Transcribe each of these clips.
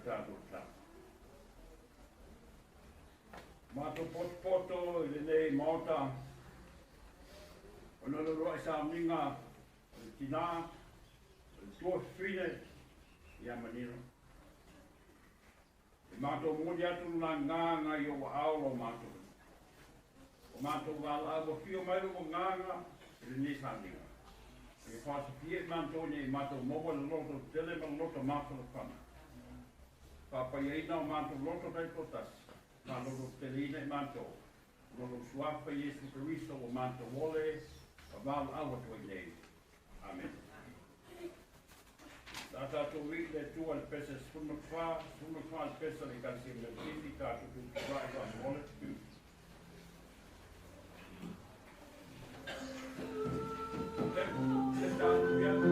Tatou tatalo. Matou potopoto i lenei Maota ona o le uluai sauniga o le tina, o le tuafafine ia Manino. E matou momoli atu le agaga i ou aao lo matou. O matou valaau afio mai lou agaga i lenei sauniga. E faasafia i matou nei matou maua le loto tele ma le loto mafanafana. Faapaiaina o matou loto taitoatasi, faalolo teleina i matou. O lou suafa Iesu Keriso ua matou ole, ma valaau atu ai nei. Amen. Sa tatou i le Atua le pese 14, 14 le pese le Ekalesia Metotisi, tatou tutulai faamolemole. Le tatou piano.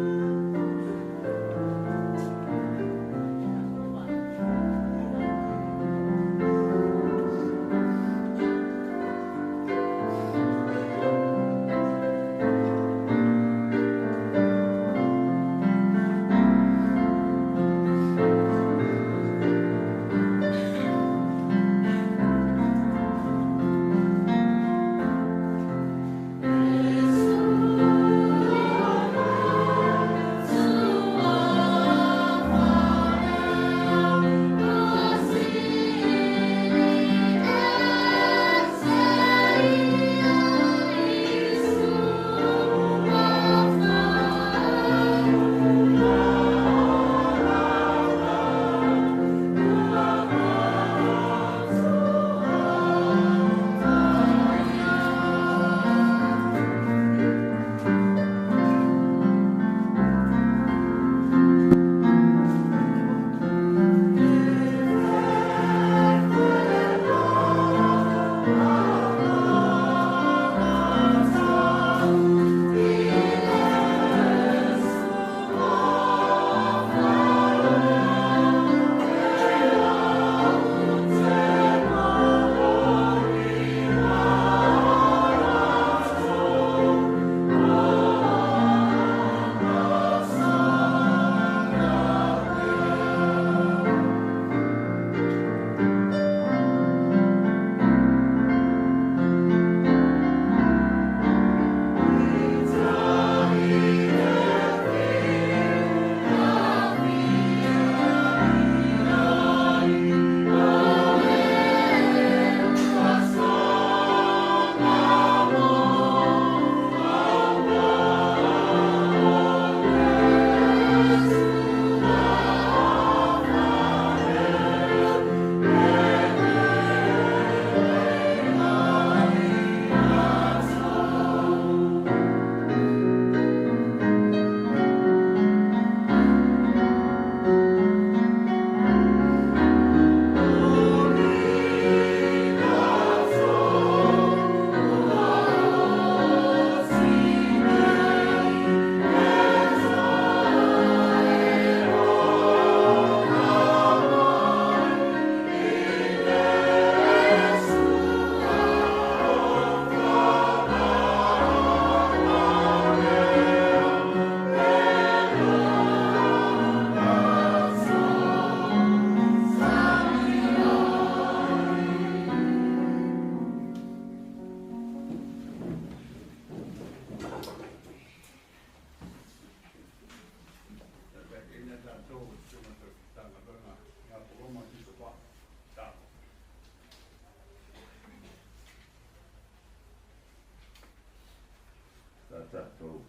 Tatou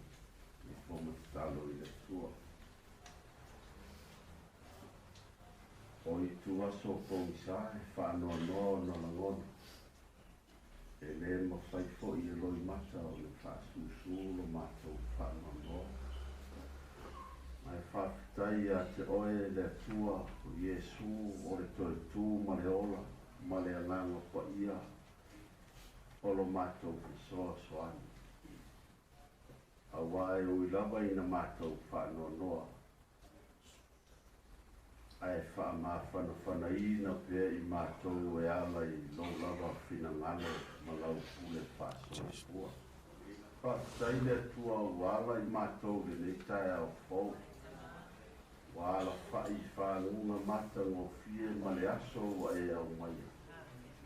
nofo ma tatalo i le Atua. O itu aso o pogisa e faanoanoa ona lagona. E lē mafai foʻi e loimata o le faasusu lo matou faanoanoa. Ae faafetai ia te oe le Atua o Iesu o le toe tu ma le ola ma le agaga paia o lo matou fesoasoani. Auā e ui lava ina matou faanoanoa ae faamafanafanaina pea i matou e ala i lou lava finagalo ma lau pule faasoifua. Faafetai le Atua ua ala i matou lenei taeao fou. Ua alafa'i i faguga matagofie ma le aso ua e aumaia.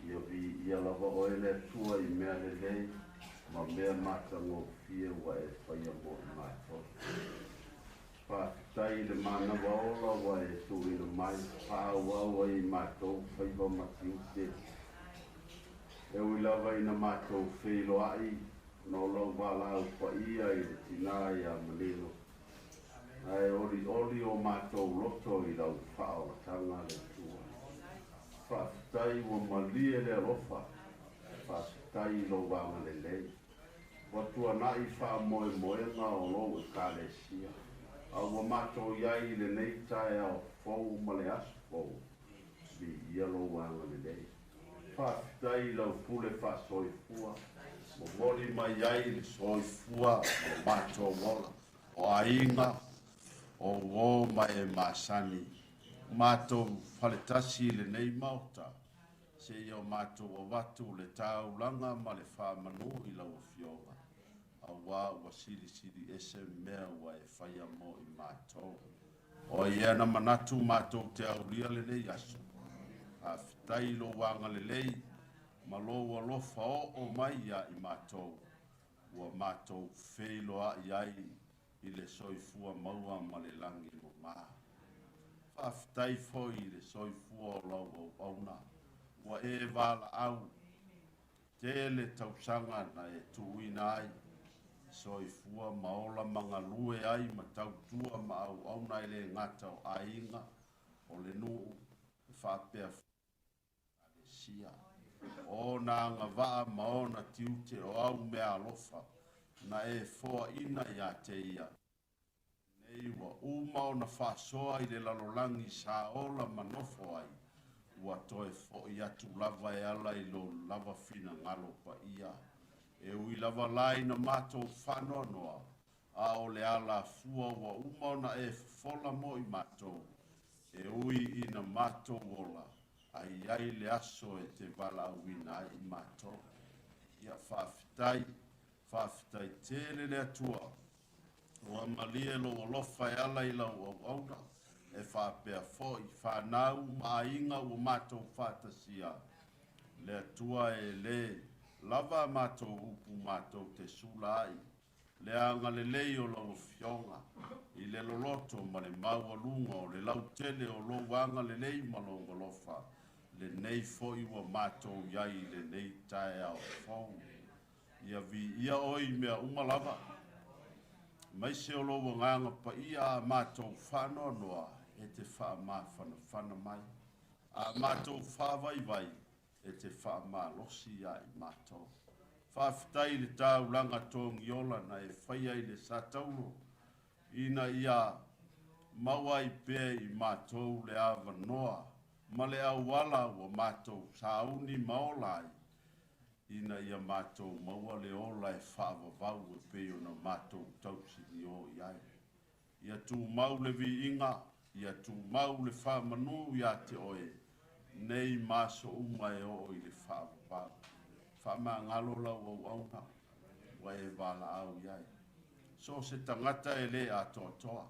Ia viia lava oe le Atua i mea lelei ma mea matagofie ua e faia mo i matou. Faafetai i le manava ola ua e tuuina mai, faaauau ai i matou faiva ma tiute. E ui lava ina matou feiloai ona o lou valaau paia i le tinā ia Manino, ae olioli o matou loto i lau faaolataga le Atua. Faafetai ua malie le alofa, faafetai i lou agalelei. Ua tuanai faamoemoega o lou Ekalesia, a ua matou i ai i lenei taeao fou ma le aso fou, viia lou agalelei. Faafetai i lau pule faasoifua, momoli mai ai le soifua o lo matou ola, o aiga, o uō ma e masani, matou faletasi i lenei Maota, seia o matou avatu le taulaga ma le faamanu i lau Afioga, auā ua silisili ese mea ua e faia mo i matou. O ai ea na manatu matou te aulia lenei aso? Faafetai i lou agalelei ma lou alofa oo mai iā i matou, ua matou feiloai ai i le soifua maua ma le lagi mama. Faafetai foi i le soifua o lau auauna, ua e valaau tele tausaga na e tuuina ai, soifua ma ola ma galue ai ma tautua ma auauna e le gata o aiga, o le nuu, e faapea foi Ekalesia. O ona agavaa ma ona tiute o au meaalofa na e foaina iā te ia, lenei ua uma ona faasoa i le lalolagi sa ola ma nofo ai, ua toe fo'i atu lava e ala i lou lava finagalo paia. E ui lava la ina matou faanoanoa, a o le alafua ua uma ona e fofola mo i matou, e ui ina matou ola, a i ai le aso e te valaauina ai i matou. Ia faafetai, faafetai tele le Atua. Ua malie lou alofa e ala i lau auauna, e faapea foi fanau ma aiga ua matou faatasia. Le Atua e lē lava a matou upu matou te sula ai le agalelei o lau Afioga i le loloto ma le maualuga o le lautele o lou agalelei ma lou alofa, lenei foi ua matou i ai i lenei taeao fou. Ia viia oe i mea uma lava, aemaise o lou Agaga Paia a matou faanoanoa e te faamafanafana mai, a matou faavaivai e te faamalosi iā i matou. Faafetai i le taulaga togiola na e faia i le Satauro, ina ia maua ai pea i matou le avanoa ma le auala ua matou sauni ma ola ai, ina ia matou maua le ola e faavavau e pei ona matou tausiniō i ai. Ia tumau le viiga, ia tumau le faamanu iā te oe, nei ma aso uma e oo i le faavavau. Faamagalo lau auauna ua e valaau i ai. So o se tagata e lē atoatoa,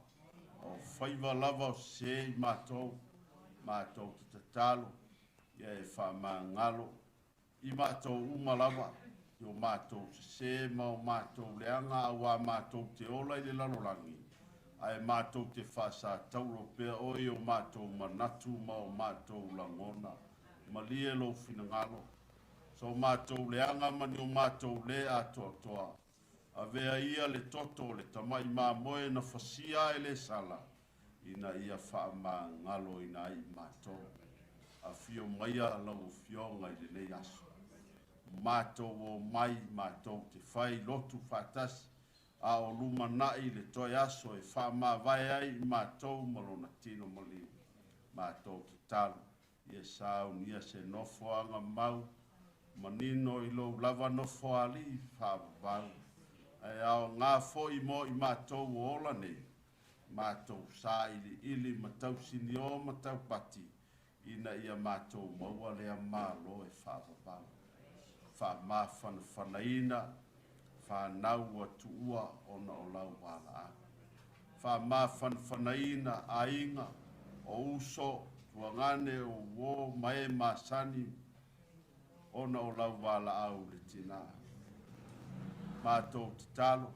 o faiva lava o sesē i matou, matou te tatalo, ia e faamagalo i matou uma lava i o matou sesē ma o matou leaga auā matou te ola i le lalolagi, ae matou te faasataulo pea oe i o matou manatu ma o matou lagona. Malie lou finagalo, so matou leaga ma ni o matou lē atoatoa. Avea ia le toto o le tamai mamoe na fasia e le sala, ina ia faamagaloina ai i matou. Afio maia lau Afioga i lenei aso. Matou omai matou te fai lotu faatasi, a o lumanai le toe aso e faamavae ai i matou ma lona tino maliu. Matou tatalo, ia saunia se nofoaga mau manino i lou lava nofoalii faavavau, ae aoga foi mo i matou o ola nei, matou sailiili ma tausiniō ma taupati, ina ia matou maua lea Malo e faavavau. Faamafanafanaina fanau ua tuua ona o lau valaau. Faamafanafanaina aiga, o uso, tuagane, o uō ma e masani ona o lau valaau i le tinā. Matou tatalo,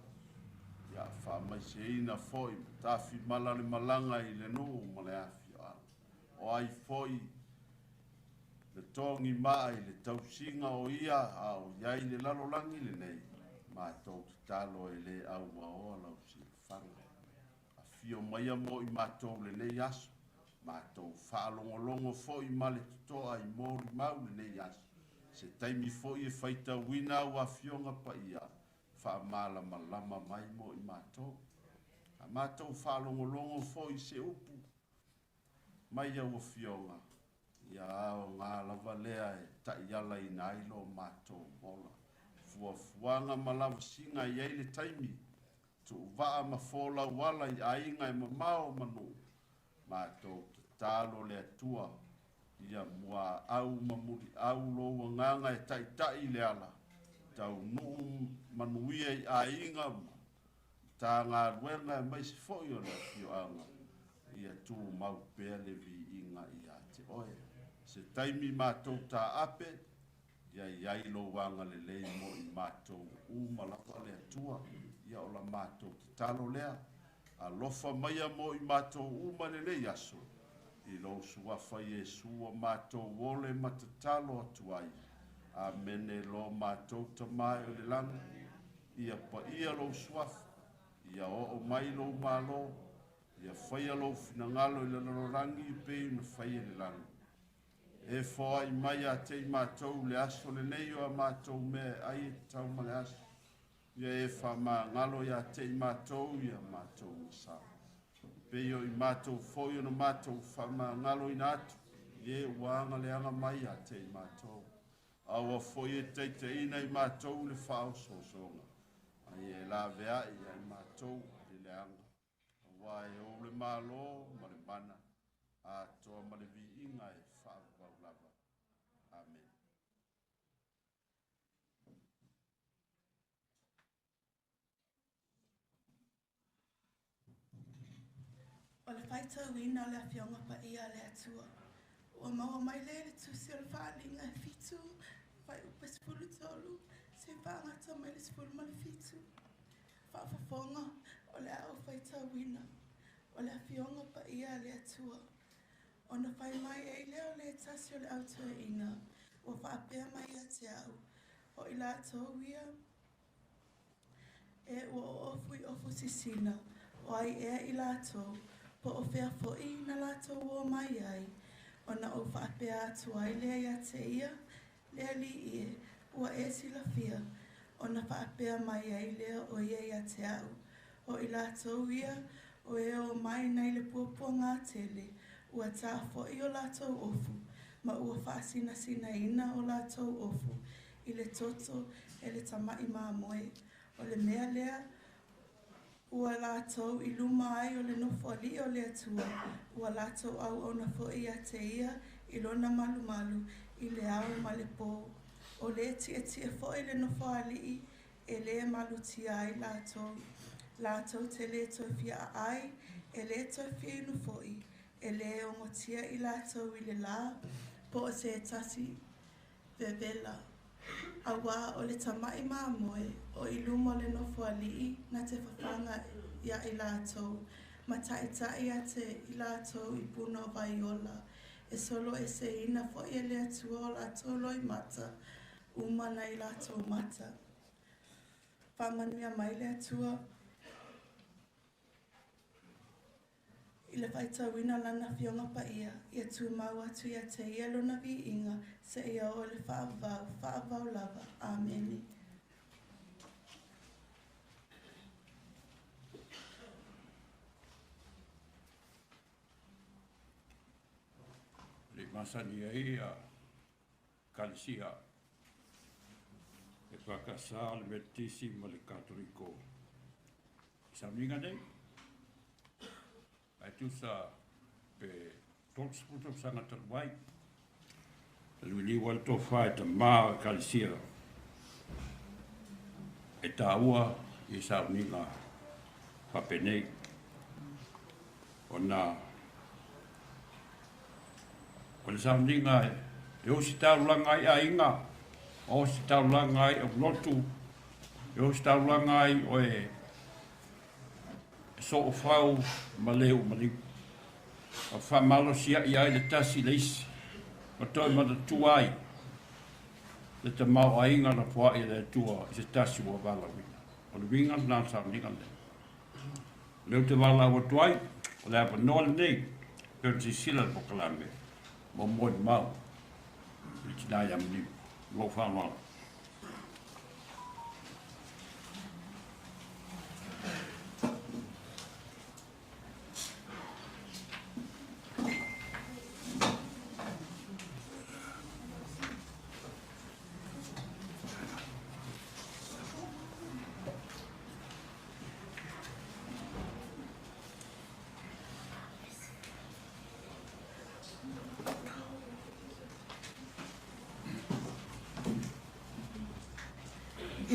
ia faamaiseina foi ma tafimala le malaga i le nuu ma le afioaga. O ai foi na togi maa i le tausiga o ia a o i ai i le lalolagi lenei, matou tatalo e le auaoa lau silafaga. Afio maia mo i matou lenei aso, matou faalogologo foi ma le totoa i molimau lenei aso. Se taimi foi e faitauina au Afioga Paia, faamalamalama mai mo i matou. A matou faalogologo foi i se upu mai au Afioga, ia aoga lava lea e taialaina ai lo matou ola. Fuafuaga ma lavasiga e i ai le taimi, tuuvaa ma folau ala i aiga e mamao ma nuu, matou tatalo le Atua, ia muaau ma muliau lou agaga e taitai i le ala, taunuu manuia i aiga ma Matagaluega aemaise foi o le afioaga, ia tumau pea le viiga ia te oe. Se taimi matou taape, ia i ai lou agalelei mo i matou uma lava le Atua. Ia o la matou tatalo lea. Alofa maia mo i matou uma i lenei aso, i lou Suafa Iesu ua matou ole ma tatalo atu ai. Amene. Lo matou Tama e o i le lagi, ia paia lou Suafa, ia oo mai lou Malo, ia faia lou finagalo i le lalolagi e pei ona faia i le lagi. E foai mai ia te i matou le aso lenei o a matou mea e ai e tatau ma le aso. Ia e faamagalo ia te i matou i a matou gasa, e pei o i matou foi ona matou faamagaloina atu i e ua agaleaga mai ia te i matou. Aua foi e taitaiina i matou i le faaosoosoga, a ia e laveai ia i matou i le leaga, aua e ou le Malo ma le mana, atoa ma le viiga e faavavau lava. Amene. O le faitauina o le Afioga Paia a le Atua. Ua maua mai lea i le Tusi o le Faaaliga e 7, fuaiupu e 13, seia faagata mai le 17. Faafofoga o le a ou faitauina. O le Afioga Paia a le Atua. Ona fai mai ai lea o le tasi o le au toeaina, ua faapea mai ia te au, O i latou ia e ua oofu i ofu sisina, o ai ea i latou, po o fea foi na latou o mai ai? Ona ou faapea atu ai lea ia te ia, Le Alii e, ua e silafia. Ona faapea mai ai lea o ia ia te au, O i latou ia, o e o mai nai le puapuaga tele, ua tā foi o latou ofu, ma ua faasinasinaina o latou ofu i le toto e le Tamaʻi Mamoe. O le mea lea ua latou i luma ai o le Nofoalii o le Atua, ua latou auauna foi ia te Ia i lona malumalu i le ao ma le pō. O le tietie foi le Nofoalii e le malutia ai latou. Latou te le toe fia aai, e le toe fia inu foi, e le ogotia i latou i le lā, po o se tasi vevela. Auā o le Tamaʻi Mamoe o i luma o le Nofoalii na te fafaga iā i latou, ma taʻitaʻi ate i latou i puna o vai ola, e soloeseina foi e le Atua o latou loimata uma nai latou mata. Faamanuia mai le Atua i le faitauina o Lana Afioga Paia, ia tumau atu ia te Ia Lona viiga seia oo i le faavavau, faavavau lava. Amene. Le masani ai a Ekalesia EFKS, le Metotisi ma le Katoliko i sauniga nei. Ae tusa pe 30 tausaga talu ai, taluiliu ai le tofa e tamā o Ekalesia e taua i sauniga faapenei. Ona o le sauniga e ositaulaga ai aiga, ositaulaga ai aulotu, e ositaulaga ai o e soofau ma le umaliu. Ma faamalosiai ai le tasi i le isi, ma toe manatua ai le tamaoaiga na foai e le Atua i se tasi ua valaauina. O le uiga lena o le sauniga lenei. O lea ou te valaau atu ai, o le avanoa lenei, pei ona silasila i le polokalame mo molimau i le tina ia Maniu. Ma lou faaaloalo.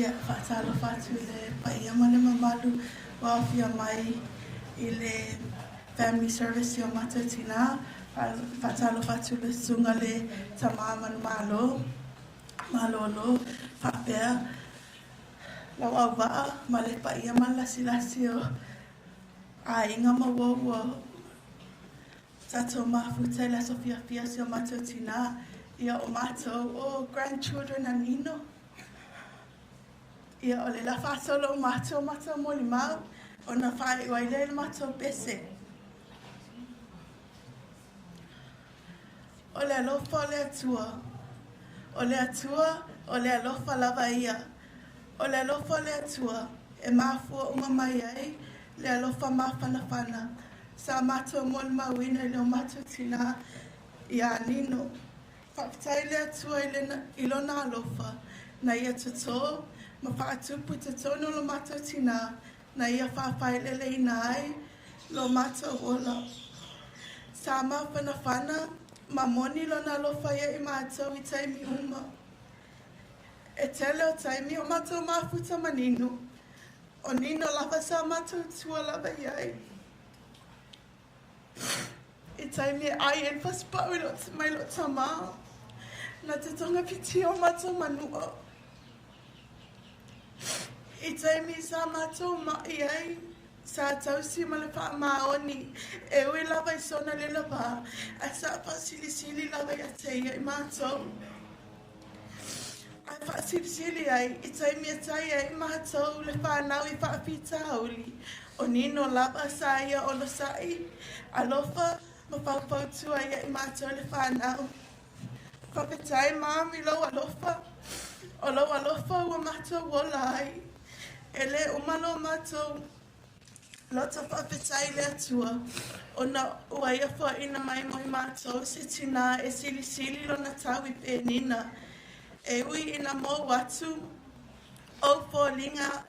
Ia, faatalofa atu i le paia ma le mamalu ua aofia mai i le family service i o matou tinā. Faatalofa atu i le susuga le Tama Manumalo, Malolo, faapea lau auvaa ma le paia ma le lasilasi o aiga ma uo ua tatou mafuta i le aso fiafia o si o matou tinā. Ia, o matou o grandchildren a Nino. Ia, o le la faasolo o matou matou molimau, ona faaiu ai lea i le matou pese. O le alofa o le Atua. O le Atua, o le alofa lava ia. O le alofa o le Atua, e mafua uma mai ai le alofa mafanafana sa matou molimauina i le o matou tinā ia Nino. Faafetai le Atua i lona alofa, na ia totō ma faatupu i totonu o lo matou tinā, na ia faafaileleina ai lo matou ola. Sa mafanafana ma moni lona alofa ia i matou i taimi uma. E tele o taimi o matou mafuta ma Nino. O Nino lava sa matou tua lava i ai. I taimi e ai ai le fasipau mai lou tamā, na te togafitia o matou manua. I taimi sa matou mai ai, sa tausi ma le faamaoni, e ui lava i sona le lava, ae sa faasilisili lava ia te ia i matou. Ae faasilisili ai, i taimi e tai ai matou le fanau i faafitauli, o Nino lava sa ia onosai, alofa ma faufautua ia i matou le fanau. Faafetai Mom i lou alofa, o lou alofa ua matou ola ai. E le uma lo matou loto faafetai i le Atua, ona ua ia foaiina mai mo i matou se tinā e silisili lona tau i penina. E ui ina mou atu ou foliga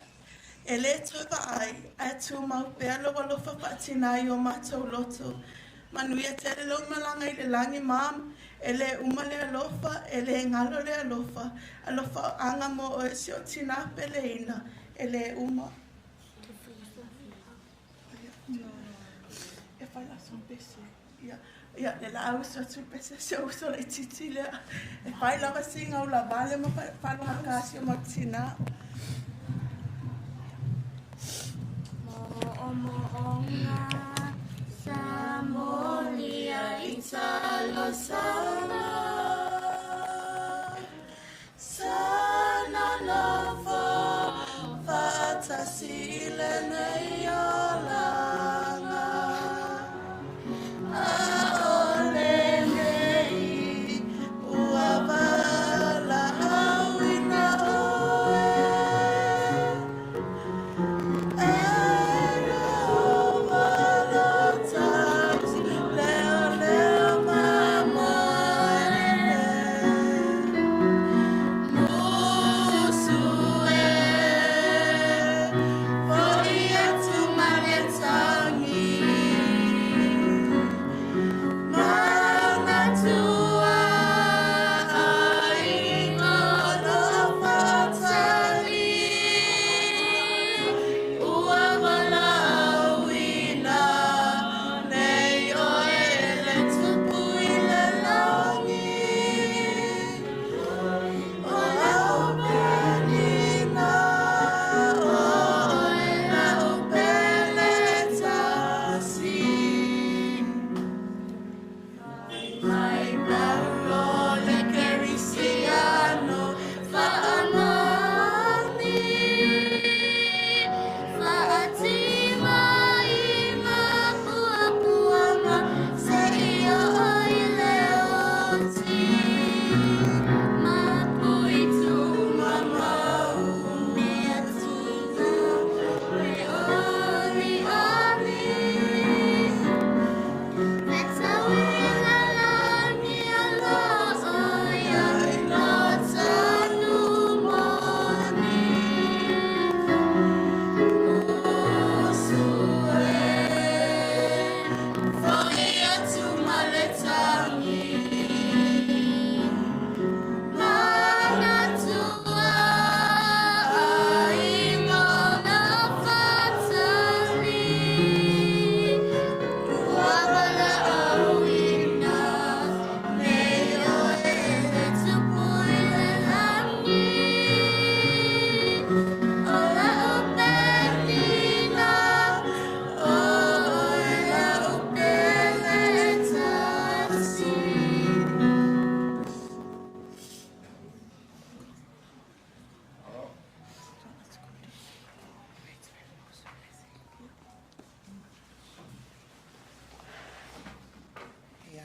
e le toe vaai, ae tumau pea lou alofa faatinā i o matou loto. Manuia tele lou malaga i le lagi, Mom. E le uma le alofa, e le galo le alofa. Alofaaga mo oe si o tinā peleina, e le uma. E fai la son pese. Ia, ia, le la uso atu pese si o uso laitiiti lea. E fai lava siga ulavale ma faalogāgā si o mau tinā. Mo'omo'oga sa molia i talosaga sa nonofo fa'atasi i lenei olaga a o lenei ua valaauina oe e Ieova lo tausi leoleo ma moe musu e fo'i.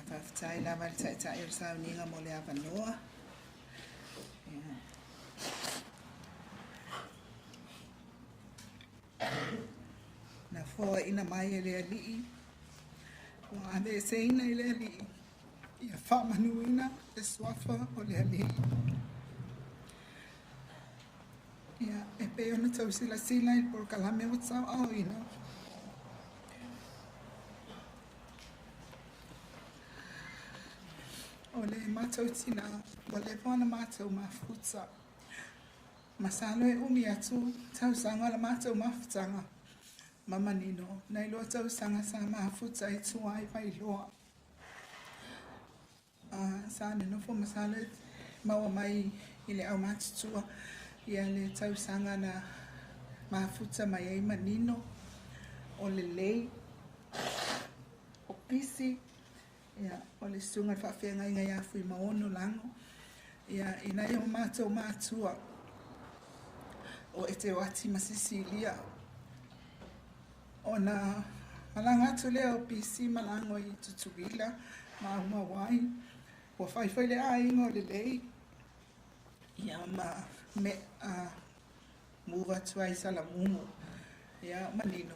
faafetai lava i le Taitai o le sauniga mo le avanoa. Ia. Na foaiina mai e le Alii, ua aveeseina i le Alii, ia faamanuina le suafa o le Alii. Ia, e pei ona tau silasila i le polokalame ua tauaaoina, o le matou tinā, ua leva ona matou mafuta. Masalo e umi atu tausaga o le matou mafutaga ma manino nai lo tausaga sa mafuta ai tua i Vailoa. Sa nonofo masalo e maua mai i le aumatutua ia le tausaga na mafuta mai ai manino o lelei o pisi ia, o le susuga i le faafeagaiga ia Fuimaono Lago ia, i nai o matou matua o Eteuati ma Sisilia. Ona malaga atu lea o Pisi ma Lago i Tutuila ma aumau ai. Ua fai foi le aiga o Lelei ia ma me a move atu ai i Salamumu. Ia, manino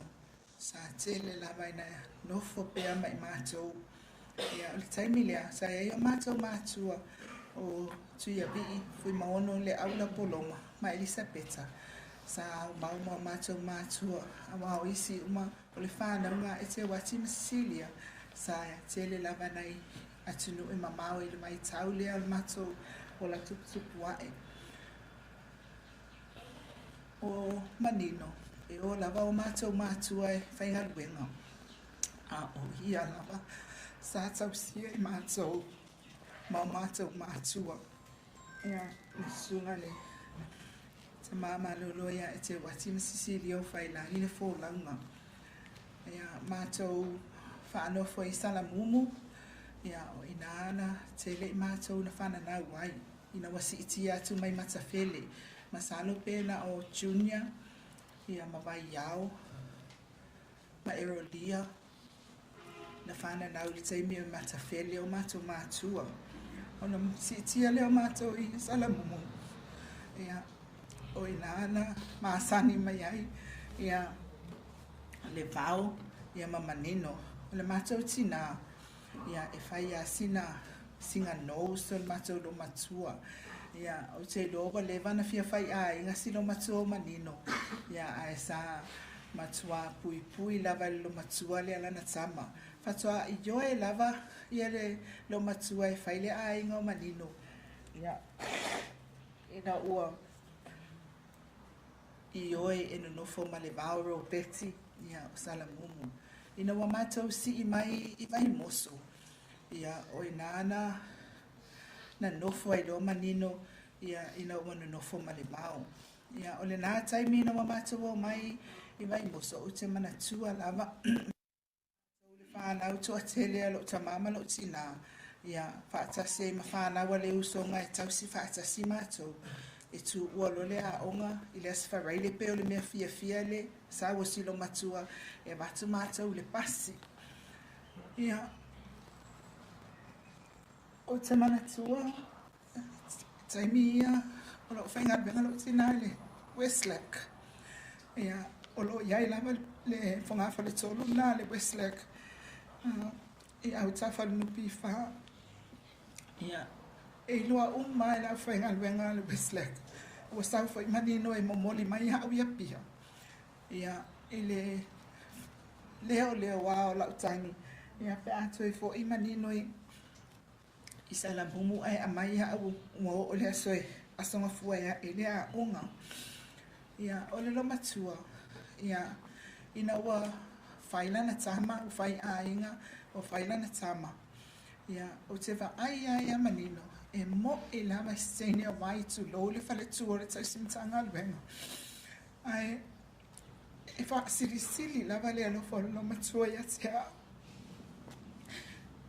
sa tele lava ina nofo pea ma i matou. Ia, o le taimi lea sa i ai o matou matua o Tuiavii, Fuimaono, Leaula Poloma ma Elisapeta sa aumau ma o matou matua aua o isi uma o le fanauga a Eteuati ma Sisilia sa tele lava nai atunuu e mamao i le vaitau lea o le matou ola tuputupu ae. O manino, e o lava o matou matua e faigaluega, a o ia lava sa tausia i matou ma o matou matua. Ia, le susuga i le tama malolo ia Eteuati ma Sisilia o Failagi le folauga. Ia, matou faanofo i Salamumu, ia, o i ina na tele i matou na fananau ai, ina ua siitia atu mai Matafele. Masalo pe na o Junior, ia, ma Vaiao, ma Erolia, na fananau i le taimi o Matafele o matou matua. Ona siitia lea o matou i Salamumu, ia, o i ina na masani mai ai, ia, le vao, ia, ma manino. O le matou tinā, ia, e fai lava sina sina nose o le matou olomatua. Ia, ou te iloa ua leva ona fia faiaiga si olomatua o manino, ia, ae sa matuā puipui lava e le olomatua lea lana tama. Faatoa ioe lava ia le olomatua e fai le aiga o manino, ia, ina ua ioe e nonofo ma le vao Ropeti, ia, o Salamumu. Ina ua matou sii mai i Vaimoso, ia, o i ina na nofo ai loa manino, ia, ina ua nonofo ma le vao. Ia, o lena taimi ina ua matou omai i Vaimoso, ou te manatua lava le fanau toatele a lou tama ma lou tinā, ia, faatasi ai ma fanau a le usoga e tausi faatasi matou. E tuua loa le aoga i le Aso Faraile pei o le mea fiafia le sau o si olomatua e avatu matou i le pasi. Ia, ou te manatua taimi ia o lo o faigaluega lou tinā i le Westlake. Ia, o lo o i ai lava le fogafaletolu lena a le Westlake i autafa o le NPF. Ia, e iloa uma e le aufaigaluega a le Westlake ua sau foi manino e momoli mai au i Apia. Ia, i le leoleoa o lau tagi, ia pe a toe foi manino i Salamumu ae aumai au ua oo i le aso e Aso Gafua e ae i le aoga. Ia, o le olomatua, ia, ina ua fai lana tama, ua fai aiga, ua fai lana tama, ia, ou te vaai lava ia manino, e mo'i lava i se teine o vai, tulou le faletua o le tausi Matagaluega. Ae e faasilisili lava le alofa o le olomatua ia te au.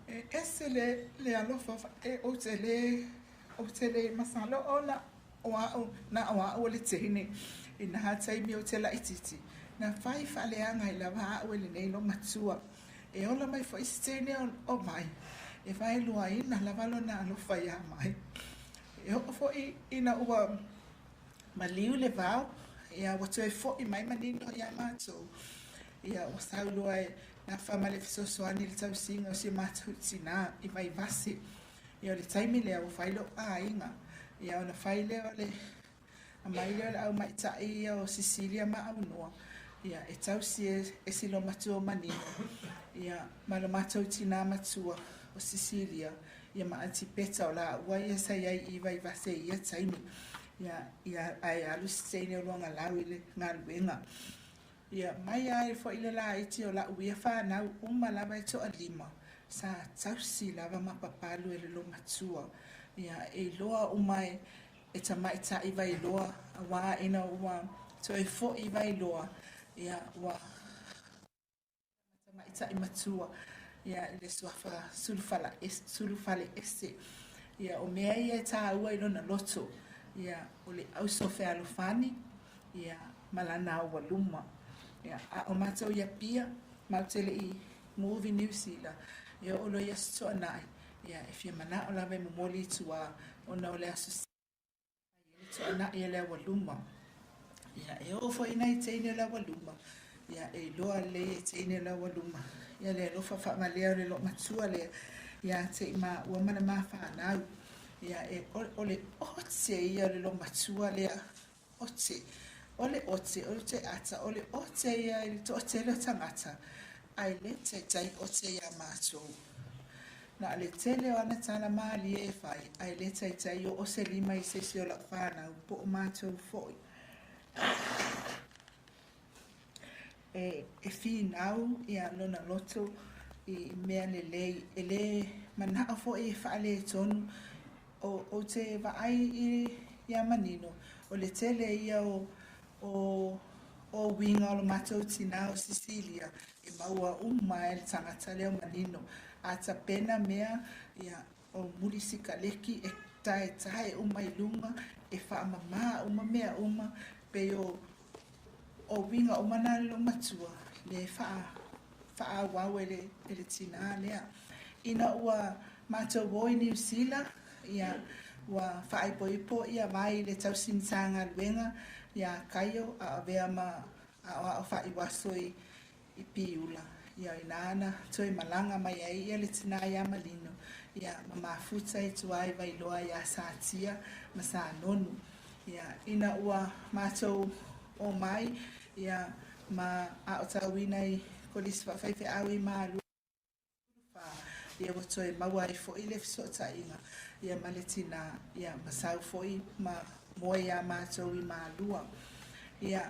E ese le alofa e ou te le masalo ona o au, na o au o le teine i na taimi ou te laitiiti, na fai faaleaga ai lava au e lenei olomatua. E ola mai foi se teine o vai. E vaeluaina lava lona alofa iā mai. E oo foi ina ua maliu le vao, ia ua toe fo'i mai manino iā matou, ia ua sau loa e nafa ma le fesoasoani i le tausiga o si o matou tinā i Vaivase. Ia o le taimi lea ua fai lo'u aiga, ia ona fai lea o le aumai lea o le aumaitai ia o Sisilia ma Aunoa, ia e tausi e si loomatua o Manino, ia ma lo matou tinā matua o Sisilia, ia ma Aunty Peta o laua ia sa i ai i Vaivase i ia taimi, ia, ia ae alu si teine o Luagalau i le galuega. Ia mai lava foi le laiti o lau ia fanau uma lava e toalima, sa tausi lava ma papalu e le loomatua. Ia e iloa uma e tamaitai Vailoa, auā ina ua toe fo'i Vailoa, ia ua tamaitai matua, ia i le suafa Sulufaleese. Ia o mea ia e tāua i lona loto, ia o le auso fealofani, ia ma lana aualuma. Ia a o matou i Apia, matou te le i move i Niu Sila, e oo loa i Aso Toonai, ia e fia manao lava e momoli i tua ona o le aso fai ai le toanai e le aualuma. Ia e oo foi i nai teine o le aualuma, ia e iloa lelei e teine o le aualuma, ia le alofa faavalea o le loomatua lea ia te i maua ma le mafanau. Ia e o le ote ia o le loomatua lea ote. O le ote, o te ata, o le ote ia i le toatele o tagata, ae le taitai ote iā matou. Na o le tele o ana tala malie e fai, ae le taitai oo se lima i se isi o lau fanau po o matou foi. E finau ia lona loto i mea lelei, e le manao foi e faaletonu. Ou te vaai iā Manino, o le tele ia o o uiga o lo matou tinā o Sisilia e maua uma e le tagata lea o Manino. A tapena mea, ia, o muli sikaleki e taetae uma i luga, e faamamā uma mea uma, pei o uiga uma na a le loomatua le faaauau e le tinā lea. Ina ua matou o i Niu Sila, ia, ua faaipoipo ia Vai i le tausi Matagaluega iā Kaio a o avea ma aoao faaiuaso i Piula. Ia o inā na toe malaga mai ai ia le tinā iā Malino, ia ma mafuta i tua i Vailoa iā Satia ma Sanonu. Ia, ina ua matou omai, ia, ma aotauina i Kolisi Faafaifeau i Malua, ia ua toe maua ai foi le fesootaiga ia ma le tinā, ia ma sau foi ma moe iā matou i Malua. Ia,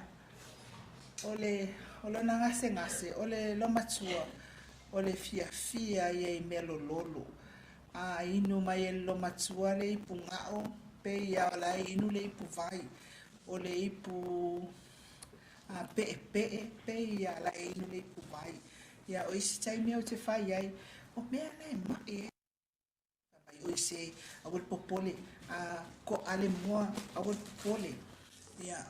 o le o lona gasegase, o le loomatua, o le fiafia ia i mea lololo. A inu mai e le loomatua le ipu gao, pei lava o la e inu le ipu vai. O le ipu peepee, pei lava o la e inu le ipu vai. Ia, o isi taimi ou te fai ai, o mea na e mai ai. Fai mai, oi se, aua le popole, a ko'a le moa, aua le popole. Ia,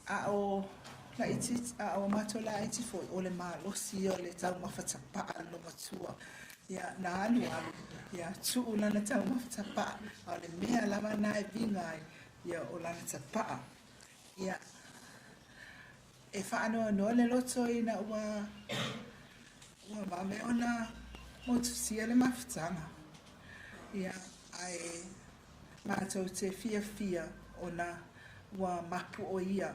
a o laiti, a o matou laiti foi, o le malosi ia o le taumafa tapaa a le loomatua. Ia, na alu alu, ia, tuu lana taumafa tapaa, a o le mea lava na e viga ai, ia, o lana tapaa. Ia, e faanoanoa le loto ina ua vave ona motusia le mafutaga. Ia, ae matou te fiafia ona ua mapu o ia,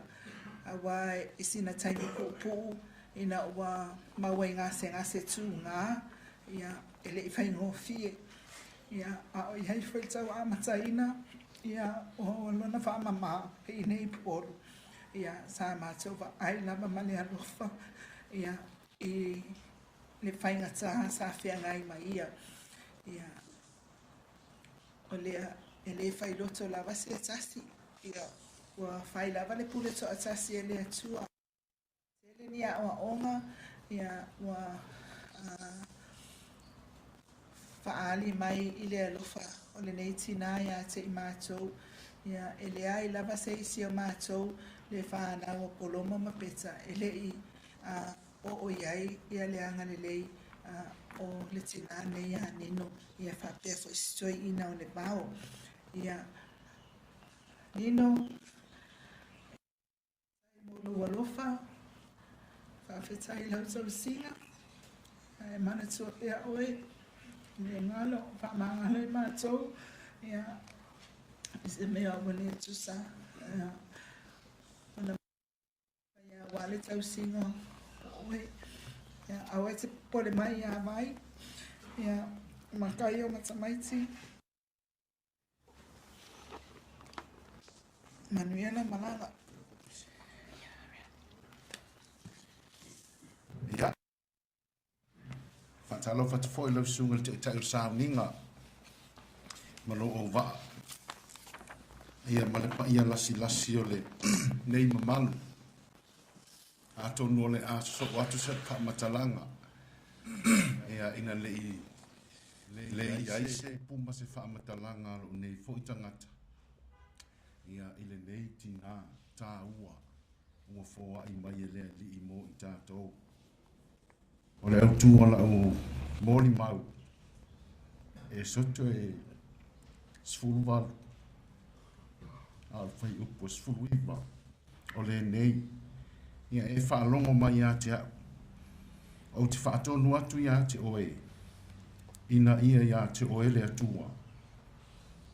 auā i sina taimi puupuu ina ua maua i gasegase tugā, ia, e le i faigofie. Ia, a o i ai foi le tau amataina, ia, o lona faamamā i inei i Upolu, ia, sa matou vaai lava ma le alofa, ia, i le faigatā sa feagai ma ia. Ia, o lea e le failoto lava se tasi, ia, ua fai lava le pule toatasi e le Atua. Tele ni aoaoga, ia, ua faaali mai i le alofa o lenei tinā iā te i matou. Ia, e leai lava se isi o matou le fanau o Polomo ma Peta e le i oo i ai ia le agalelei O le tinā nei ia Nino, ia faapea foi si toeaina o Levao. Ia, Nino, faafetai mo lou alofa, faafetai i lau tausiga, ae manatua pea oe, e le galo, faamagalo i matou, ia, i se mea ua le tusa, ia, ona Ia, aua le tausiga o oe. Ia, aua e te popole mai ia Vai, ia, ma Kaio ma tamaiti. Manuia lau malaga. Ia. Faatalofa atu foi i lau susuga i le Taitai o le Sauniga ma lou auvaa, ia ma le paia lasilasi o lenei mamalu. Atonu o le a sosoo atu se faamatalaga ia ina ne i leai ai se upu ma se faamatalaga a lou nei foi tagata ia i lenei tinā taua ua foai mai e le Alii mo i tatou. O le autu o lau molimau, e soto e 18, a o le fuaiupu e 19 o lenei, ia e faalogo mai ia te au. Ou te faatonu atu ia te oe, ina ia ia te oe le Atua.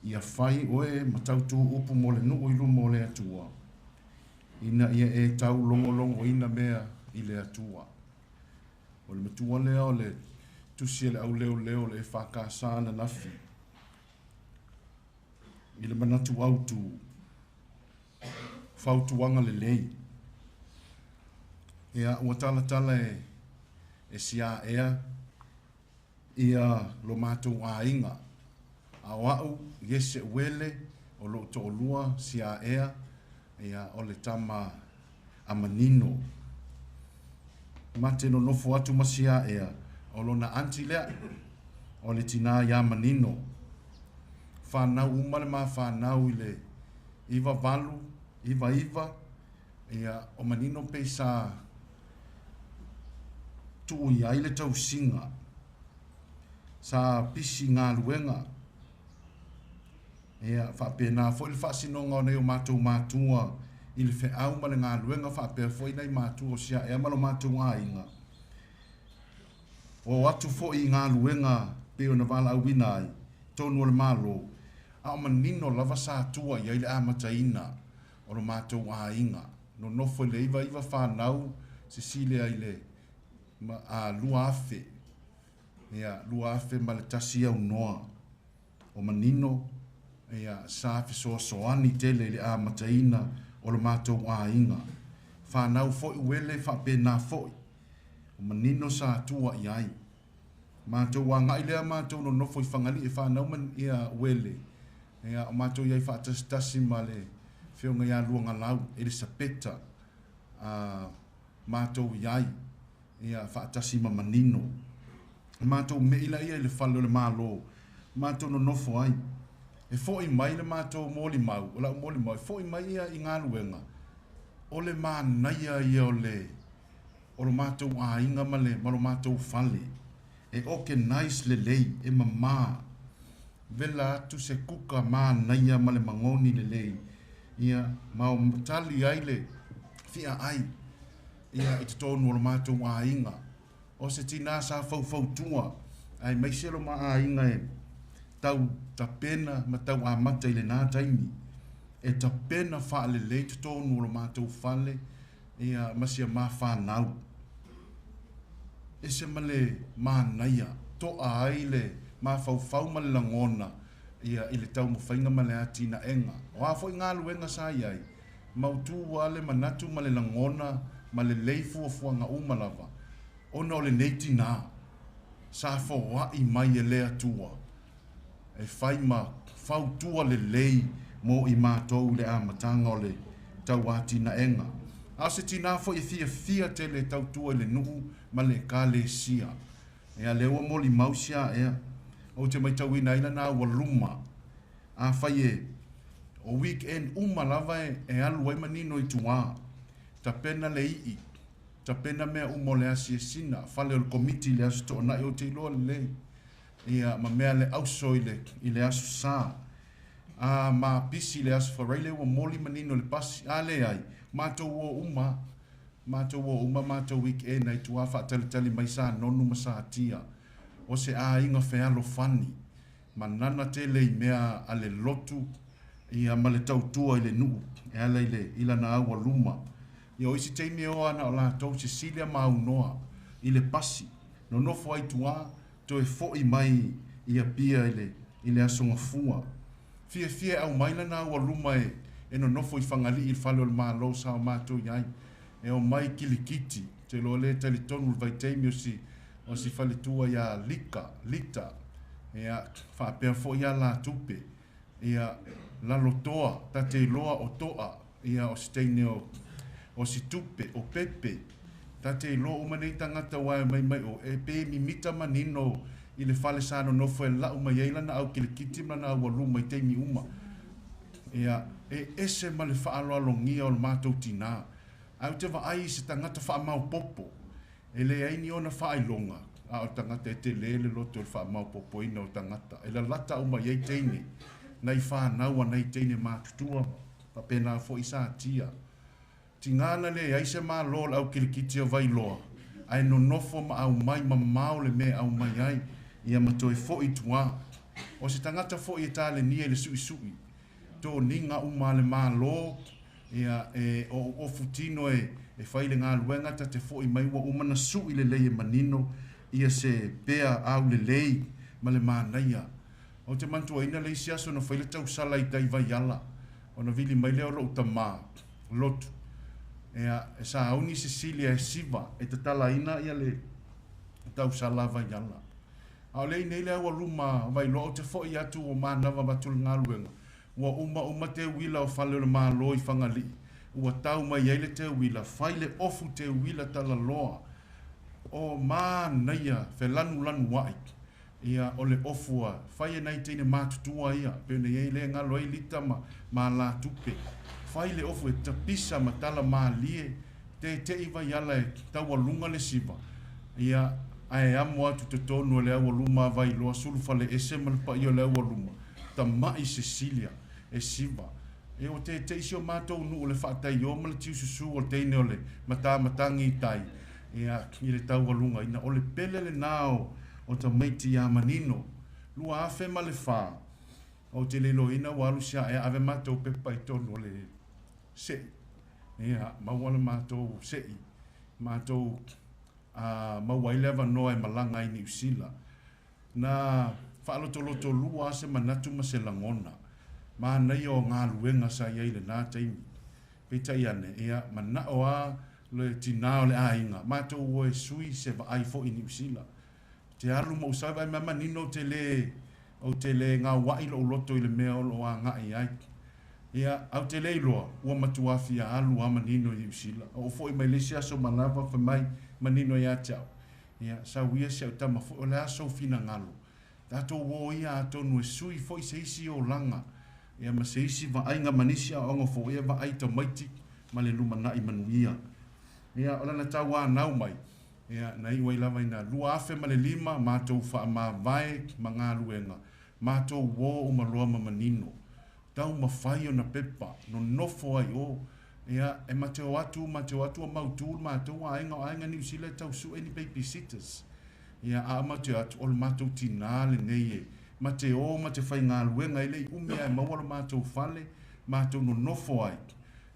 Ia fai oe ma tautu upu mo le nuu i luma o le Atua, ina ia e taulogologoina mea i le Atua. O le matua lea o le tusi a le auleoleo o le EFKS ananafi i le manatu autu, fautuaga lelei. Ia, ua talatala e siaea ia lo matou aiga. A o au, Iese Uele, o lou toalua, siaea, ia, o le tama a Manino. Ma te nonofo atu ma siaea, o lona aunty lea, o le tinā iā Manino. Whanau uma le ma whanau i le 98, 99, ia, o Manino pei sa tuu i ai le tausiga, sa pisi galuega. Ia, faapena foi le faasinoga o nai o matou matua i le feau ma le galuega faapea foi nai matua o Siaea ma lo matou aiga. O atu foi i galuega pei ona valaauina ai, tonu o le Malo, a o manino lava sa tua i ai le amataina o lo matou aiga. Nonofo i le 99 fanau, sisile ai le 2000, ia, 2001 aunoa. O manino, ia, sa fesoasoani tele i le amataina o lo matou aiga. Fanau foi uele faapena foi. O manino sa tua i ai. Matou agai lea matou nonofo i Fagalii e fanau ma ia uele. Ia, o matou i ai faatasitasi ma le Afioga ia Luagalau Elisapeta, a matou i ai, ia, faatasi ma Manino. Matou mei laia i le fale o le Malo, matou nonofo ai. E foi mai le matou molimau, o lau molimau, e foi mai ia i galuega, o le manaia ia o le o lo matou aiga ma le ma lo matou fale. E organize lelei, e mama. Vela atu se kuka manaia ma le magoni lelei, ia, ma o tali ai le fiaai, ia, i totonu o lo matou aiga. O se tinā sa faufautua, aemaise lo ma aiga e tau tapena ma tau amata i lenā taimi. E tapena faalelei totonu o lo matou fale, ia, ma si a ma fanau. Ese ma le manaia, toa ai le mafaufau ma le lagona, ia, i le taumafaiga ma le atinaega. O a foi galuega sa i ai, mautu lava le manatu ma le lagona ma lelei fuafuaga uma lava, ona o lenei tinā sa foai mai e le Atua e fai ma fautua lelei mo i matou i le amataga o le tauatinaega. A o se tinā foi e fiafia tele e tautua i le nuu ma le Ekalesia. Ea lea ua molimau siaea, ou te maitauina ai lana aualuma. Afai e o weekend uma lava e alu ai manino i tuā, tapena le ii. Tapena mea uma o le asiasiga, fale o le Komiti i le Aso Toonai, ou te iloa lelei, ia, ma mea le auso i le, i le Aso Sa. A ma pisi i le Aso Faraile ua moli manino le pasi. A leai, matou o uma, matou o uma matou weekend ai tua faatalitali mai sa nonu ma sa tia. O se aiga fealofani, ma nana tele i mea a le lotu, ia, ma le tautua i le nuu e ala i le, i lana aualuma. Ia, o isi taimi e o ana o latou Cecilia ma Aunoa i le pasi, nonofo ai tua, toe foi mai i Apia i le, i le Aso Gafua. Fiafia e aumai lana aualuma e, e nonofo i Fagalii i le fale o le Malo sa o matou i ai. E omai kilikiti, ou te iloa o lea e talitonu i le vaitaimi o si, o si faletua ia Lika, Lita, ia, faapea foi ia Latupe, ia, Lalotoa, ta te iloa o Toa, ia, o si teine o, o si Tupe, o Pepe. Ta te iloa uma nei tagata aua e omai mai o, e pei e mimita manino i le fale sa nonofo e lau mai ai lana au kilikiti ma lana aualuma i taimi uma. Ia, e ese ma le faaaloalogia o le matou tinā. Ae ou te vaai i se tagata faamaopoopo. E leai ni ona faailoga, a o le tagata e telē le loto i le faamaopoopoina o tagata. E lalata uma i ai teine, nai fanau a nai teine matutua, faapena foi sa tia. Tiga na leai se malo o le au kilikiti o Vailoa, ae nonofo ma aumai mamao le mea e aumai ai, ia ma toe foi i tua. O se tagata foi e talenia i le suisui, toniga uma a le Malo, ia, e o ofu tino e, e fai le galuega ta te foi mai ua uma na sui lelei e manino ia se pea aulelei ma le manaia. Ou te manatuaina le isi aso na fai le tausala i tai Vaiala, ona vili mai lea o lou tamā, lotu. Ia, e sauni Cecilia e siva e tatalaina ia le tausala a Vaiala. A o lea i nei le aualuma Vailoa ou te foi atu ua manava atu le galuega, ua uma uma teuila o fale o le Malo i Fagalii, ua tau mai ai le teuila, fai le ofu teuila talaloa o manaia felanulanuai. Ia, o le ofu a fai e nai teine matutua ia, pei ona i ai lea e galo ai Lita ma, ma Latupe. Fai le ofu e tapisa ma tala malie, tete'i Vaiala e taualuga le siva, ia, ae amo atu totonu o le aualuma a Vailoa sulufaleese ma le paia o le aualuma, tama'i Cecilia e siva. E ua tete'i si o matou nuu le faataiō ma le tiususū o le teine o le matamatagi i tai, ia, i le taualugaina. O le pele lenā o, o tamaiti iā Manino. 2004, ou te le iloaina ua alu si aʻe ave matou pepa i totonu o le seʻi. Ia, maua le matou seʻi, matou a, maua ai le avanoa e malaga ai i Niu Sila. Na faalotolotolua lava se manatu ma se lagona. Manaia o galuega sa i ai i lenā taimi. Peitai ane, ia, manao lava le tinā o le aiga, matou o e sui se vaai foi i Niu Sila. Ou te alu ma ou sau vaai mai manino ou te lē, ou te lē gaoaʻi loʻu loto i le mea o loo agaʻi ai. Ia, ae ou te le iloa, ua matua fia alu lava manino i Niu Sila. Oo foi mai le isi aso manava fai mai manino ia te au, Ia, sau ia si au tama foi, o le a sou finagalo? Tatou o ia atonu e sui foi se isi olaga, ia ma se isi vaaiga ma nisi aoaoga foi e vaai tamaiti ma le lumanai manuia. Ia, o lana tauanau mai, ia, na iu ai lava ina 2005 matou faamavae ma galuega, matou o uma loa ma manino. Taumafai ona pepa, nonofo ai o, ia, e ma te o atu, ma te o atu ua mautu le matou aiga, o aiga Niu Sila e tau sue ni babysitters. Ia, a ma te o atu, o le matou tinā lenei e ma te o ma te faigaluega e le i umi ae maua lo matou fale, matou nonofo ai.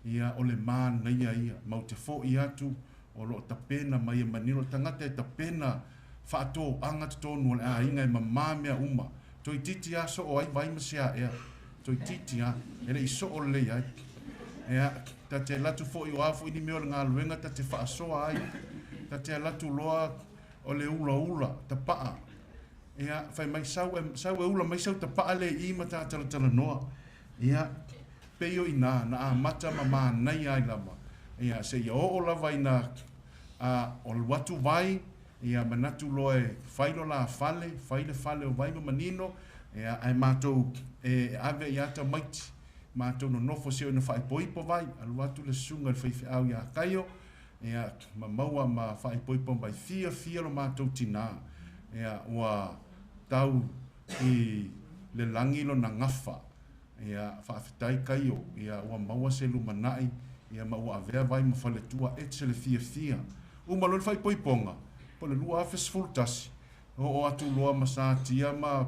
Ia, o le manaia ia, mau te foʻi atu, o lo o tapena mai e manino, o le tagata e tapena faatoaga totonu o le aiga e mamā mea uma. Toeitiiti lava soo ai vai ma siaea. Toeitiiti lava, e le i soo lelei ai. Ia, ta te alu atu foi o a foi ni mea o le galuega ta te faasoa ai. Ta te alu atu loa o le ulaula, tapaa. Ia, fai mai, sau e, sau e ula mai sau tapaa lea i i ma ta talatalanoa. Ia, pei o i inā, na amata ma manaia ai lava. Ia, seia oo lava ina, a, o alu atu vai, Ia manatu loa e fai lo la fale, fai le fale o Vai ma Manino, ia, ae matou e ave ia tamaiti, matou nonofo sio ina faaipoipo vai, alu atu le susuga i le faifeau ia Kaio, Ia, ma maua ma faaipoipo mai fiafia lo matou tinā. Ia, ua tau i le lagi lona gafa. Ia, faafetai Kaio, ia, ua maua se lumanai, ia, ma ua avea vai ma faletua ese le fiafia. Uma loa le faaipoipoga, po o le 2011, oo atu loa ma Satia ma,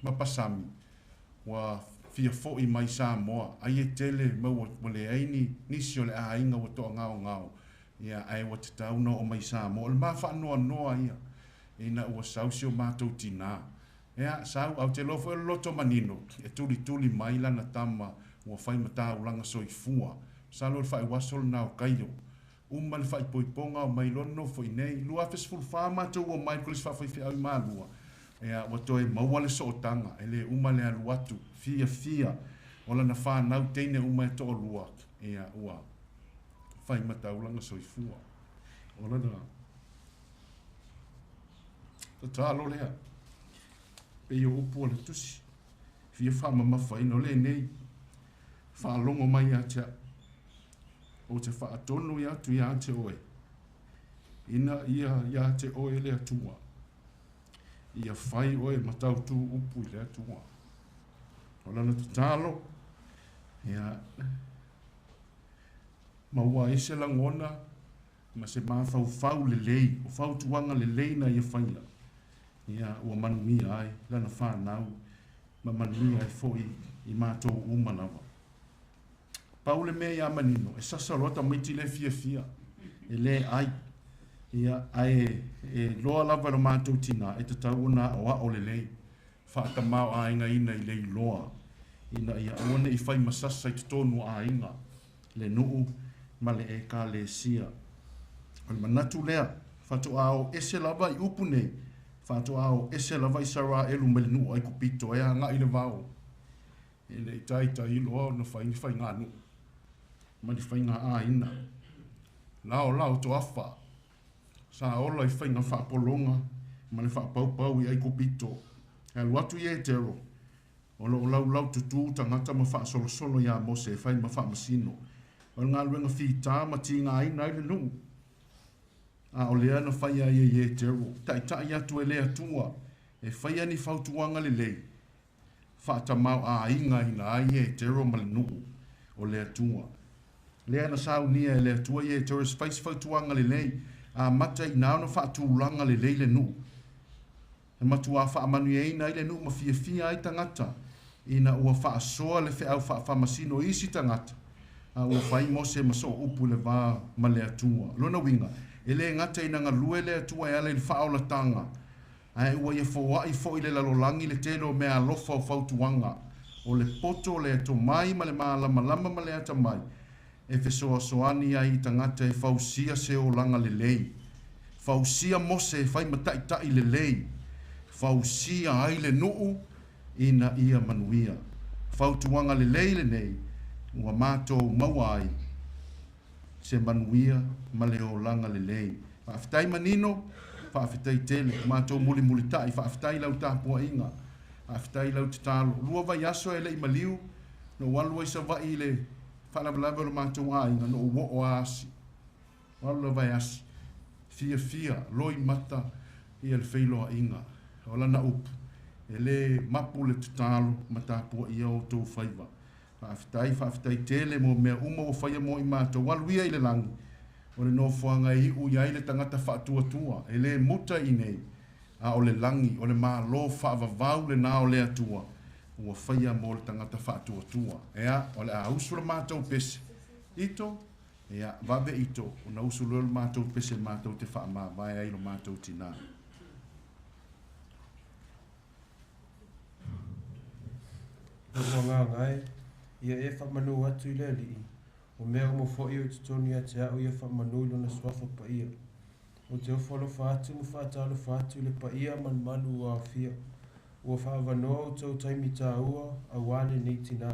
ma Pasami, ua fia fo'i mai Samoa, ai e tele ma ua, ua leai ni, nisi o le aiga ua to'agaogao, ia, ae ua tatau ona oo mai Samoa. O le ma faanoanoa ia, ina ua sau si o matou tinā. Ia, sau, ae ou te iloa foi o le loto manino, e tulituli mai lana tama ua fai ma taulaga soifua. Masalo o le faaiuaso lena o Kaio. Uma le faaipoipoga omai loa nonofo i inei. 2014 matou omai i le Kolisi Faafaifeau i Malua, ia, ua toe maua le sootaga, e le uma le alu atu, fiafia o lana fanau teine uma e toalua, ia, ua fai ma taulaga soifua. O lana tatalo lea, pei o upu o le tusi, fia faamamafaina o lenei faalogo mai ia te au. Ou te faatonu atu ia te oe, ina ia ia te oe le Atua, ia fai oe ma tautū upu i le Atua. O lana tatalo, ia, maua ai se lagona ma se mafaufau lelei, o fautuaga lelei na ia faia, ia, ua manuia ai lana fanau, ma manuia ai foi i matou uma lava. Pau le mea ia manino, e sasa loa tamaiti le fiafia, e le ai. Ia, ae e loa lava lo matou tinā, e tatau ona aoao lelei, faatamaoaigaina i le iloa, ina ia aua ne i fai ma sasa i totonu o aiga, le nuu ma le ekalesia. O le manatu lea, faatoa o ese lava i upu nei, faatoa o ese lava Isaraelu mai le nuu o Aikupito e agai i le vao. E le i taitai loa ona fai ni faiganuu ma ni faigaaiga. Laolao toafa, sa ola i faiga faapologa ma le faapaupau i Aikupito. E alu atu Ietero, o lo o laulau tutū tagata ma faasolosolo iā Mose e fai ma faamasino. O le galuega fitā ma tigaina ai le nuu. A o lea na faia ai e Ietero, taitai atu e le Atua e faia ni fautuaga lelei, faatamaoaigaina ai Ietero ma le nuu o le Atua. Lea na saunia e le Atua Ietero e fai se fautuaga lelei, amata i ina ona faatulaga lelei le nuu. E matuā faamanuiaina ai le nuu ma fiafia ai tagata, ina ua faasoa le feau faafaamasino i isi tagata, a ua fai Mose ma sooupu i le va ma le Atua. O lona uiga, e le gata ina galue le Atua e ala i le faaolataga, ae ua ia foai foi i le lalolagi le tele o meaalofa o fautuaga, o le poto, le tomai ma le malamalama ma le atamai, e fesoasoani ai i tagata e fausia se olaga lelei. Fausia Mose e fai ma taitai lelei, fausia ai le nuu ina ia manuia. Fautuaga lelei lenei ua matou maua ai se manuia ma le olaga lelei. Faafetai manino, faafetai tele, matou mulimulitai, faafetai i lau tapuaiga, faafetai i lau tatalo. Lua vaiaso e le i maliu, na ou alu ai i Savaii i le faalavelave o le matou aiga, na ou oo a asi. Alu lava e asi. Fiafia, loimata ia le feiloaiga. O lana upu, e le mapu le tatalo ma tapuaia outou faiva. Faafetai, faafetai tele mo mea uma ua faia mo i matou. Alu ia i le lagi, o le nofoaga e iu i ai le tagata faatuatua, e le muta i inei, a o le lagi, o le Malo faavavau lena o le Atua, ua faia mo le tagata faatuatua. Ea, o le a usu le matou pese. Ito, ea, vave ito, ona usu loa le matou pese matou te faamavae ai lo matou tinā. Lou agaga e, ia e faamanu atu i le Alii, o mea uma foi o i totonu ia te au ia faamanu i Lona Suafa Paia. Ou te ofo alofa atu ma faatalofa atu i le paia malumalu ua aofia. Ua faaavanoa outou taimi taua aua lenei tinā.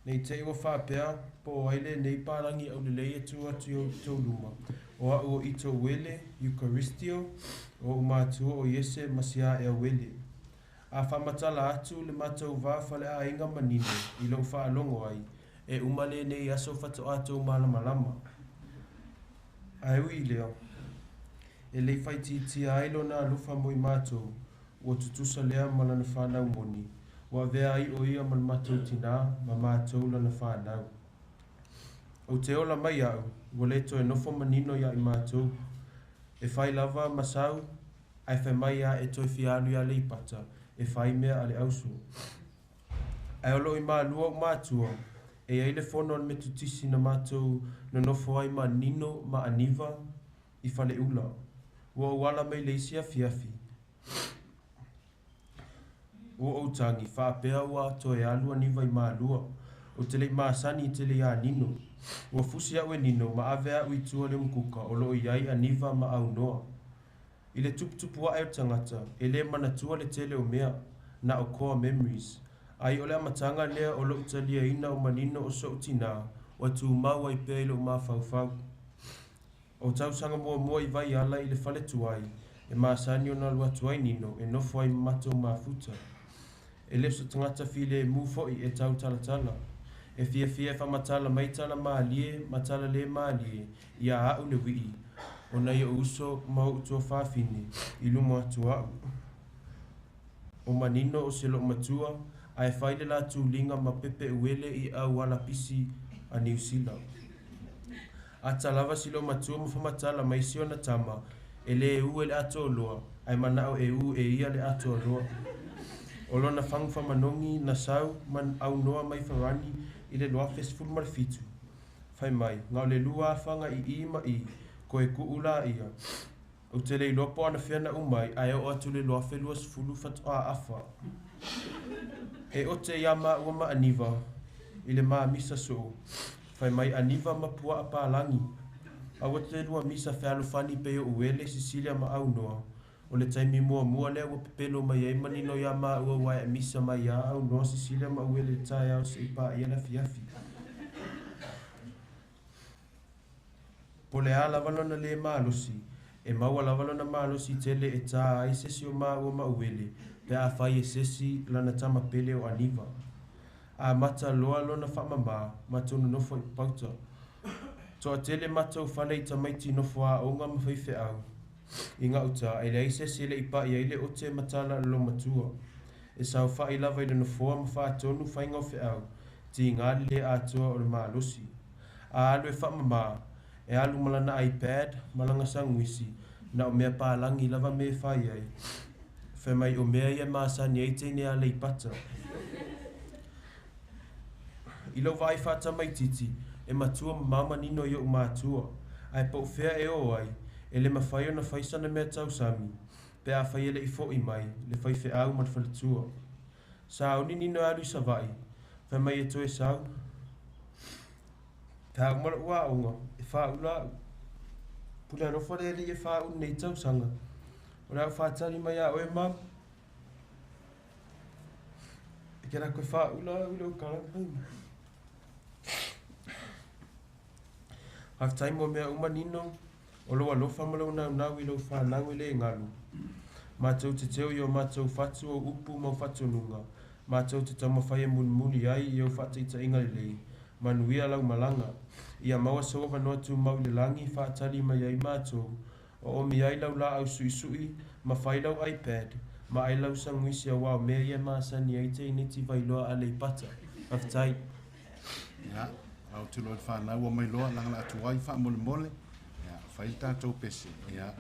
Ne i te i ua faapea, po o ai lenei palagi aulelei e tu atu i outou luma, o au o Ito Uele, Eucharistio, o ou matua o Iese ma Siaea Uele. A faamatala atu le matou va faleaiga manino i lou faalogo ai, e uma lenei aso faatoa tou malamalama. Ae ui i lea, e le i faaitiitia ai Lona alofa mo i matou, ua tutusa lea ma Lana fanau moni, ua avea ai o Ia ma le matou tinā, ma matou Lana fanau. Ou te ola mai au, ua le toe nofo manino iā i matou. E fai lava ma sau, ae fai mai a e toe fia alu i Aleipata e fai mea a le auso. Ae o lo o i Malua ou matua, e i ai le fono a le Metotisi na matou nonofo ai ma Nino ma Aniva i Faleula. Ua ou ala mai le isi afiafi, ua ou tagi, faapea ua toe alu Aniva i Malua. Ou te le i masani tele iā Nino. Ua fusi au e Nino ma ave au i tua i le umukuka o lo o i ai Aniva ma Aunoa. I le tuputupu ae o le tagata, e le manatua le tele o mea, na o core memories. Ai o le amataga lea o lou taliaina o manino o so'u tinā, ua tumau ai pea i lou mafaufau. O tausaga muamua i Vaiala i le fale tuai, e masani ona alu atu ai Nino e nofo ai ma matou mafuta. E le o se tagata filemu foi e tautalatala. E fiafia e faamatala mai tala malie ma tala le malie iā a'u le wii o nai o'u uso ma o'u tuafafine i luma atu o a'u. O manino o se loomatua ae fai le la tuliga ma pepeuele i auala pisi a Niu Sila. Ata lava si loomatua ma faamatala mai si ona tama e lē ū e le atoaloa ae mana'o e ū e ia le atoaloa. O lona fagu faamanogi na sau ma aunoa mai Farani i le 2017. Fai mai, na o le lua afaga i i ma i, koe kuu laia. Ou te le iloa po o anafea na uma ai, ae oo atu i le 2020 faatoa afa. E ote iā māua ma Aniva i le ma misa soo. Fai mai Aniva ma puaa palagi. Aua te lua misa fealofani pei o Uele, Sisilia ma Aunoa. O le taimi muamua lea ua pepelo mai ai manino iā māua aua e misa mai lava Aunoa, Sisilia ma Uele i le taeao seia paia le afiafi. Po o le a lava lona le malosi, e maua lava lona malosi tele e tā ai se isi o māua ma Uele pe afai e se isi lana tama pele o Aniva. Amata loa lona faamamā, matou nonofo i Papauta. Toatele matou fale i tamaiti nofo aoga ma faifeau i gauta, e leai se isi e le i pai ai le ote ma tala a le loomatua. E saofai lava i le nofoa ma faatonu faiga o feau, tiga le le atoa o le malosi. A alu e faamamā, e alu ma lana iPad ma lana saguisi, na o mea palagi lava mea e fai ai. Fai mai o mea ia e masani ai teine Aleipata. I lou vaai faatamaitiiti, e matua mamao manino i o'u matua, ae po o fea e o ai, e le mafai ona fai sana mea tausami, pe afai e le i fo'i mai le faifeau ma le faletua. Sauni Nino e alu i Savaii, fai mai e toe sau. Pe a uma lo'u aoga, e faaula a'u. Pule alofa le Alii e faaulu nei tausaga. O le a ou faatali mai iā oe Mau. E ke lako e faaula au i lou kalana. Faafetai mo mea uma Nino, o lou alofa ma lou naunau i lou fanau e le galu. Matou te teu i o matou fatu ou upu ma ou faatonuga, matou te taumafai e mulimuli ai i ou faataitaiga lelei. Manuia lau malaga. Ia maua sou avanoa tumau i le lagi, faatali mai ai matou. Oomi ai lau laau suisui, ma fai lau iPad, ma ai lau saguisi auā o mea ia e masani ai teineti Vailoa Aleipata. Faafetai. Ia, au te loa i le fanau ua mai loa lagalaga atu ai faamolemole, ia, fai le tatou pese, ia.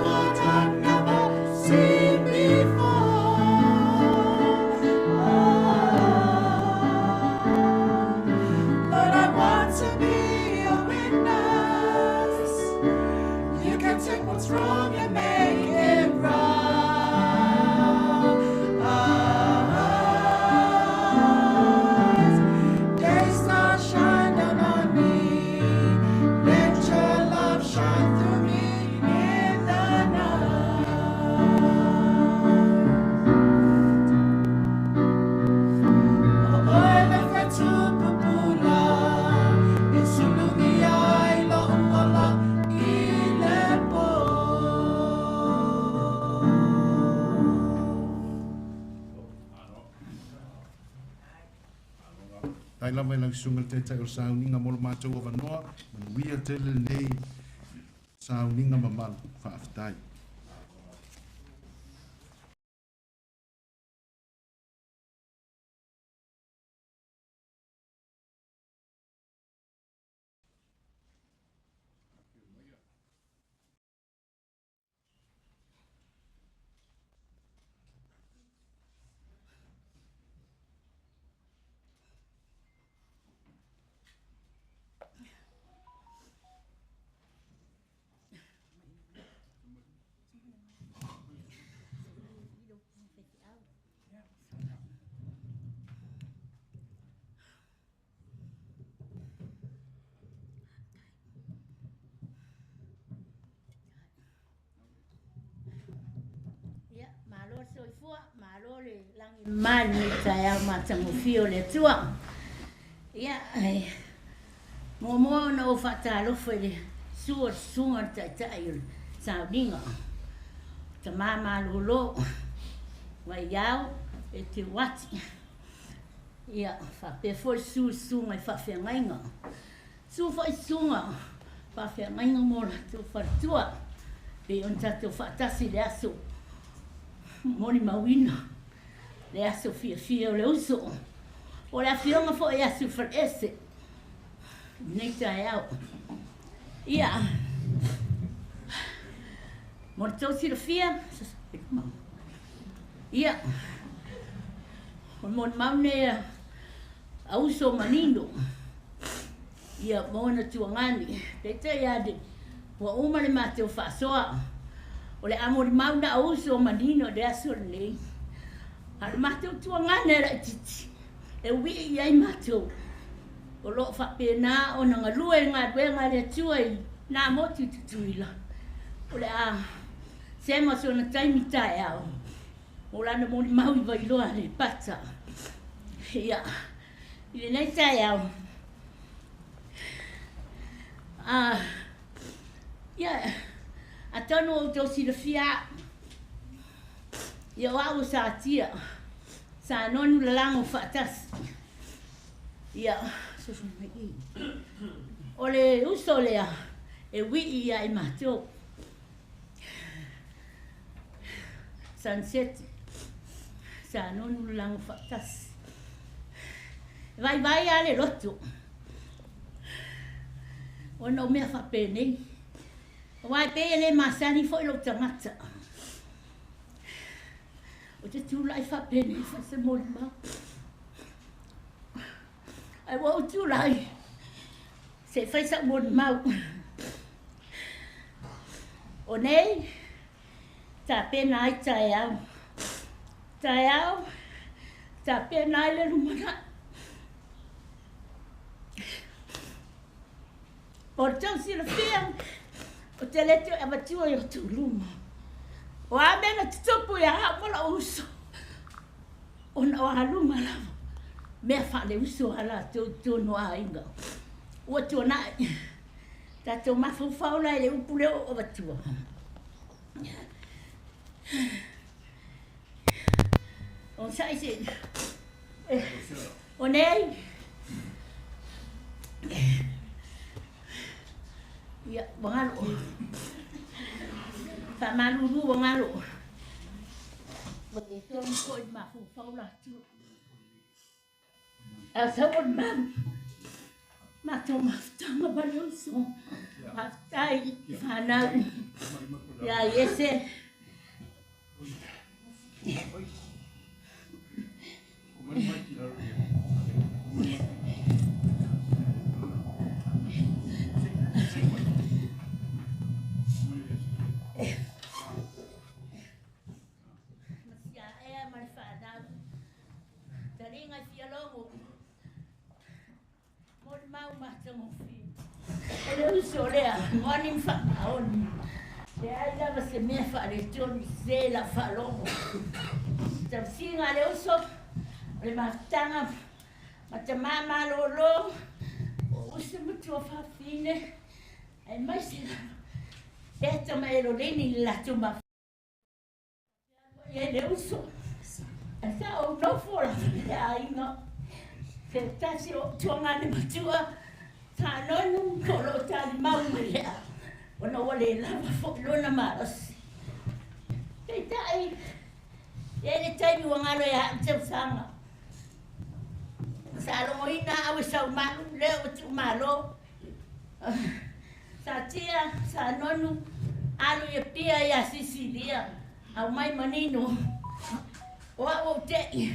what I've never seen before. Lord, I want to be a witness. You can take what's wrong and make it right. Day star shine down on me. Let your love shine through me in the night. O oe le whetupupula, e sulugi ai lo uala i le pō. Tai lava i lau susuga i le Taitai o le sauniga mo le matou avanoa, manuia tele lenei sauniga mamalu. Faafetai. Ia, malo le soifua, malo le lagimama i lenei taeao matagofie o le Atua. Ia, e muamua ona ou faatalofa i le susu o le susuga o le Taitai o le Sauniga, Tama Malolo, Vaiao e Te Uati. Ia, faapea foi le susu i susuga i faafeagaiga. Susu foi susuga faafeagaiga ma o latou faletua, pei ona tatou faatasi i le aso molimauina, le aso fiafia o le uso. O le afioga foi ia Sufaleese i lenei taeao. Ia, mo le tou silafia, ia, o le molimau lenei a uso manino, ia ma ona tuagani. Peitai ane, ua uma le matou faasoa, o le a molimau na o uso manino i le aso lenei. A o le matou tuagana e laitiiti, e uii i ai matou, o lo o faapena ona galue i galuega a le Atua i nā motu i Tutuila. O le a sema sona taimi taeao, mo lana molimau i Vailoa Aleipata. Ia, i lenei taeao, ia, atonu o outou silafia au, ia o au o Satia, sa nonu lalago faatasi. Ia, o le uso lea e uii ia i matou. Sunset, sa nonu lalago faatasi. E vaivai lava le loto, ona o mea faapenei. Aua e pei e le masani foi lou tagata. Ou te tulai faapenei fai se molimau. Ae ua ou tulai se i fai sau molimau. O nei, tapena ai taeao. Taeao, tapena ai le lumanai. O le tou silafia, ou te le toe avatua i outou luma. O a mea na tutupu ia au ma lou uso, ona o aluga lava, mea faaleuso a latou i totonu o aiga. Ua tuanai, tatou mafaufau la i le upu lea ua ou avatua. Onosai se i. O nei, ia, ua galo. Faamalulu ua galo. Ua le tonu foi le mafaufau latou. A sau o le malu. Matou mafutaga ma le uso. Faafetai i fanau ia Iese. Ma siaea ma le fanau. Taliga i fialogo. Molimau matagofie. O le uso lea, moni ma faamaoni. Leai lava se mea faaletonu sese i lau faalogo. Tausiga a le uso, o le mafutaga ma tama malolo, o uso ma tuafafine, aemaise lava Peta ma Eloleni i le latou mafutaga. Ia le uso, ae sa ou nofo lava i le aiga. Se tasi o tuagane matua, sa nonu o lo o talimau mai lea, ona ua le lava foi lona malosi. Peitai, e i ai le taimi ua galo ia au tausaga. Sa logoina au e Saumalu, lea ua tuumalo. Sa tia, sa nonu, alu i Apia ia Sisilia, aumai manino. O au ou te'i,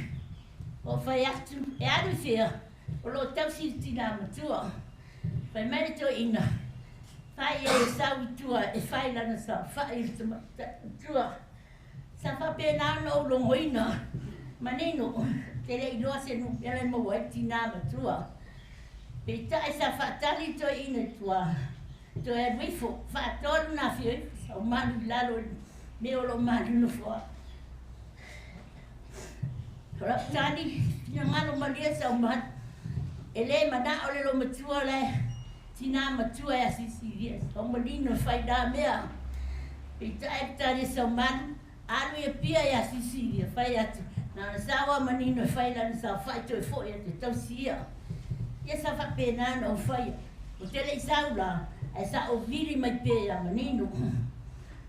ua fai atu, e alu i fea, o lo o tausi le tinā matua. Fai mai le toeaina, fai ia e sau i tua e fai lana saofai i le tamaitai matua. Sa faapena ona ou logoina, manino, te le iloa se numera e maua ai le tinā matua. Peitai sa faatali le toeaina i tua, toe alu ifo, faatolu na afio ifo, sau malu i lalo i le mea o lo o malu nofoa. O lau tali, finagalo malie sau malu, e le manao le loomatua la e tinā matua e asiasilia, sau manino e fai na mea. Peitai le tali a Saumalu, alu i Apia e asiasilia, fai atu, na ona sao lava manino e fai lana saofai toe foi atu e tausi ia. Ia sa faapena ona ou faia. Ou te le i sau la, ae sa ou vili mai pea ia manino.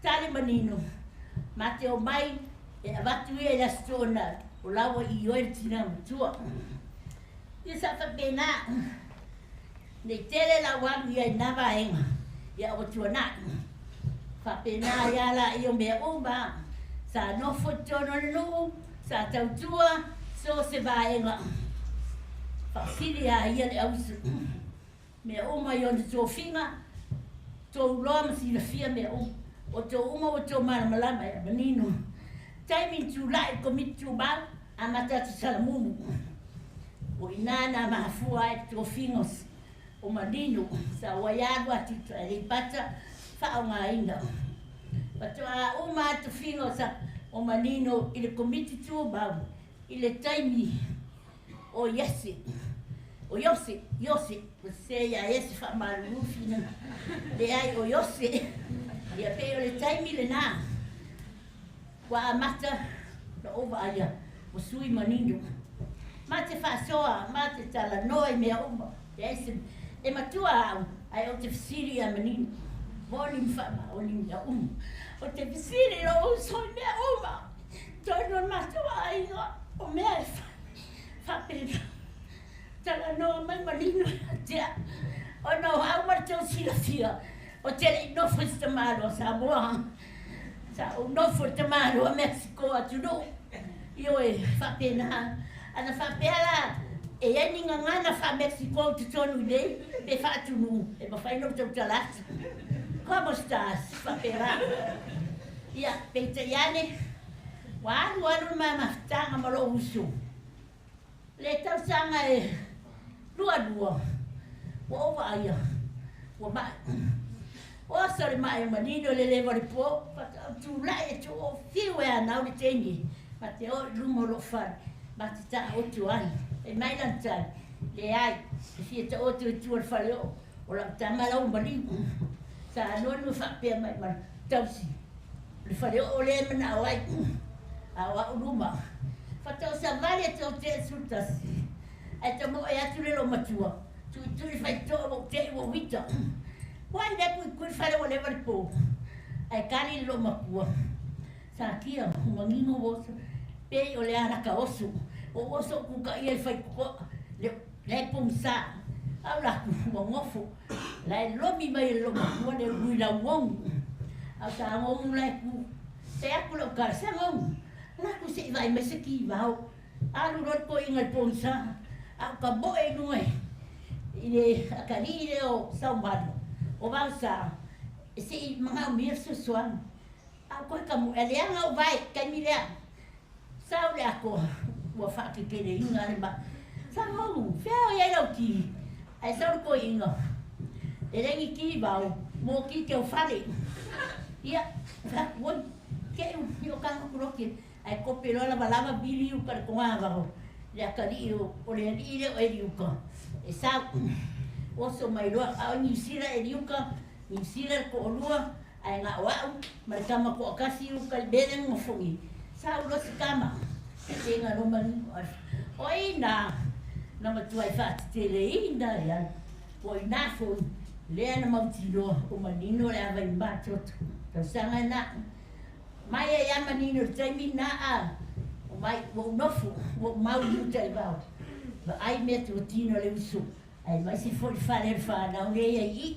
Tali manino, ma te omai e avatu ia i le Aso Toonai, o la ua ioe le tinā matua. Ia sa faapena. Nei tele lau alu ia i na vaega, ia ua tuanai. Faapena ai lava laia o mea uma, sa nofo i totonu o le nuu, sa tautua so o se vaega. Faasili a ia le ausu. Mea uma i ona tofiga, tou loa ma silafia mea uma. O tou uma ua tou malamalama ia manino. Taimi na tulai le Komiti Tumau, amata atu Salamumu. O i ina na mafua ai le tofiga o Manino sa ua ia alu atu i Aleipata faaaogaina. Faatoa uma lava le tofiga o Manino i le Komiti Tumau i le taimi o Iese, o Iose, Iose, ua sese ia Iese faamalulu finagalo, leai o Iose. Ia pei o le taimi lena ua amata ona ou vaaia ua sui manino. Ma te faasoa, ma te talanoa i mea uma. Leai se e matua au, ae ou te fesili ia manino. Moni ma faamaoni mea uma. Ou te fesili i lou uso i mea uma. Tonu o le matou aiga, o mea e fai faapena. Talanoa mai manino ia te au. Ona o au ma le tou silafia, ou te le i nofo i se tamaloa Samoa. Sa ou nofo i le tamaloa Mexico atunuu. Ioe, faapena. Ana faapea la, e i ai ni gagana faa-Mexico i totonu i nei, pe faa-atunuu, e mafai ona ou tautala atu. Como estás? Faapena. Ia, peitai ane, ua alu alu le ma mafutaga ma lou uso. Le tausaga e lualua, ua ou vaaia, ua ma'i. Oso le ma'i o manino le leva o le po, faatoa ou tulai atu o fiu e anau le teine, ma te o i luma o lou fale, ma te taoto ai. Fai mai lana tali, Leai, e fia taoto i tua o le fale oo, o lau tama la ua maliu. Sa anuanu e faapea mai ma tausi, o le fale oo lea e manao ai, a o au luma. Faatoa savali atu au tea 11, ae tamoe atu le loomatua, tuitui le faitoa ua ou te'i ua ou ita. Ua ai lea kuikui le fale ua leva le po, ae kali le loomakua. Sa kia o manino ua oso, pei o le alaka oso, ua ou oso ou kukaia i le faitotoa, le, le pogisa. Au la aku ua gofo la e lomi mai e le loomatua le ului lauogu. Au tagogu la e ku. Te aku lau kala se gogu. La aku se'i vaai mai se kivao. Alu loa le toeaina i le pogisa, a o ka moe i luga i le akalii lea o Saumalu, o Vaosa, se'i manaomia le fesoasoani. A o toe tamoe, a leaga ou vae i le taimi lea, sau le atoa ua faateteleina le mai. Sa gou, fea o i ai lau ki? Ae sau le toeaina, e leai ni ki vao, mo ki teufale. Ia, fai atu, oi, te i o tago atu loa ke, ae kope loa lavalava vili i uka i le togavao, le atalii o le alii lea o Eliuka, e sau, oso mai loa, a o Niu Sila Eliuka, Niu Sila le toalua, ae na o a'u ma le tama to'atasi i uka i le mea lea na nofogia, sau loa si tama, tega loa manino ae, o ai na na matuai faateteleina ai ai, o inā foi lea na mautinoa o manino le ava i matoto. Tausaga na mai ai a manino i le taimi na a o mai ua ou nofo, ua ou mau i uta i vao, vaai mea tuatino a le uso, aemaise foi le fale o le fanau lea i ai i i.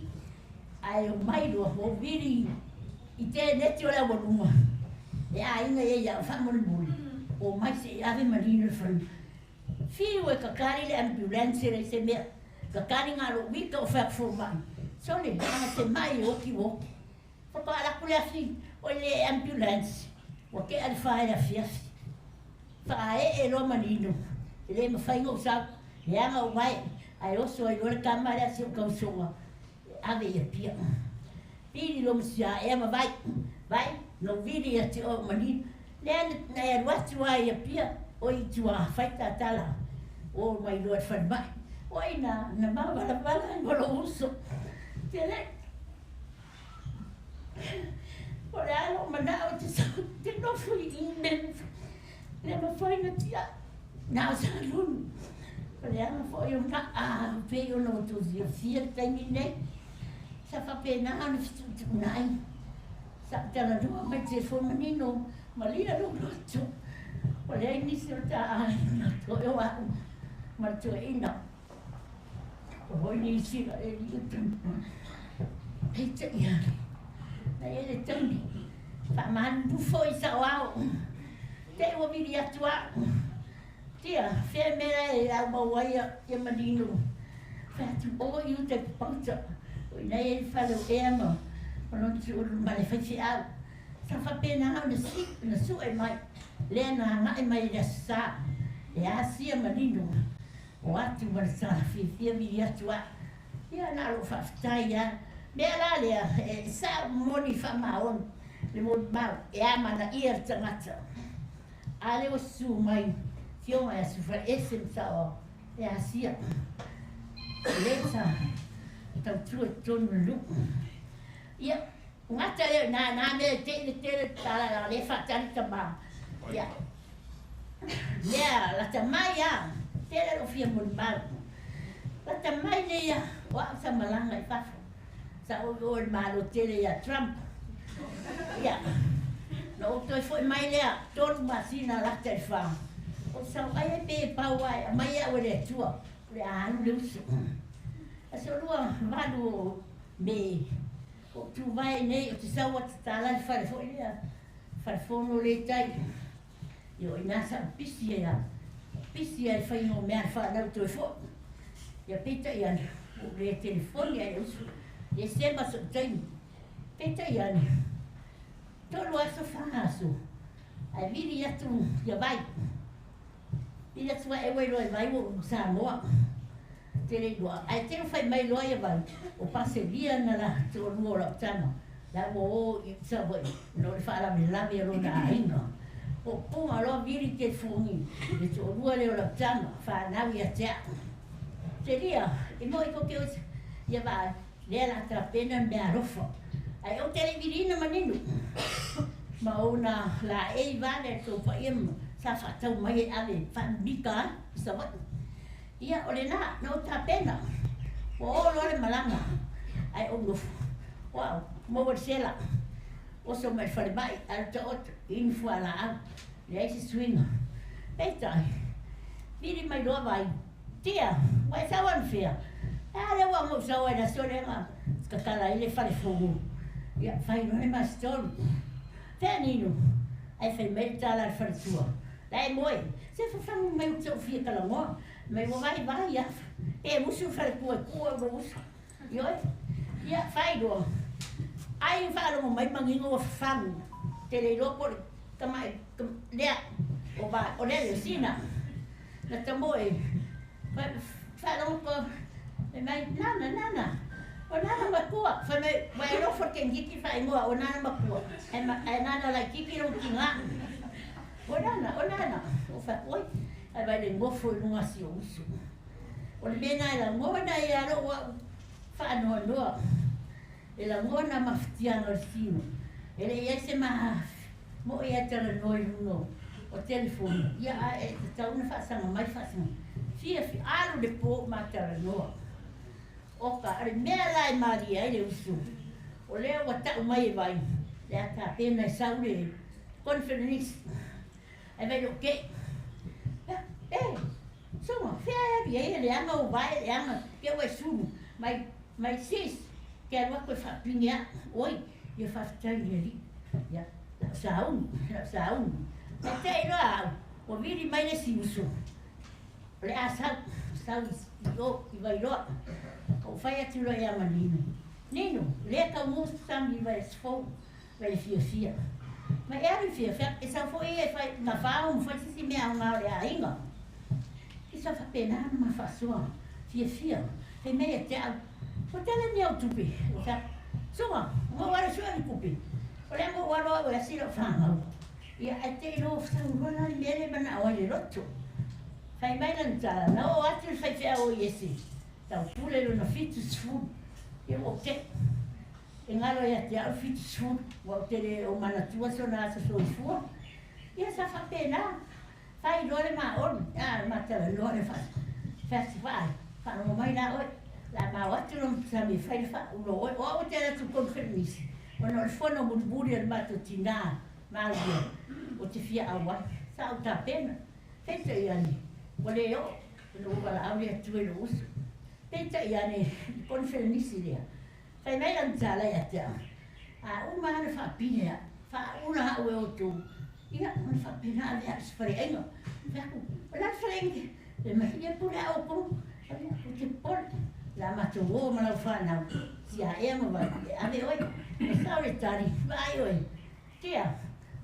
Ae omai loa ua ou vili i teneti o le aualuga e aiga i ai ia au faamolemole, omai se i ave manino i le falemai. Fiu e kakali le ambulance leai se mea, kakali na o lou ita o fai atu fomai, sole, ana se mai e oti ua oti. Faatoa alu atu le afi, oi le ambulance, ua tea le fa i le afiafi. Faaee loa manino, e le mafai ona ou sau, leaga ou vae, ae oso ai loa le tama lea si ou tausoga e ave i Apia. Vili loa ma siaea ma vai, vai, na ou vili ia te oe o manino. Lea na e alu atu lava i Apia, oi i tua, fai ta tala, o mai loa i le falemai. O ai na, na mavalapala ai ma lou uso. Te O le a lou manao e te sau te nofo i i me le mafai ona tiai na o sa lulu. O le aga foi o na a pei ona outou fiafia le taimi lenei. Sa faapena ona fetuutuunai. Sa ou talanoa mai i le telefoni manino malia lou loto. Ua leai nisi o ta aiga toe o au ma le toeaina. O hoi Niu Sila e li Peitai ane, na i ai le taimi, faamalulu foi i sao ao, te i ua vili atu au. Tia, fea mea e aumau ai ia manino, fai atu, o i uta i Papauta, o ina i ai le fale o Ea ma lona tuulu ma le faifeau. Sa faapena ona si, ona sue mai, lea na agai mai i le Aso Sa, e asia manino. O atu ma le tala fiafia vili atu a. Ia na o lou faafetai a. Mea la lea e sa moni faamaoni le molimau e amanaia le tagata. A lea ua susu mai Afioga ia Sufaiese ma Saoao e asia. E le sa tautua i totonu o le nuu. Ia, gata lea i ina, na mea e tei le tele tala la lea faatali tama. Ia, Lea, lata mai a, tele lou fia molimau. Lata mai nei a, o au sa malaga i fafo. Sa ou i o i le Malo tele ia Trump. Ia, na ou toe foi mai lea, 3 masina lata i le 4. Ou sau ai ai pe e pau a e aumai au e le Atua, o le a alu le uso. Aso 2, 8 o Me, ou tuvae nei, ou te sau atu tatala le fale foi lea, fale fono lea i tai. Ia o i ina sa ou pisi ai a, pisi ai i le faiga o mea a le fanau toe foi. Ia peitai ane, ua ou le telefoni ai le uso, e sema so'u taimi. Peitai ane, tolu aso fa aso, ae vili atu ia vai. Vili atu ai e loa i vai ua ou Samoa. Tele loa, ae tele fai mai loa ia vai, o Paselia na la toalua o lau tama. La ua o i Savaii no le faalavelave a lona aiga. O poga loa vili telefoni le toalua lea o lau tama, fanau ia te a'u. Telia, e moi ko ke oe ia vaai, lea la tapena le meaalofa. Ae ou te le i viliina manino ma ona laei vale a le tou paia ma sa faatau mai e ave faamimika ai i Savaii. Ia, o lena, na ou tapena, ua oo loa le malaga, ae ou nofo, o au, maua le sela, oso mai le falemai, alu taoto, inu fualaau, leai se suiga. Peitai, vili mai loa vai, Tia, ua e sau anafea? A le ua mo sa ai la sole ma tatala ai le fale fogu. Ia, fai loa le masitolu. Fea Nino? Ae fai mai le tala a le faletua. La e moe. Se fafagu mai ou te ou fia talanoa. Mai ua vaivai lava. Pe usu le faletua e tuu au lou uso. Ioe. Ia, fai loa. Ai faalogo mai manino ua fafagu. Te le iloa po o le tamai lea o va o lea le sina. Na tamoe. Faalogo ko fai mai, Nana, Nana, o Nana matua. Fai mai, ua e alofa le tengiti faaigoa o Nana matua. Ae, ae Nana laititi lou tigā. O Nana, o Nana. Ou fai atu, oi, ae vai le nofo i luga si ou uso. O le mea lena e lagona ai a lou au faanoanoa. E lagona mafatiaga o le tino. E le i ai se ma moʻi e talanoa i luga o telefoni, ia ae e tatau ona faasaga mai faasaga fia fia alu le po ma talanoa. Oka, o le mea la e malie ai le uso, o lea ua tau mai e vai, le a tapena e sau le conference. Ae vai lou kei. E, soga, fea e alu i ai e leaga ou vae, leaga, ke ua e sulu, mai, mai sis, ke alu aku e faapine au, oi, ia faafetai i le Alii. Ia, lau sauni, lau sauni. Ae te i loa au, ua vili mai le isi uso, o le a sau, sau i o, i Vailoa. Ou fai atu loa ia ma Nino, Nino, lea tau sami i Vaisfou, vai le fiafia. Ma e alu i fiafia, e sau foi ia e fai mafao ma fai se isi mea aoga o le aiga. I sa faapena ona ma faasoa fiafia, fai mai ia te au, Ua tele ni au tupe, o fai atu, Soga, ua ou alu e sue ni tupe, o lea ua ou alu au e asi lau fanau. Ia, ae te i loa sau loa la le mea lea e manao ai le loto. Fai mai lana tala, na oo atu le faifeau o Iese, tau pule lona 70, ia ua ou tei. E galo ia te au le 70, ua ou te le o manatua sona aso soifua. Ia sa faapena, fai loa le maoli, a ma talanoa le faa, faalogo mai la oe. La ma o atu lo sami e fai le faaulo oe. O au e te alu atu i conference, ona o le fono mulimuli a le matou tinā malie o te fia auai. Sa ou tapena. Peitai ane, ua le oo, ona ua valaau le Atua i lou uso. Peitai ane, i conference lea, fai mai lana tala ia te au, a uma lava ona faapine au, faaula au e outou, ia, ona faapena ave au i se faleaiga. Fai atu, o le a le faleaiga? Fai mai, ia pule a outou, ou te popole, o le a matou o ma lau fanau, siaea ma vai, e ave oe. E sao le tali, vaai oe, Tea,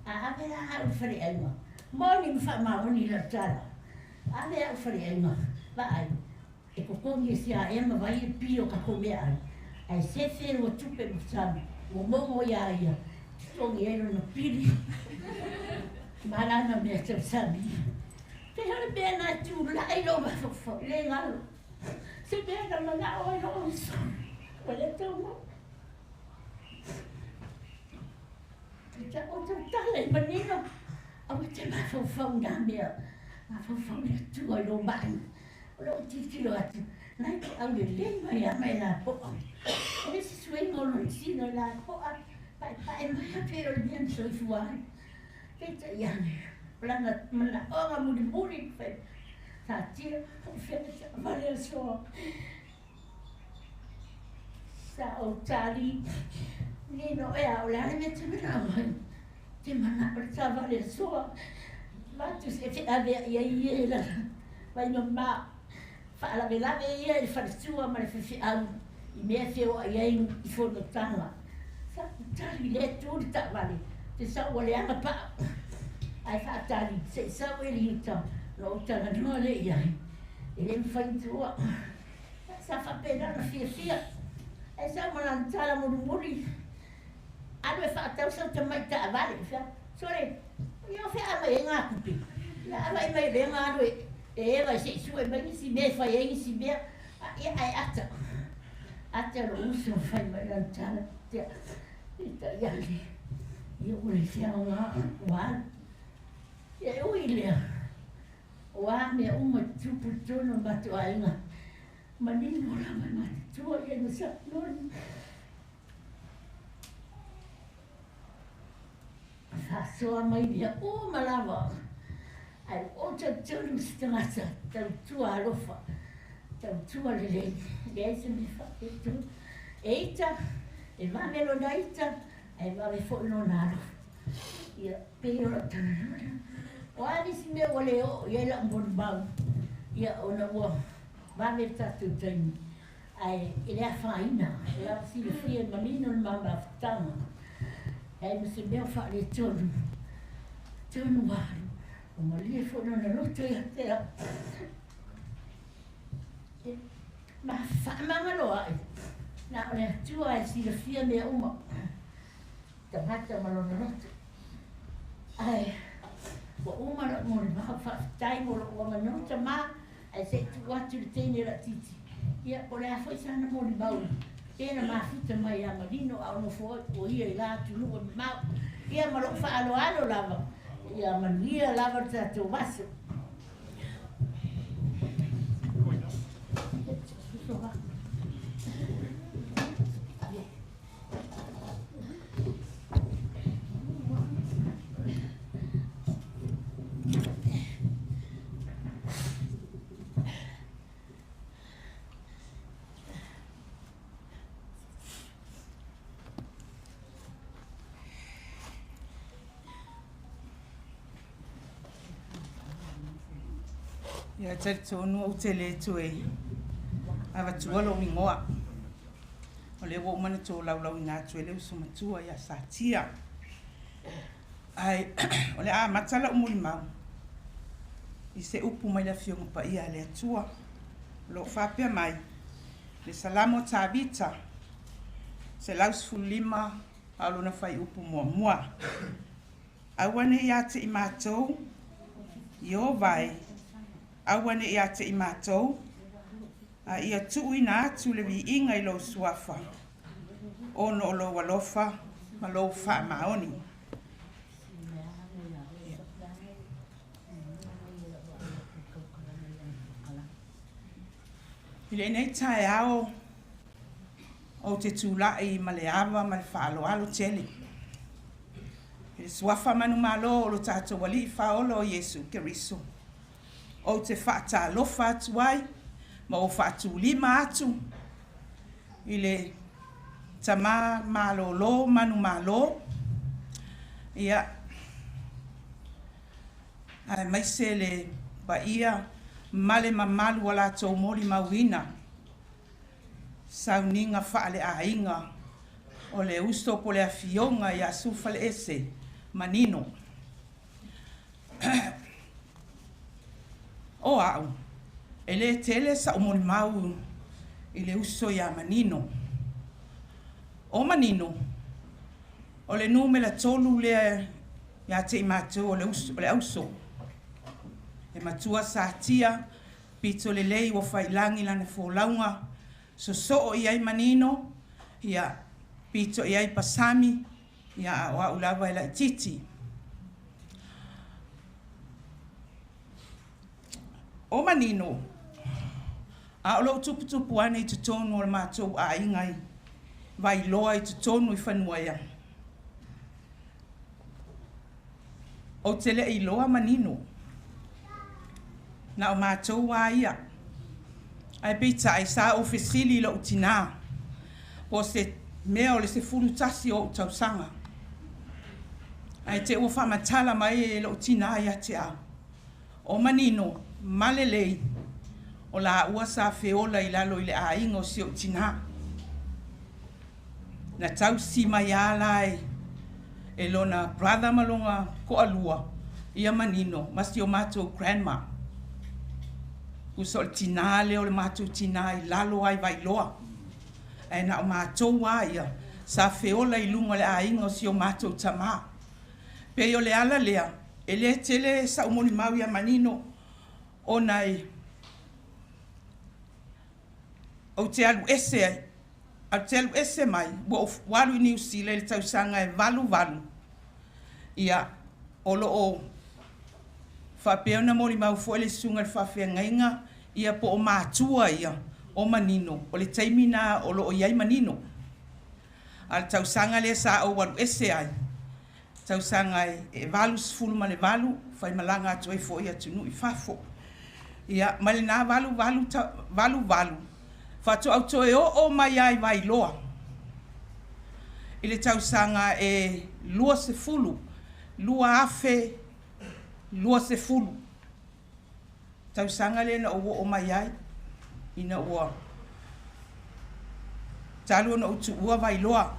a ave la au i le faleaiga, moni ma faamaoni lau tala, ave au i le faleaiga, vaai, e totogi e siaea ma vai le pili o tatou meaai, ae sefe lua tupe ma sami, ua mogo iā ia, totogi ai lona pili ma lana mea tausami. Pei o le mea na e tulai lou mafaufau, le galo, se mea na manao ai lou uso, ua le taunuu. O tautala i manino, aua te mafaufau i nā mea, mafaufau le Atua i lou mai. O lou tilotilo atu, nai toau lelei mai lava mai lapoa. O le isi suiga o lona tino i lapoa, paepae mai lava pei o le mea na soifua ai. Peitai ane, o lana manaoga mulimuli, fai, taatia, o fea le taavale asoa. Sa ou tali nino ea o le a le mea te manao ai. Te manao le taavale asoa. Avatu se feaveai ai ia i lana vaimama. Faalavelave ia i le faletua ma le faifeau i mea e feoai ai i fonotaga. Sa ou tali lea tu le taavale te sau ua leaga pao. Ae faatali se i sau Eliuta ona ou talanoa lea i ai. E le mafai ona tuua. Sa faapena ona fiafia. Ae sau ma lana tala mulimuli, alu e faatau sau tamai taavale. Sole, ia o fea a mai ai ngā tupe? Ia avai mai lea ngā alu e eva e se i sue mai nisi mea e fai ai nisi mea. Ia ae ata. Ata lou uso fai mai lana tala. Tea, peitai ane, ia ua le feaoga ua alu. Ia e ui lea, o a mea uma i tupu i totonu o le matou aiga, manino lava i matutua ia na saunoni. Faasoa mai mea uma lava, ae ua ou talitonu i se tagata tautua alofa. Tautua lelei, leai se mea faaletonu. E ita, e vave lona ita, ae vave foi lona alofa. Ia, pei o lau talanoa lena. O a nisi mea ua le oo i ai lau molimau, ia ona ua vave le tatou taimi, ae e le afaina, o la ua silafia e manino le ma mafutaga, leai ma se mea o faaletonu, tonu ua alu, ua malie foi lona loto ia te au. Ma faamagalo ai, na o le Atua e silafia mea uma, tagata ma lona loto. Ae ua uma lou molimau, faafetai mo lou avanoa tama, ae se i tuu atu i le teine laitiiti, ia po o le a foi sana molimau pe na mafuta mai ia Manino a o nofo o ia i la atunuu e mamao. Ia ma lou faaaloalo lava, ia manuia lava le tatou aso. Ia talitonu ou te le toe avatua lou igoa. O lea ua uma ona tolaulauina atu e le uso matua ia Satia. Ae o le a amata lau molimau i se upu mai le Afioga Paia a le Atua. O lo o faapea mai le Salamo a Tavita, 115 a o lona fuaiupu muamua. Aua ne i ia te i matou, Ieova e, aua ne i ia te i matou, a ia tuuina atu le viiga i lou suafa, ona o lou alofa ma lou faamaoni. I lenei taeao, ou te tulai ma le ava ma le faaaloalo tele i le suafa manumalo o lo tatou Alii Faaola o Iesu Keriso. Ou te faatalofa atu ai ma ou faatulima atu i le tama malolo manumalo, ia, aemaise le paia ma le mamalu o latou molimauina sauniga faaleaiga o le uso po o le afioga ia Sufaleese Manino. O au, e le tele sa'u molimau i le uso ia Manino. O Manino, o le numera 3 lea ia te i matou o le uso, o le auso. E matua Satia, pito lelei ua faiilagi lana folauga, sosoo i ai Manino, ia, pito i ai Pasami, ia, a o au lava e laitiiti. O Manino, a o lou tuputupu ane i totonu o le matou aiga i Vailoa i totonu i Fanuaea, ou te le iloa Manino. Na o matou a ia. Ae peitai sa ou fesili i lou tinā, po o se mea o le 11 o ou tausaga. Ae te i ua faamatala mai e lou tinā ia te au, o Manino ma Lelei, o laua sa feola i lalo i le aiga o si ou tinā. Na tausi mai lava la e lona brother ma lona toalua ia Manino ma si o matou grandma. Tusa o le tinā lea o le matou tinā i lalo lava i Vailoa. Ae na o matou lava ia sa feola i luga o le aiga o si o matou tamā. Pei o le ala lea, e le tele sa'u molimau ia Manino ona e ou te alu ese ai, ou te alu ese mai, ua ou alu i Niu Sila i le tausaga e 88, ia, o lo o faapea ona molimau foi le susuga i le faafeagaiga, ia po o matua ia o Manino, o le taimi lena o lo o i ai Manino. A o le tausaga lea sa ou alu ese ai, tausaga e 88, faimalaga atu ai foi i atunuu i fafo. Ia, mai lena 88, 88, faatoa ou toe oo mai lava i Vailoa i le tausaga e 20, 2020, tausaga lea na ou oo mai ai ina ua talu ona ou tuua Vailoa.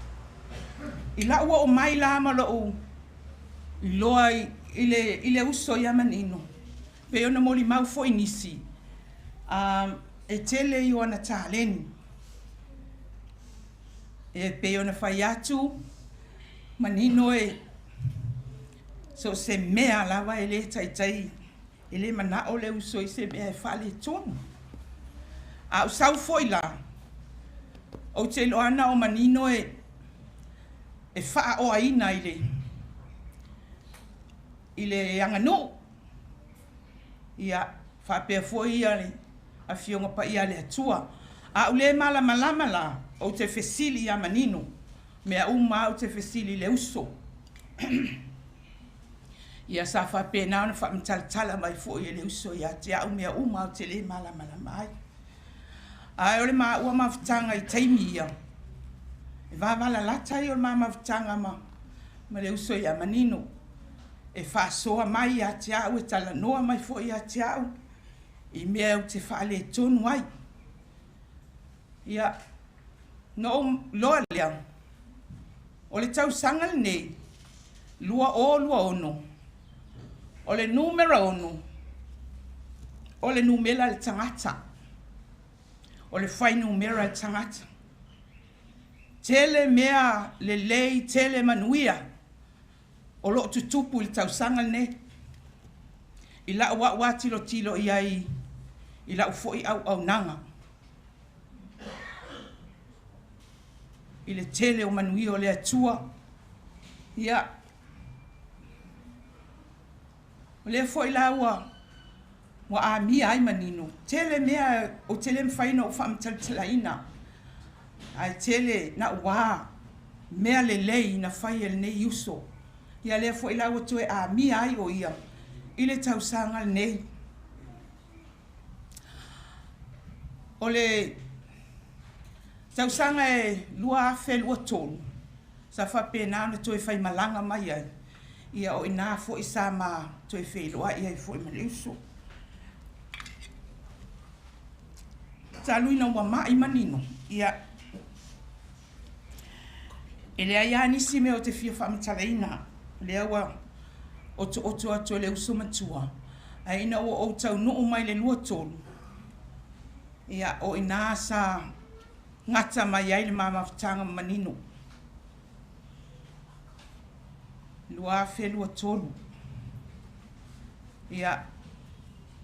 I la'u oo mai la ma lo'u iloa i le uso ia Manino, pei ona molimau foi nisi, e tele i o ana taleni. E pei ona fai atu, Manino e so o se mea lava e le taitai, e le manao le uso i se mea e faaletonu. A ou sau foi la, ou te iloaina o Manino e faaoaina i le aganuu. Ia, faapea foi le Afioga Paia a le Atua. A ou le malamalama la, ou te fesili ia Manino. Mea uma lava ou te fesili i le uso. Ia sa faapena ona faamatalatala mai foi e le uso ia te au mea uma ou te le malamalama ai. Ae o le maua mafutaga i taimi ia, e vavalalata ia o le ma mafutaga ma le uso ia Manino. E faasoa mai ia te au, e talanoa mai foi ia te au i mea ou te faaletonu ai. Ia, na ou iloa lea, o le tausaga lenei, 2026, o le numera 6, o le numera le tagata, o le fuainumera le tagata. Tele mea lelei, tele manuia o lo o tutupu i le tausaga lenei. I la'u au lava tilotilo i ai i la'u foi auaunaga, i le tele o manuia o le Atua. Ia, o lea foi la ua amia ai Manino, tele mea ou te le mafai ona ou faamatalatalaina, ae tele naua mea lelei na fai e lenei uso. Ia lea foi la ua toe amia ai o ia i le tausaga lenei. O le tausaga e 2023, sa faapena ona toe faimalaga mai ai, ia o i ina foi sa ma toe feiloai ai foi ma le uso. Talu ina ua mai Manino, ia, e leai lava nisi mea ou te fia faamatalaina, lea ua otooto atu e le uso matua, ae ina ua ou taunuu mai i le 23, ia, o i ina sa gata mai ai le ma mafutaga ma Manino. 2023, ia,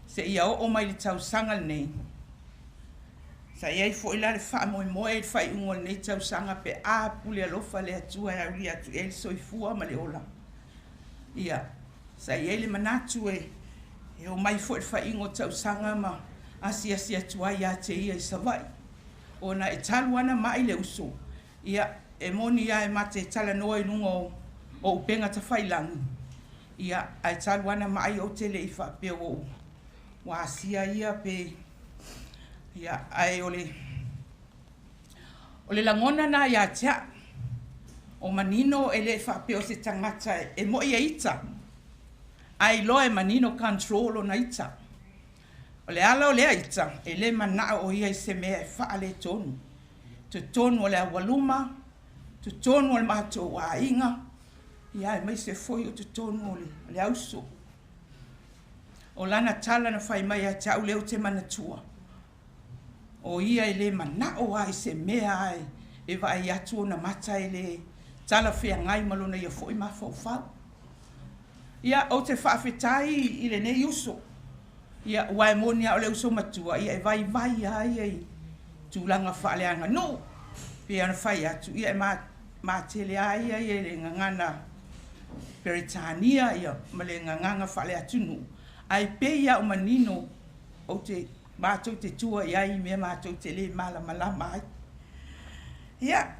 seia oo mai i le tausaga lenei, sa i ai foi la le faamoemoe i le faaiuga o lenei tausaga pe a pule alofa le Atua e aulia atu i ai le soifua ma le ola. Ia, sa i ai le manatu e omai foi i le faaiuga o tausaga ma asiasi atu ai ia te ia i Savaii, ona e talu lava ona mai le uso, ia, e moni lava e ma te talanoa i luga o upega tafailagi, ia, ae talu lava ona mai ou te le i faapea ua asia ia pe, ia, ae o le lagona lena ia te au, o Manino e le faapea o se tagata e moi e ita, ae iloa e Manino control ona ita. O le ala o lea ita, e le manao o ia i se mea e faaletonu. Totonu o le aualuma, totonu o le matou aiga, ia aemaise foi o totonu o le auso. O lana tala na fai mai ia te au lea ou te manatua, o ia e le manao lava i se mea e vaai atu ona mata e le talafeagai ma lona ia foi mafaufau. Ia, ou te faafetai i lenei uso, ia, aua e moni lava o le uso matua, ia e vaivai lava ia i tulaga faaleaganuu. Pei ona fai atu, ia e matele lava ia i le gagana Peretania ia, ma le gagana faaleatunuu, ae pei lava o Manino ou te, matou te tua i ai i mea matou te le malamalama ai. Ia,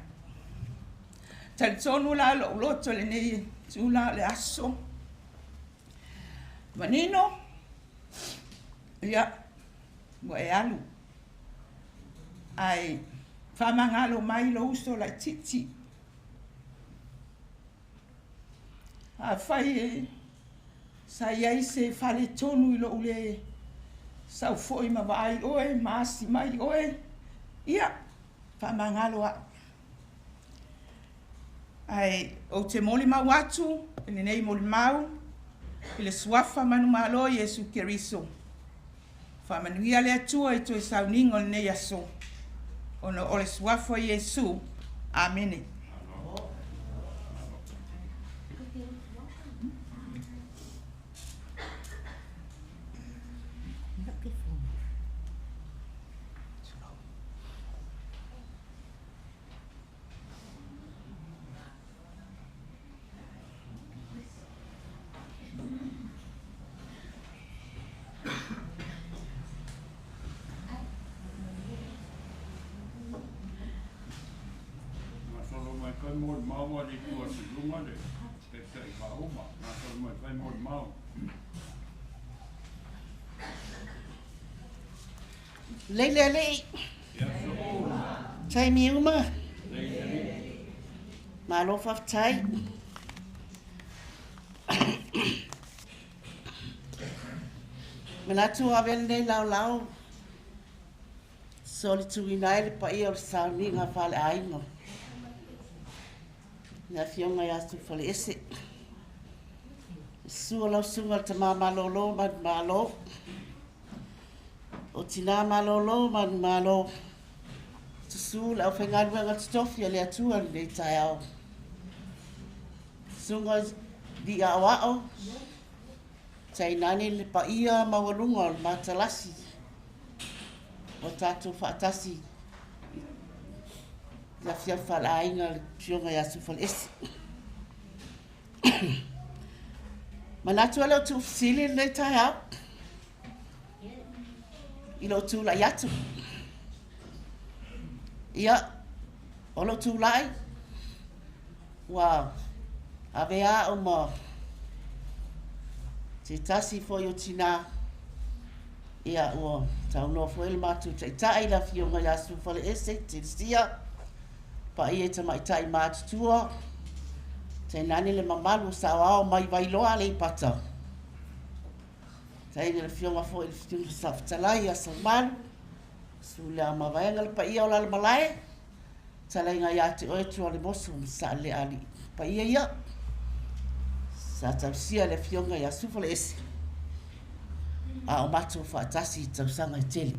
talitonu la lou loto i lenei itula o le aso. Manino, ia, Ua e alu. Ae faamagalo mai lou uso laitiiti. Afai e sa i ai se faaletonu i lou le sau foi ma vaai oe ma asi mai oe, ia, faamagalo au. Ae ou te molimau atu i lenei molimau i le suafa manumalo o Iesu Keriso. Faamanuia le Atua i toe sauniga o lenei aso, ona o le suafa o Iesu. Amene. Gasolo mai fai molimau a le itu atu i luga le taitai faauma. Gasolo mai fai molimau. Lei le alii. Taimi uma. Malo faafetai. Manatu o ave lenei laolao solituina ai le paia o le sauniga faaleaiga. Le afioga ia Tufaleese. Susu o lau susuga i le tama malolo manumalo. O tina malolo manumalo. Susu le aufaigaluega totofi a le Atua i lenei taeao. Susuga i aoao, tainane le paia maualuga o le matalasi ua tatou faatasi i le afiafi faaleaiga a le Afioga ia Sufaleese. Manatu e le o tuufesili lenei taeao i lou tulai atu. Ia, o lou tulai, ua avea au ma se tasi foi o tinā, ia, ua saunoa foi le matou taitai, le Afioga ia Sufaleese Telesia, paia i tamaitai matutua, tainane le mamalu o saoao mai Vailoa Aleipata, tainane le Afioga foi i le Afioga Saofetalai ia Saumalu, Sulia Mavaega le paia o Lalamalae, talaiga ia te oe Tualemoso ma Saalealii. Paia ia, sa tausia le Afioga ia Sufaleese, a o matou faatasi i tausaga e tele.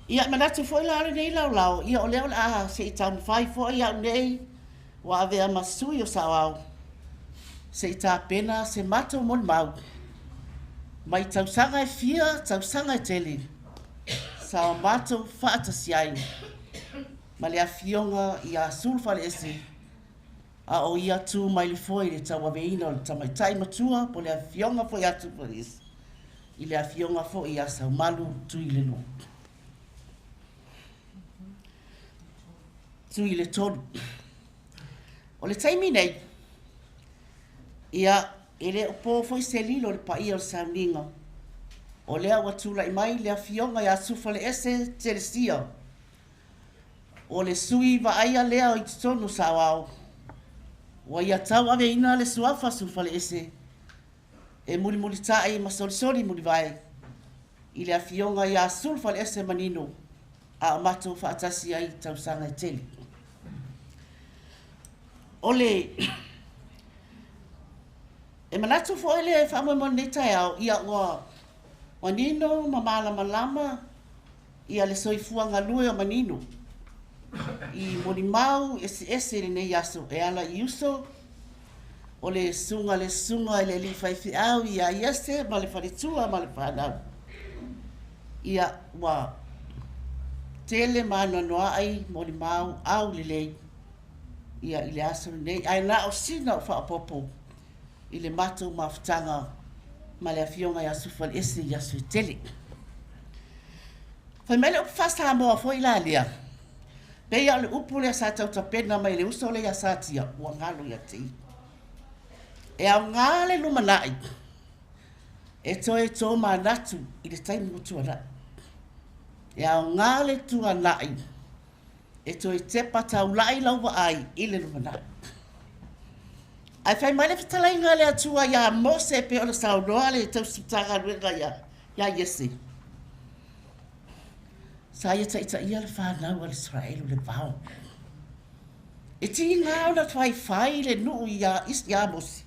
Ia, manatu foi la lenei laolao, ia o lea o le a se i taumafai foi au nei ua avea ma sui o saoao se i tapena se matou molimau mai tausaga e fia, tausaga e tele, sa o matou faatasi ai ma le Afioga ia Sulufaleese, a o ia tu mai le foe i le tauaveina o le tamaitai matua po o le Afioga foi ia Sulufaleese i le Afioga foi ia Saumalu Tuileloa. Tuiletolu. O le taimi nei, ia, e le o po foi se lilo i le paia o le sauniga, o lea ua tulai mai le Afioga ia Sufaleese Telesia, o le sui vaaia lea i totonu o saoao, ua ia tauaveina le suafa Sufaleese e mulimulitai ma solisoli mulivae i le Afioga ia Sulufaleese Manino, a o matou faatasi ai i tausaga e tele. O le e manatu foi le faamoemoe i lenei taeao, ia ua manino ma malamalama ia le soifua galue o Manino i molimau eseese i lenei aso e ala i uso, o le susuga le susuga i le alii faifeau ia Iese ma le faletua ma le fanau. Ia ua tele ma anoanoai molimau aulelei ia i le aso lenei, ae na o sina o faaopoopo i le matou mafutaga ma le Afioga ia Sufaleese i aso e tele. Fai mai le upu faa-Samoa foi la lea, pei lava o le upu lea sa tautapena mai e le uso lea ia Satia, ua galo ia te ia. E aoga le lumanai E toe tōmanatu i le taimi ua tuanai. E aoga le tuanai e toe tepa taula'i lau vaai i le lumanai. Ae fai mai le fetalaiga a le Atua iā Mose e pei ona saunoa le tausi Matagaluega iā iā Iese, Sa ia taitaia le fanau a le Isaraelu i le vao. E tiga ona faifai le nuu iā iā Mose,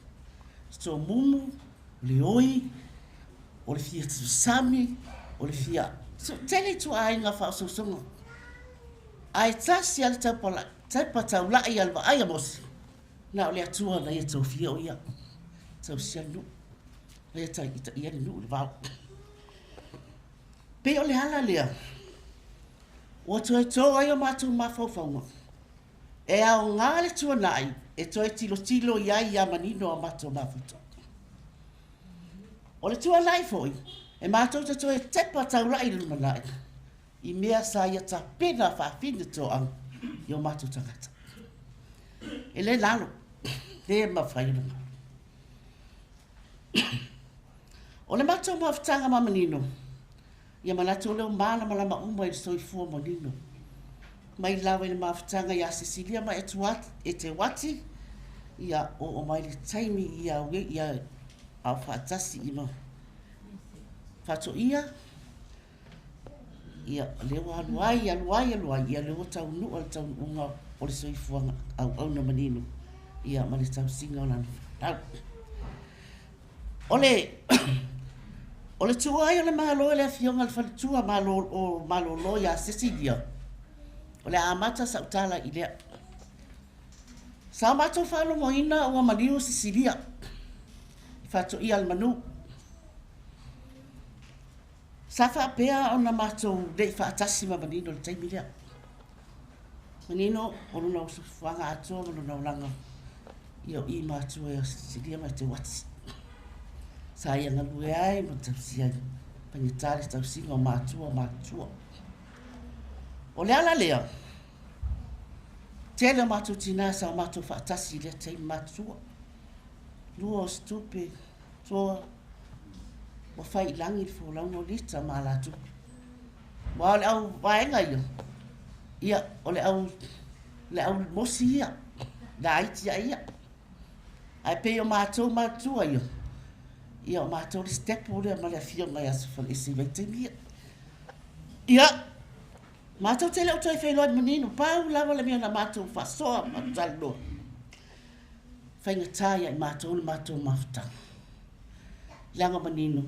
Tomumu, o le oi, o le fia sami, o le fia tele ituaiga faaosoosoga. Ae tasi lava le taupala, taipa taula'i a le vaai a Mose, na o le Atua na ia tofia o ia tausia le nuu, na ia taitaia le nuu i le vao. Pei o le ala lea ua toe tō ai o matou mafaufauga e aoga le tuanai e toe tilotilo i ai ia manino a matou mafuta. O le tuanai foi e matou te toe tepa taula'i i le lumanai i mea sa ia tapena faafine toaga i o matou tagata. E le lalo, le mafai ona galo. O le matou mafutaga ma Manino, ia manatu o lea ua malamalama uma i le soifua manino. Mai lava i le mafutaga ia Sesilia ma Eteuati, ia oo mai le taimi ia ia ao faatasi i ma Faatoia, ia lea ua alu ai, alu ai, alu ai, ia lea ua taunuu le taunuuga o le soifuaga auauna manino, ia ma le tausiga o lana fanau. O le o le tuua ai o le Malo e le Afioga i le Faletua Malo o Malolo ia Cecilia, o le a amata sau tala i lea. Sa o matou faalogoina ua maliu Cecilia i faatoia le manu. Sa faapea ona matou le i faatasi ma Manino i le taimi lea. Manino o lona soifuaga atoa ma lona olaga ia o i matua ia Sisilia ma Teuati. Sa ia galue ai ma tausi ai, faigata le tausiga o matua o matua. O le ala lea, tele o matou tinā sa o matou faatasi i lea taimi matua. Lua o se tupe, toa, ua fai i lagi le folauga o lita ma alatupe. Aua o le au vaega ia, ia, o le au, le au mosi ia, laiti ae ia. Ae pei o matou matua ia, ia o matou le step lea ma le afioga ia Sofalese i vaitaimi ia. Ia, matou te le o toe feiloai manino, pau lava le mea na matou faasoa ma talanoa, faigata ia i matou le matou mafutaga. Leaga manino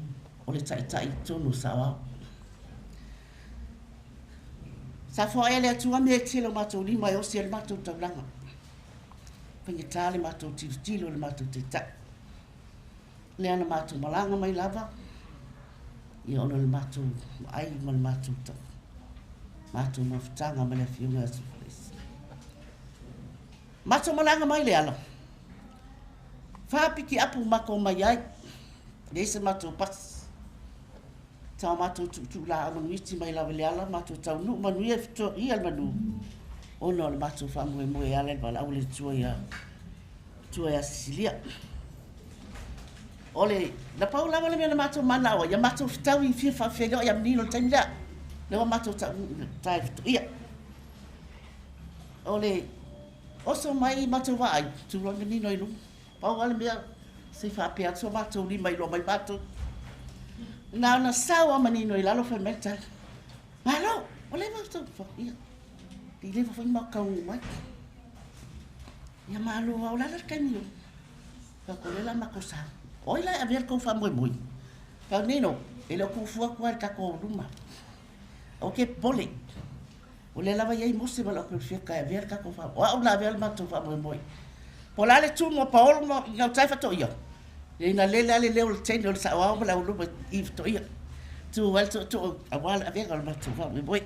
o le taitai i totonu o saoao. Sa foaea le Atua mea e tele o matou lima e osi ai le matou taulaga. Faigata le matou tilotilo i le matou taitai. Lea na matou malaga mai lava, ia ona o le matou vaai ma le matou tau, matou mafutaga ma le Afioga ia Sofalesi. Matou malaga mai le ala, Faapikiapu matou mai ai, leai se matou pasi. Tao matou tuutuu laau manuiti mai lava i le ala, matou taunuu manuia i fetoia le manu, ona o le matou faamoemoe e ala i le valaau a le Atua ia Atua ia Sisilia. O le, na pau lava le mea na matou manao ai, ia matou fetaui i fia faafeiloai ia Manino i le taimi lea, lea ua matou taunuu i fetoia. O le oso mai matou vaai, tu loa le manino i luga. Pau lava le mea, se i faapea atu so matou lima iloa mai matou. Na ona sau a manino i lalo fai mai le tala. Malo, ua leva ona tau ia. I leva foi ma tau mai. Ia malo lava, o le a la le taimi o. Fai atu, o lea la matou sau. O ai la e avea le tou faamoemoe? Fai atu, Nino, e le o tuufua atu lava i le tatou luma. Aua te popole. O lea lava e i ai Mose ma lau perofeta e avea le tatou faamoemoe. O au na avea le matou faamoemoe. Po o le a le tumu a Paolo ma i gauta e fatoia, ia ina lele lava le leo o le teine o le saoao ma le auluma i fatoia. Tu ai le tootoo aua le avega o le matou faamoemoe.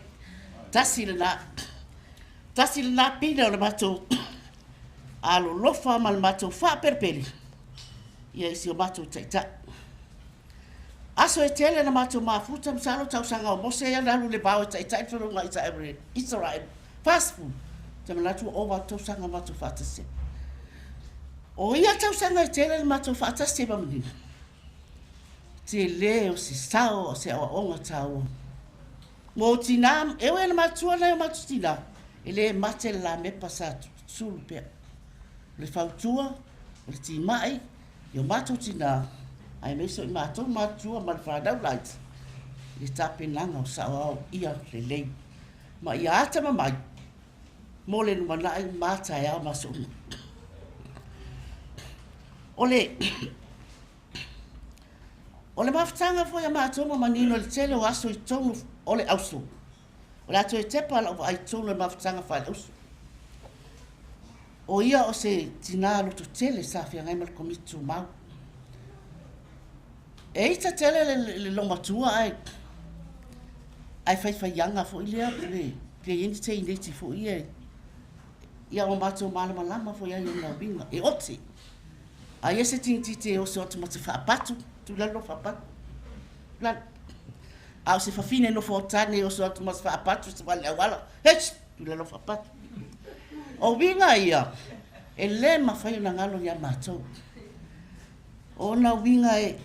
Tasi lena, tasi lena pine o le matou alolofa ma le matou faapelepele ia i si o matou taitai. Aso e tele na matou mafuta, masalo tausaga o Mose ia na alu i le vao e taitai le fanauga a Isaraelu, 40, ou te manatu ua ova atu tausaga matou faatasi ai. O ia tausaga e tele na matou faatasi ai ma Manino. Tele o se sao o se aoaoga taua. Mo tinā, e ui na matua nai o matou tinā, e le mate le lamepa sa sulu pea. O le fautua, o le timai, i o matou tinā, aemaise o i matou matua ma le fanau laiti, i le tapenaga o saoao ia lelei. Ma ia atamamai mo le lumanai ma taeao ma aso uma. O le O le mafutaga foi a matou ma manino i le tele o aso i totonu o le auso. O le a toe tepa lau vaai i totonu o le mafutaga faale-auso. O ia o se tinā lototele sa feagai ma le Komiti Tumau. E ita tele le, le lomatua ae ae faifaiaga foi lea pe pe i ai ni teineiti foi ia ia ua matou malamalama foi ai ona uiga e ote. Aia se tinititi e oso atu ma te faapatu, tu lalo lou faapatu. Lalo. A o se fafine nofo o tane e oso atu ma se faapatu se wale auala, hech, tu lalo faapatu. O uiga ia, e le mafai ona galo ia matou. O ona uiga e,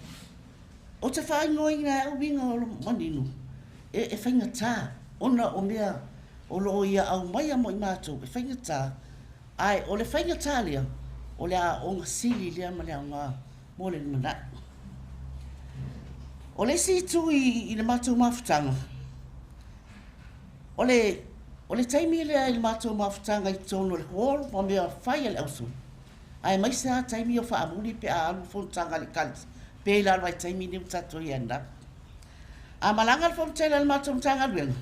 o te faaigoaina e au uiga o lo manino, e, e faigata, ona o mea o lo o ia aumaia mo i matou, e faigata, Ae o le faigata lea, o le aoga sili lea ma le aoga mo le lumanai. O le isi itu i, i le matou mafutaga, o le, o le taimi lea i le matou mafutaga i totonu o le hall ma mea fai a le auso, aemaise lava taimi o faamuli pe a alu fonotaga a le ekalesia, pe i lalo ai taimi nei ua tatou i ai ananafi. A malaga le fonotele a le matou Matagaluega,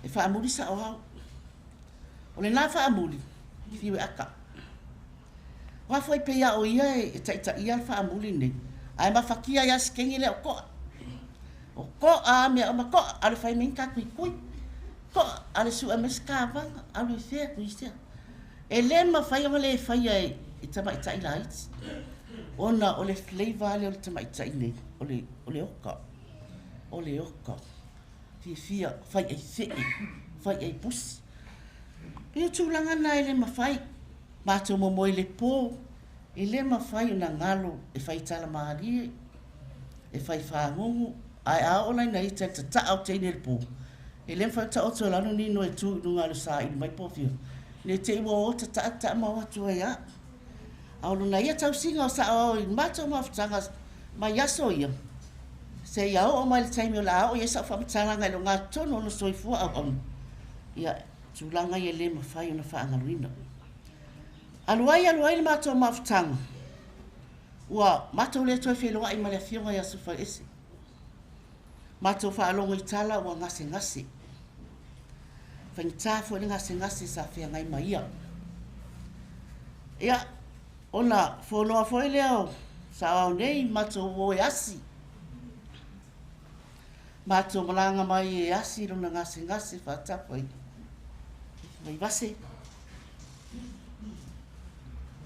e faamuli saoao. O lena faamuli, fiu e aka. Aua foi pei a o ia e taitaia le faamuli lenei, ae mafatia ai lava si kegi lea o to'a. O to'a mea uma to'a, alu e fai mai ni ta tuitui. To'a, alu e sue mai se kavaga, alu i fea, i sea. E le mafai ona le faia e tamaitai laiti, ona o le flavour lea o le tamaitai nei, o le, o le oka, o le oka. Fiafia, fai ai fee, fai ai pusi. Pei o tulaga na e le mafai. Matou momoe i le po, e le mafai ona galo e fai tala malie, e fai fagugu, ae a oo la ina ita i le tataa o teine i le po, e le mafai ona taoto i lalo nino e tu i luga o le saili mai po o fia, ne i te i ua o tataa tataa ma o atu ai lava. A o lona ia tausiga o saoao i matou mafutaga mai aso ia, seia oo mai le taimi o le a oo i ai sau faamatalaga i le ogatotonu o lona soifua auauna, ia, tulaga ia e le mafai ona faagaloina. Alu ai alu ai le matou mafutaga, ua matou le toe feiloai ma le Afioga ia Sufaleese. Matou faalogo i tala ua gasegase. Faigata foi le gasegase sa feagai ma ia. Ia, ona fonoa foi lea o saoao nei matou o e asi. Matou malaga mai e asi lona gasegase faatafa i Vaivase.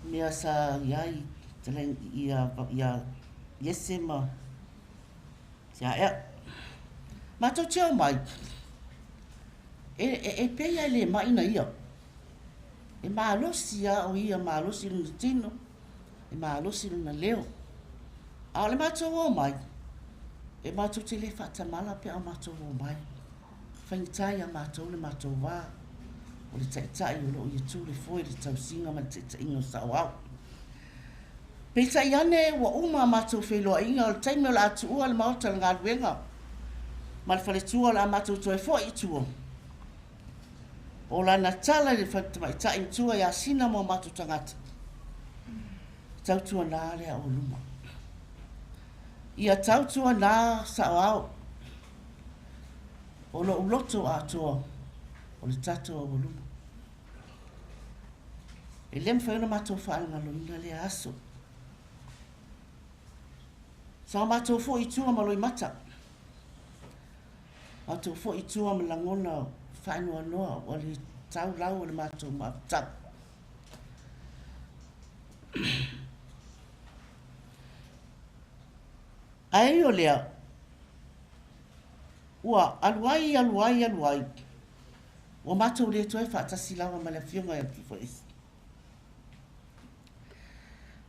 Mea sa i ai ia Iese ma Tiaea. Matou te omai, e, e, e pei a e le mai na ia. E malosi lava o ia, malosi lona tino, e malosi lona leo. A o le matou omai, e matou te le faatamala pe a matou omai. Faigata ia matou le matou va o le taitai o lo o ia tu le foe i le tausiga ma le taitaiga o saoao. Peitai ane ua uma a matou feiloaiga o le taimi o le a tuua le maota o le galuega ma le faletua o le a matou toe foi i tua. O lana tala i le tamaitai matua ia Sina ma o matou tagata, Tautuanā le ao luma. Ia tautuanā saoao o lou loto atoa o le tatou aualuma. E le mafai ona matou faalogaloina lea aso. Sa matou foi i tua ma loimata. Matou foi i tua ma lagona faanoanoa ua le tau lau o le matou mafutaga. Ae ui o lea, ua alu ai, alu ai, alu ai, ua matou le toe faatasi lava ma le Afioga ia Tuifoese.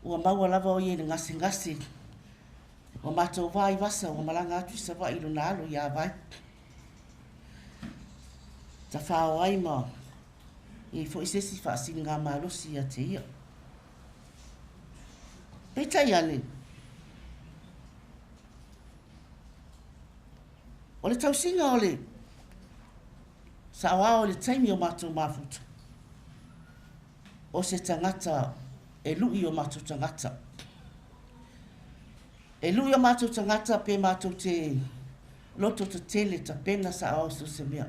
Ua maua lava o ia i le gasegase. Ua matou va i Vasa ua malaga atu i Savaii i lona alo ia Vae. Tafao ai ma i ai foi se isi faasiligamalosi ia te ia. Peitai ane, o le tausiga o le saoao i le taimi o matou mafuta, o se tagata e lui o matou tagata. E lui o matou tagata pe matou te loto tetele tapena saoao i so o se mea.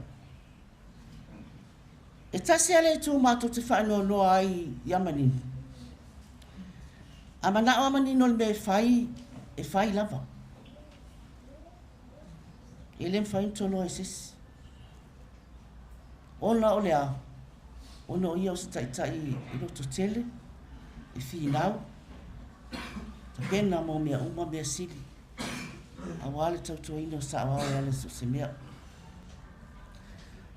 E tasi lava le itu matou te faanoanoa ai ia Manino. A manao a Manino i le mea e fai, e fai lava. E le mafai ona toloa e se isi. Ona o le a? Ona o ia o se taitai e lototele, e finau, tapena mo mea uma mea sili, aua le tautuaina o saoao e ala i so o se mea.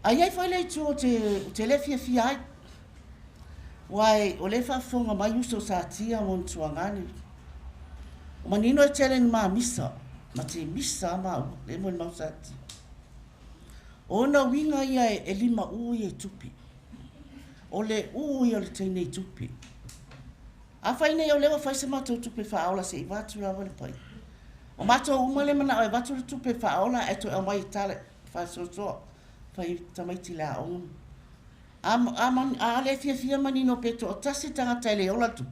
A i ai foi le itu ou te, ou te le fiafia ai, aua o lea e faafofoga mai uso sa tia ma ona tuagane. O manino e tele ina ma misa, ma te misa a maua, le molimau sa tia. O ona uiga ia e limaʻū ia i tupe. O le ū ia o le teine i tupe. Afai nei o lea ua fai se matou tupe faaola se i avatu lava le paia. O matou uma lea e manao e avatu le tupe faaola ae toe aumai e tala faasoasoa fai tamaiti i le aoga. A, a, a le fiafia manino pe toatasi le tagata e le ola le tupe,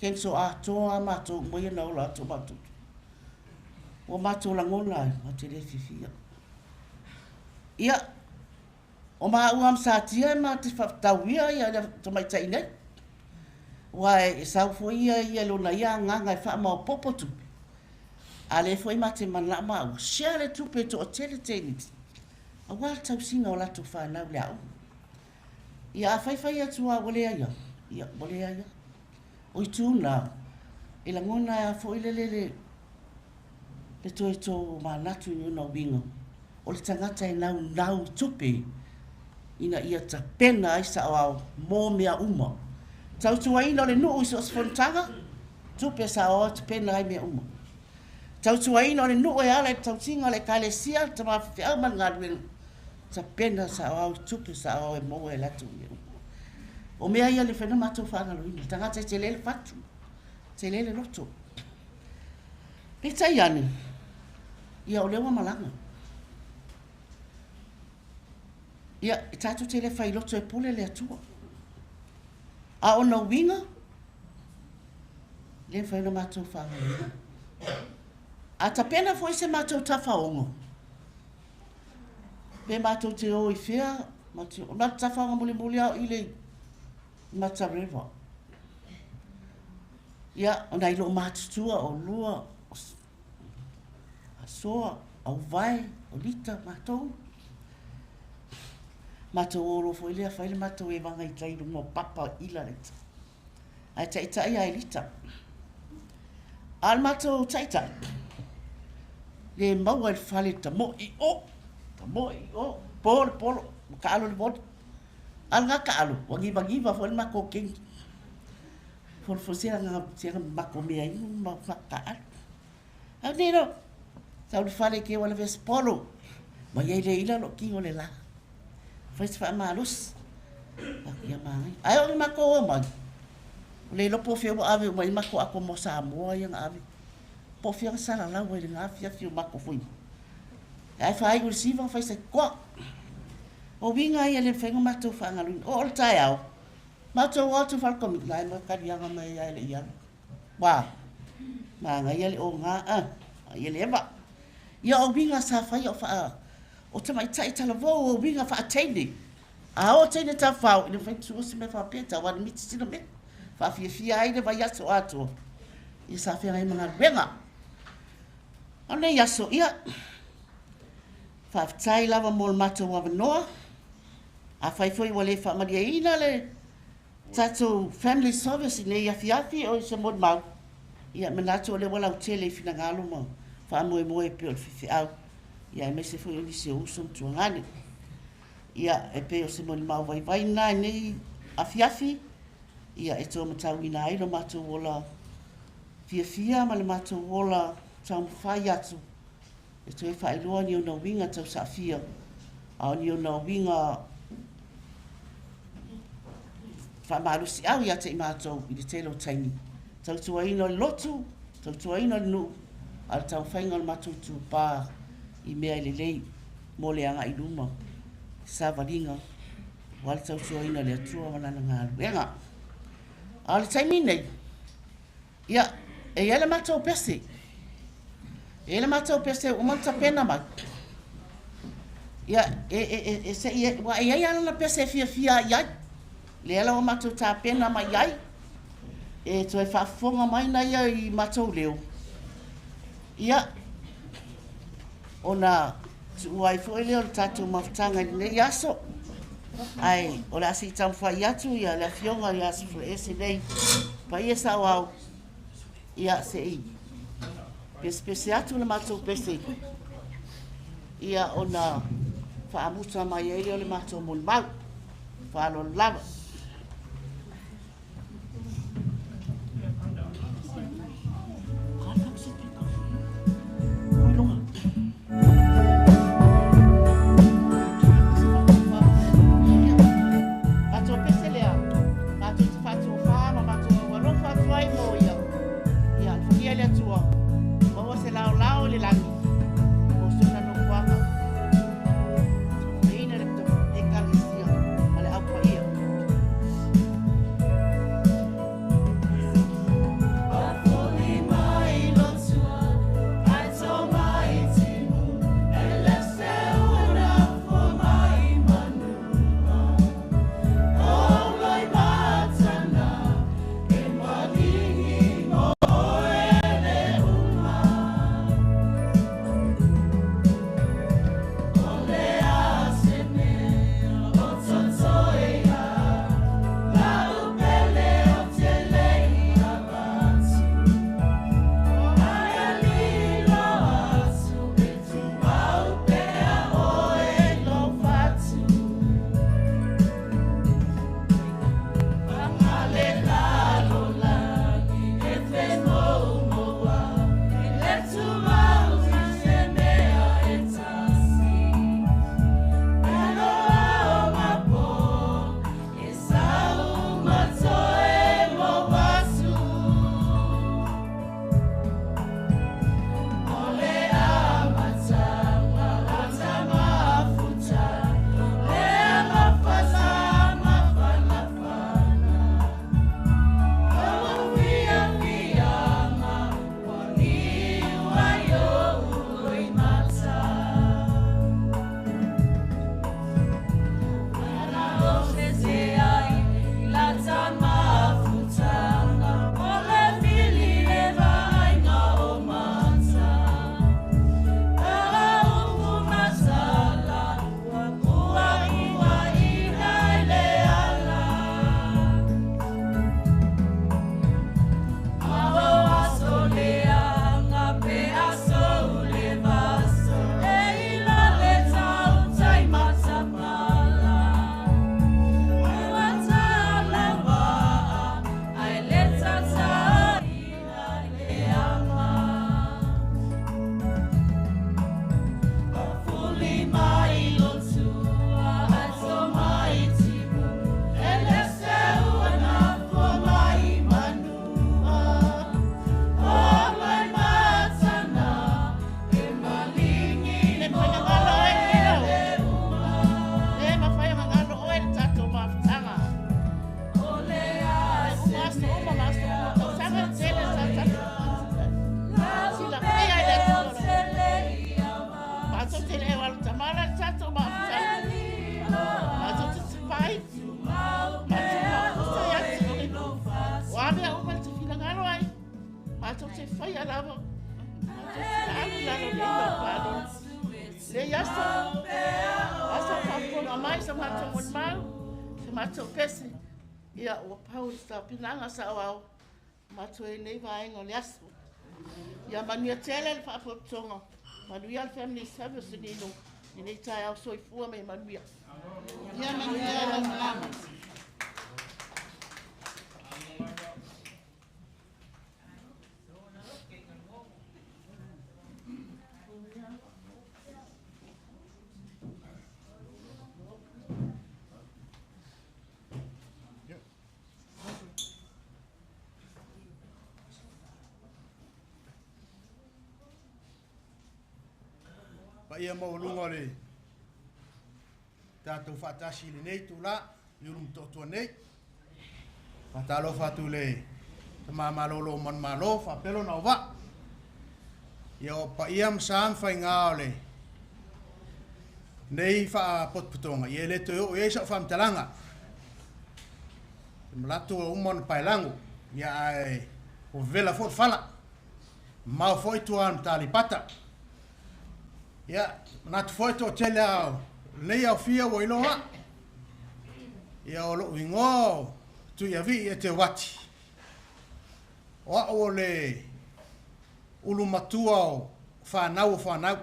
cancel atoa lava matou uma ia na ola atu o matou tupe. Ua matou lagona ai, matou te le fiafia. Ia, o maua ma Satia e ma te faatauia ia le tamaitai nei. Aua e sau foi ia ia lona ia agaga e faamaopopo tupe. A lea foi ma te manao maua, share le tupe e toatele teine aua le tausiga o latou fanau i le aoga. Ia a faifai atu lava ua leai lava, ia ua leai lava. O itu na, e lagona ai lava foi lele le le toe tomanatu i ona uiga, o le tagata e naunau i tupe ina ia tapena ai saoao mo mea uma. Tautuaina o le nuu i so o se fonotaga, tupe saoao e tapena ai mea uma. Tautuaina o le nuu e ala i le tautiga o le Ekalesia, le tama faifeau ma le galuega, tapena saoao i tupe saoao e maua e latou mea uma. O mea ia le mafai ona matou faagaloina. Le tagata e tele le fatu, tele le loto. Peitai ane, ia o lea ua malaga. Ia, e tatou te le fai loto e pule le Atua. A o ona uiga, le mafai ona matou faagaloina. A tapena foi se matou tafaogo, pe matou te o i fea, matou, o le matou tafaoga mulimuli lava o i le Matareva. Ia, o nai loomatutua o lua, o Asoa, Auvae, o Lita, matou. Matou o loa foi lea fai le matou evaga i tai i luga o papa ila le tai. Ae taitai a e Lita. A o le matou taitai, le maua i le fale tamoe i o, tamoe i o, po le polo, ma taalo le voli. A o lena taalo, ua nivagiva foi le matou keni. Folafolasia siaga matou mea inu ma taaalo. Au nei lo, sau le fale ke wala ves polo. Ma iai le ila lo kingo le la. Fai se faamalosi. Ia magai. Ai o ni matou o mai. O le iloa po o fea ua ave uma i ai matou ato mo Samoa ia na ave. Po o fea na salalau ai i lena afiafi o matou foi. Ae faaiu i le siva fai se toa. O uiga ia e le mafai ona matou faagaloina. Oo i le taeao, matou o atu i fale komiti, la e taliaga mai lava e le i alu. Ua manaia le oga a, ia le eva. Ia o uiga sa faia o faa, o tamaitai talavou o uiga faa-teine. A o teine tafao, e le mafai ona tuua se mea faapea, tau lava miti sina mea. Faafiafia ai le vaiaso atoa, ia sa feagai ma galuega. O lenei aso, ia, faafetai lava mo le matou avanoa. Afai foi ua le faamalieina le tatou family service i lenei afiafi o se molimau, ia manatu o lea ua lautele i finagalo ma faamoemoe e pei o le faifeau, ia aemaise foi o nisi o uso ma tuagane. Ia, e pei o se molimau vaivai lena i lenei afiafi, ia e toe matauina ai lo matou ola fiafia ma le matou ola taumafai atu e toe faailoa ni ona uiga tausaafia a o ni ona uiga faamalosiau ia te i matou i le tele o taimi. Tautuaina o le lotu, tautuaina o le nuu, a o le taumafaiga o le matou itupa i mea e lelei mo le agai i luma, savaliga aua le tautuaina o le Atua ma Lana galuega. A o le taimi nei, ia, e i ai le matou pese. E i ai le matou pese ua uma ona tapena mai. Ia, e, e, e, e, se i, ua e i ai lava lana pese e fiafia ai i ai. Lea la ua matou tapena mai ai, e toe faafofoga mai na ia i matou leo. Ia, ona tuua ai foi lea o le tatou mafutaga i lenei aso. Ae o le a se i taumafai atu ia le afioga ia Sufulaese nei, paia saoao, ia se i pesepese atu le matou pese, ia ona faamuta mai ai lea o le matou molimau. Faaaloalo lava. Matou pese lea, matou te faatofa ma matou alofa atu ai mo ia. Ia, alofagia e le Atua, maua se laolao i le lagi mo si ona nofoaga. Tauaveina le Ekalesia ma le Au Paia. Matou te faia lava, matou te alu i lalo o le ila o faaaloalo. Lenei aso, aso o faafofoga mai sa matou molimau, sa matou pese, ia ua pau le tapenaga saoao matou i lenei vaega o le aso. Ia manuia tele le faapotopotoga, manuia le Family Service i Nino, lenei taeao soifua ma ia manuia. Ia manuia lau malama. Paia maualuga o le tatou faatasi i lenei itulā i Ulumotootua nei. Faatalofa atu i le tama malolo o Manumalo faapea lona auvaa. Ia o paia ma sa ma faigā o lenei faapotopotoga, ia e le toe oo i ai sau faamatalaga. E manatu ua uma ona paelago, ia ae ua vevela foi le fala, mamao foi tua ma taleipata. Ia, manatu foi toatele lava o lenei aofia ua iloa au. Ia o lou igoa o Tuiavii Eteuati. O au o le ulu matua o fanau o fanau.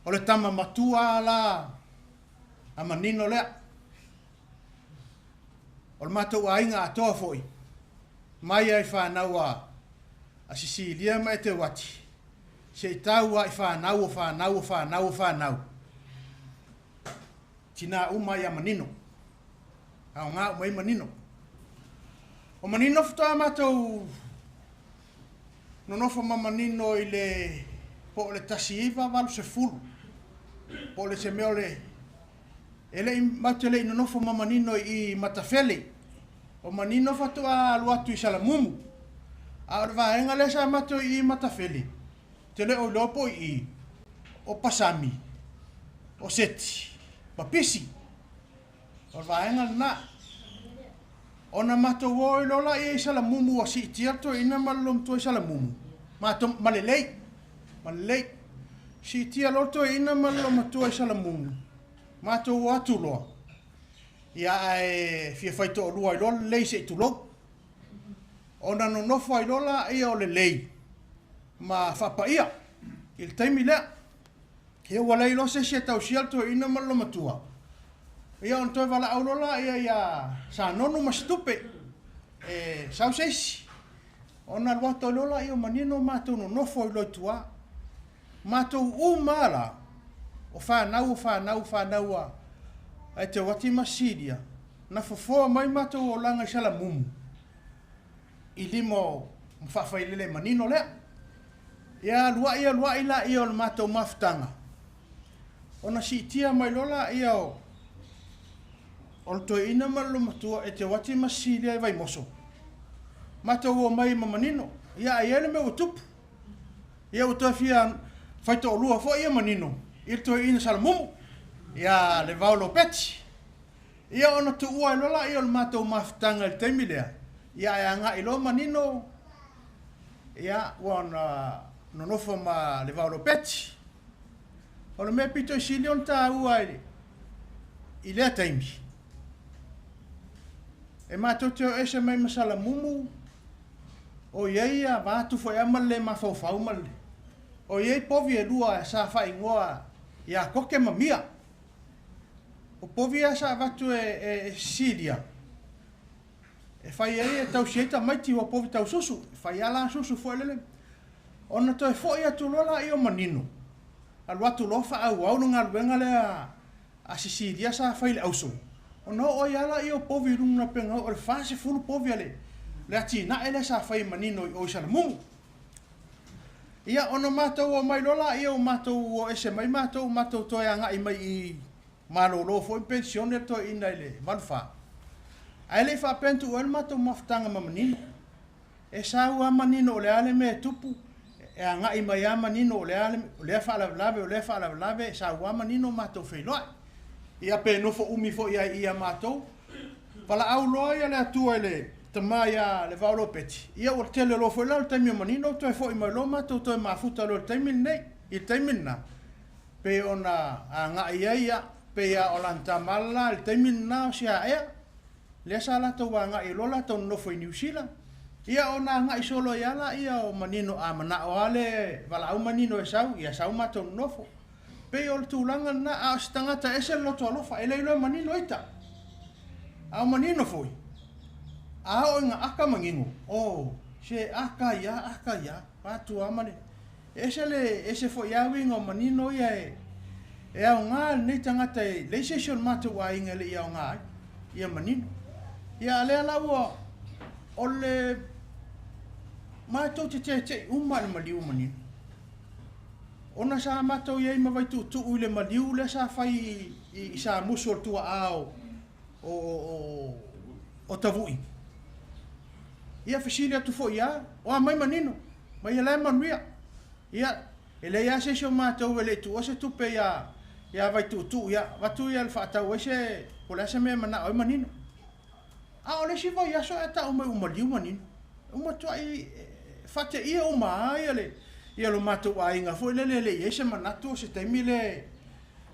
O le tama matua la a manino lea. O le matou aiga atoa foi, mai lava i fanau a Sisilia ma Eteuati, se i tau lava i fanau o fanau o fanau o fanau, tina uma ia manino, aoga uma ai manino. O manino faatoa matou nonofo ma manino i le po o le 1980, po o le se mea o le e le i matou te le i nonofo ma manino i Matafele. O manino faatoa alu atu i Salamumu. A o le vaega lea sa matou i Matafele, te le o iloa po i i, o Pasami, o Seti, ma Pisi. O le vaega lena. Ona matou o ai loa laia i Salamumu ua siitia le toeaina ma le loomatua i Salamumu, matou, ma lelei, ma lelei. Siitia loa le toeaina ma le loomatua i Salamumu, matou o atu loa, ia ae fia fai toalua ai loa lelei se i tulou. Ona nonofo ai loa laia o lelei ma faapaia i le taimi lea. Ia ua leai loa se isi e tausia le toeaina ma le loomatua, ia ona toe valaau loa laia ia Sanonu ma Situpe e sau se isi. Ona alu atu ai loa laia o manino matou nonofo ai loa i tua. Matou uma lava la, o fanau o fanau o fanau a Eteuati ma Sisilia, na fofoa mai matou olaga i Salamumu i lima o faafailele manino lea. Ia aluai aluai laia o le matou mafutaga, ona siitia mai loa laia o le toeaina ma le loomatua Eteuati ma Sisilia i Vaimoso, matou omai ma manino. Ia ae i ai le mea ua tupu. Ia ua toe fia fai toalua foi ia manino i le toeaina Salamumu, ia Levao Lopeti. Ia ona tuua ai loa laia o le matou mafutaga i le taimi lea, ia ae agai loa manino, ia ua ona nonofo ma Levao Lopeti. O le mea pito i sili ona taua i lea taimi, e matou te o ese mai ma Salamumu, o i ai ia vaeatu foi lava ma le le mafaufau ma le o i ai povi e lua sa faaigoa ia Koke ma Mia. O povi ia sa avatu e Sisilia e fai ai e tausi ai tamaiti ua povi taususu, e fai lava la susu foi lele. Ona toe foi atu loa laia o manino, alu atu loa faaauau le galuega lea a Sisilia sa fai i le auso, ona oo ai lava laia o povi i luga o lapega o le 40 povi a le atinae lea sa fai e manino i o i Salamumu. Ia ona matou omai loa laia ua matou o ese mai matou, matou toe agai mai i malolo foi ma penisione le toeaina i le 84. Ae le i faapea na tuua ai le matou mafutaga ma manino. E sau lava manino o le a le mea e tupu, e agai mai lava manino o le a lea faalavelave, o lea faalavelave, e sau lava manino matou feiloai. Ia pe nofo umi foi lava i i ia matou. Valaau loa ia le Atua i le tama ia Levao Lopeti, ia ua tele loa foi la o le taimi o manino ua toe foi mai loa matou toe mafuta loa i le taimi lenei, i le taimi lena, pei ona agai ai ia, pei lava o lana tama la i le taimi lena o Siaea, lea sa latou agai ai loa latou nonofo i Niu Sila. Ia ona agai solo ai lava laia o manino a manao lava le valaau manino e sau, ia sau matou nonofo. Pei o le tulaga lena, a o se tagata e ese le loto alofa, e le iloa e manino ita. A o manino foi, a oo ina aka manino, oh, se aka ia, aka ia, vaeatu lava ma le... E ese le ese foi lava uiga o manino ia e e aoga lenei tagata e leai se isi o le matou aiga e le i aoga ai ia manino. Ia a lea la ua o le matou te tete'i uma i le maliu o manino. Ona sa matou i ai ma Vaituutuu i le maliu lea sa fai i Samusu o le tuaa o Tavui. Ia fesili atu foi lava, o a mai manino? Mai o la e manuia. Ia, e leai lava se isi o matou e le i tuua se tupe ia Vaituutuu, ia avatu ia le faatau ai se, po o le a se mea e manao ai manino. A o le isi vaiaso ae tau mai ua maliu manino. Ua matuai faateia uma lava ia le ia lo matou aiga foi lele e le i i ai se manatu o se taimi le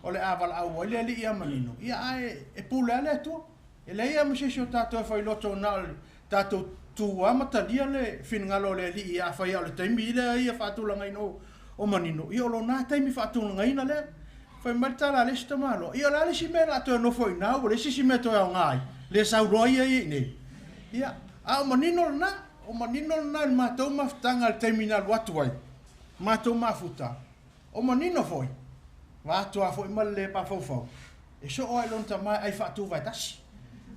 o le a valaau ai le alii ia manino, ia ae e pule lava le Atua. E leai lava ma se isi o tatou e failoto na o le tatou tu lava ma talia le finagalo o le alii afai lava o le taimi lea ia faatulagaina o manino, ia o lona taimi faatulagaina lea. Fai mai le tala a le isi tamaloa, ia o le a le isi mea o le a toe nofo i ina ua leai se isi mea e toe aoga ai, le sau loa ia i inei. Ia, a o manino lena, o manino lena i le matou mafutaga i le taimi na alu atu ai, matou mafuta, o manino foi, vaeatu lava foi ma le le mafaufau, e soo lava i lona tama e ai faatu vaetasi.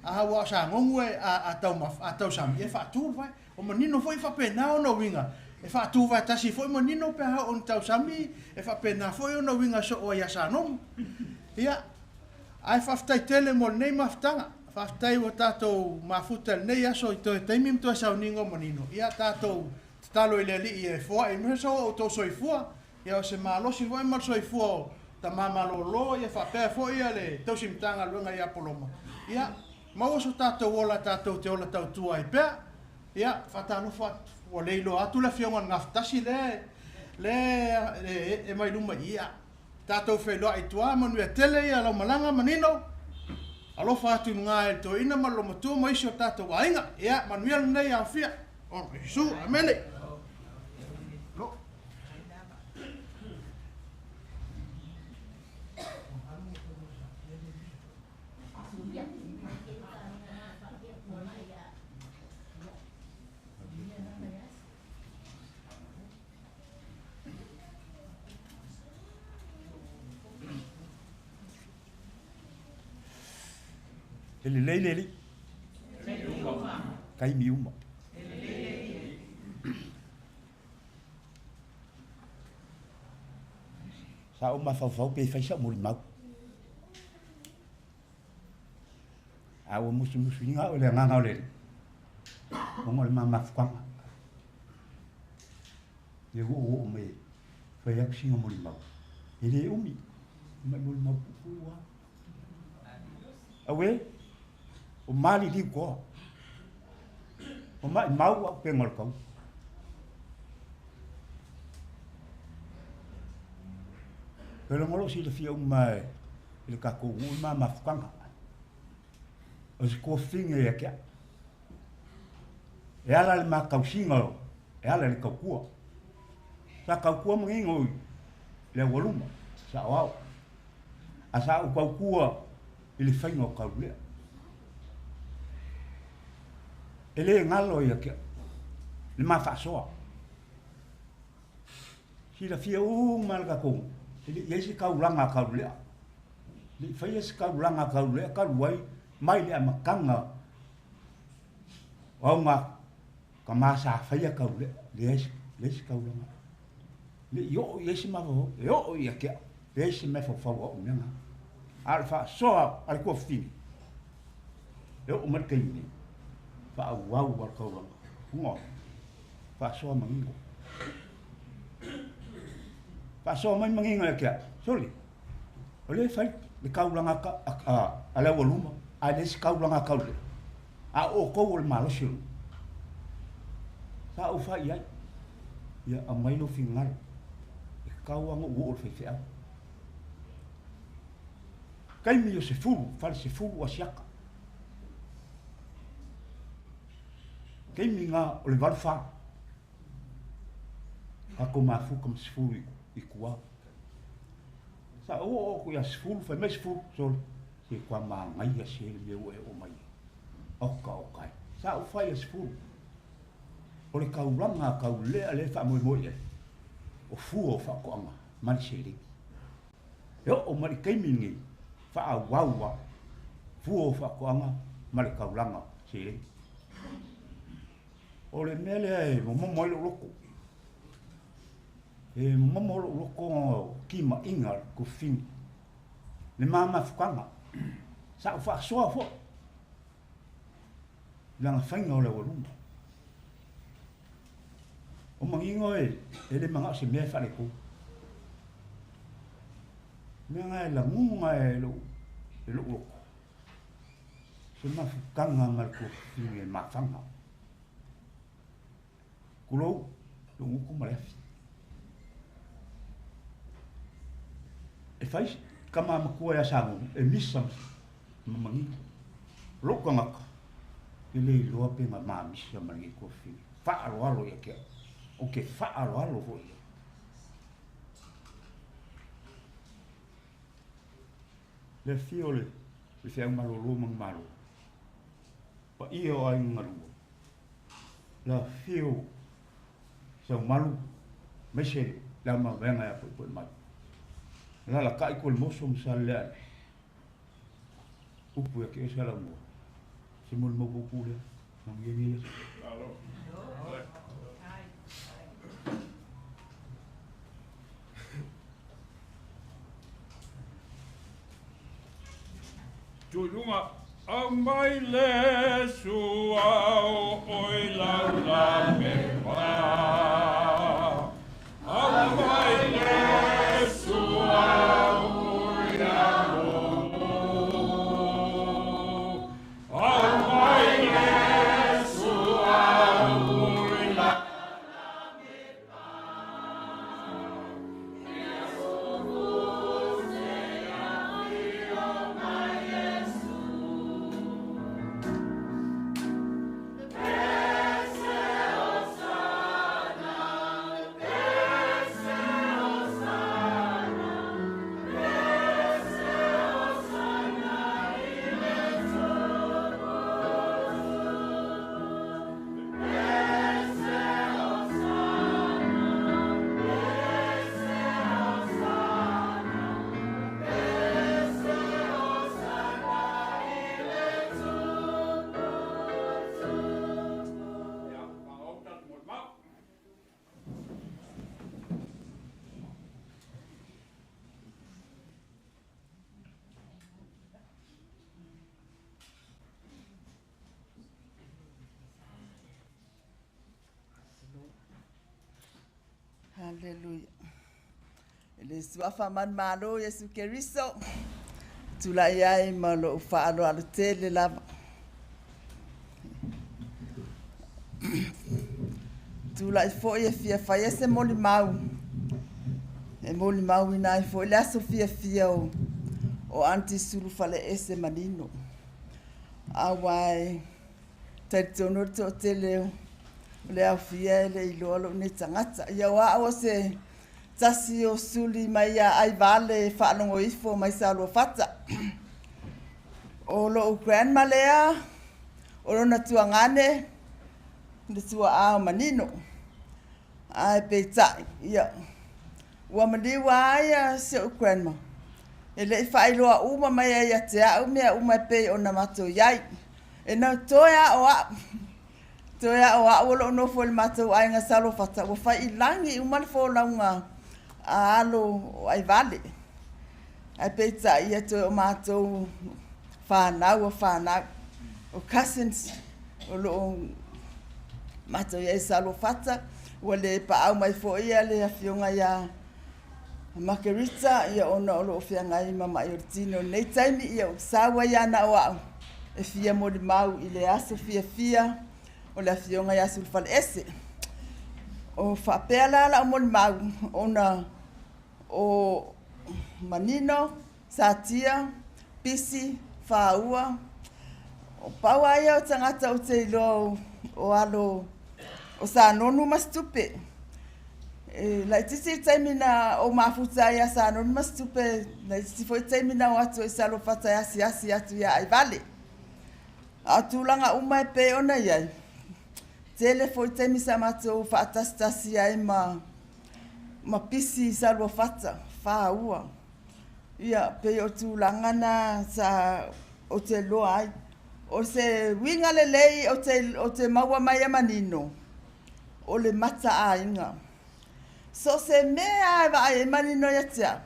A ua o sagogu e a tausami, e faatu le vae. O manino foi e faapena ona uiga, e faatu vaetasi foi manino pe a oo ina tausami, e faapena foi ona uiga soo ai ia Sanomu. Ia, ae faafetai tele mo lenei mafutaga. Faafetai ua tatou mafuta i lenei aso i toe taimi ma toe sauniga o manino. Ia tatou tatalo i le Alii e foai mai so outou soifua. Ia o se malosi foi ma le soifua o tama malolo, ia faapea foi le tausi Matagaluega ia Poloma. Ia, maua so tatou ola tatou te ola tautua ai pea. Ia, faatalofa atu. Ua le iloa atu le afioga i le Gafatasi le e mai luma i ia. Tatou feiloai i tua, manuia tele ia lau malaga manino. Alofa atu i luga e le toeaina ma le lomatua ma isi o tatou aiga. Ia, manuia lenei aofia. O Iesu, amene. E lelei le alii. Taimi uma. Sa ou mafaufau pe fai sau molimau. A ua musumusuina au e le agaga o le Alii, ona o le ma mafukaga. Le ua ou oo mai e fai atu sina molimau. E le umi, mai molimau puupuu lava. Auē, o maliliu toa. O maʻimau au upega o le taua. Pelega o loo silafia uma e le tatou nuu le ma mafutaga. O se tuafafine ia te au. E ala le ma tausiga e ala i le tautua. Sa tautua manino i le aualuma, saoao. A sa ou tautua i le faiga o taulea. E le galo ia te au le ma faasoa. Silafia uma le tatou nuu, e le i i ai se taulaga a Taulea. E le i faia se taulaga a Taulea talu ai mai le amataga o auga tama sa faia Taulea. Leai, leai se taulaga. Le i oo i ai se mafaufau, e oo ia te au, leai se mea faufau au i mea na. A o le faasoa a le tuafafine, e oo mai le taimi nei, faaauau a le taulaga. Ona faasoa manino. Faasoa mai manino ia te au, sole, o lea e fai le taulaga a le aualuma, ae leai se taulaga a Taulelea. A o outou o le malosi o le nuu. Sa ou fai i ai, ia aumai lou finagalo, e tatau lava ona ou oo i le faifeau. Taimi o sefulu, fale sefulu Asiata. Taimi na o le 84. Tatou mafuta ma sefulu i tua. Sa ou oo atu ia sefulu, fai mai sefulu, sole, se toa manaia se le mea ua e oo mai ai. Oka oka e. Sa ou fai ia sefulu. O le taulaga a Taulelea lea e faamoemoe i ai, o fua o faatoaga ma le seleni. E oo mai le taimi lenei, faaauau lava fua o faatoaga ma le taulaga seleni. O le mea lea e momomo ai lou loto. E momo lo'u loko kima'iga kofini le mamafukaga sa'u fa'asoa fo'i laga faiga o le aualuma o magigo e e le maga'o se mea e fa'alekou mea ga e laguga e lo'u e lo'u loko se mafukaga ma le kofini e mafaga kulou lo'u gutu ma le afi e fai kama makua ia Sagonu e misa ma manino. Lou tagata, e le iloa pe na mamisa ma lenei tuafafine. Faaaloalo ia te au. Ou te faaaloalo foi i ai. Le afio o le feau malolo ma Malo, paia o aiga galua, le afio o Saumalu aemaise le aumavaega e apoepoe mai. Alalatai Kolemoso ma Saleleai, upu ia te oe Salaumoa, se molimau puupuu lea. Manuia lenei aso. Tuiluga aumai le suao oi laula pepa. Aumai le suao oi alogo. Aumai le suao oi laula Ia, faaauau tatou molimau. Haleluia. I le suafa manumalo Iesu Keriso, tulai ai ma lo'u faaaloalo tele lava. Tulai foi e fia faia se molimau. E molimauina ai foi le aso fiafia o, o Aunty Sulufaleese Manino. Aua e talitonu le toatele o le aofia e le iloa lou nei tagata. Ia o au o se tasi o suli mai ia Aivale e faalogo ifo mai Saluafata. O lo'u grandma lea, o lona tuagane, le tua'a o Manino. Ae peitai, ia, ua maliu lava ia si o'u grandma. E le'i fa'ailoa uma mai ai ia te a'u mea uma e pei ona matou iai. E na toe a'o a'u, toe a'o a'u o lo'o nofo i le matou aiga Saluafata, ua fai'ilagi uma le folauga a alo o Aivale. Ae peitai ia toe o matou fanau o fanau, o cousins o lo'o matou iai Saluafata, ua le paau mai foi ia le afioga ia Makerita, ia ona o lo'o feagai ma ma'i o le tino i lenei taimi, ia ua sau ai lava na o a'u e fia molimau i le aso fiafia o le afioga ia Sulufaleese. O faapea la la'u molimau ona o Manino, Satia, Pisi, Faua, o pau lava ia o tagata ou te iloa o alo o Sanonu ma Situpe. E laitiiti le taimi na ou mafuta ai ia Sanonu ma Situpe, laitiiti foi le taimi na o atu ai i Saluafata e asiasi atu ia Aivale. A o tulaga uma e pei ona i ai, tele foi taimi sa matou faatasitasi ai ma ma Pisi i Saluafata, Faua. Ia, pei o tulaga na sa ou te iloa ai. O se uiga lelei ou te, ou te maua mai e Manino, o le mataaiga. So o se mea lava e vaai ai manino ia te au,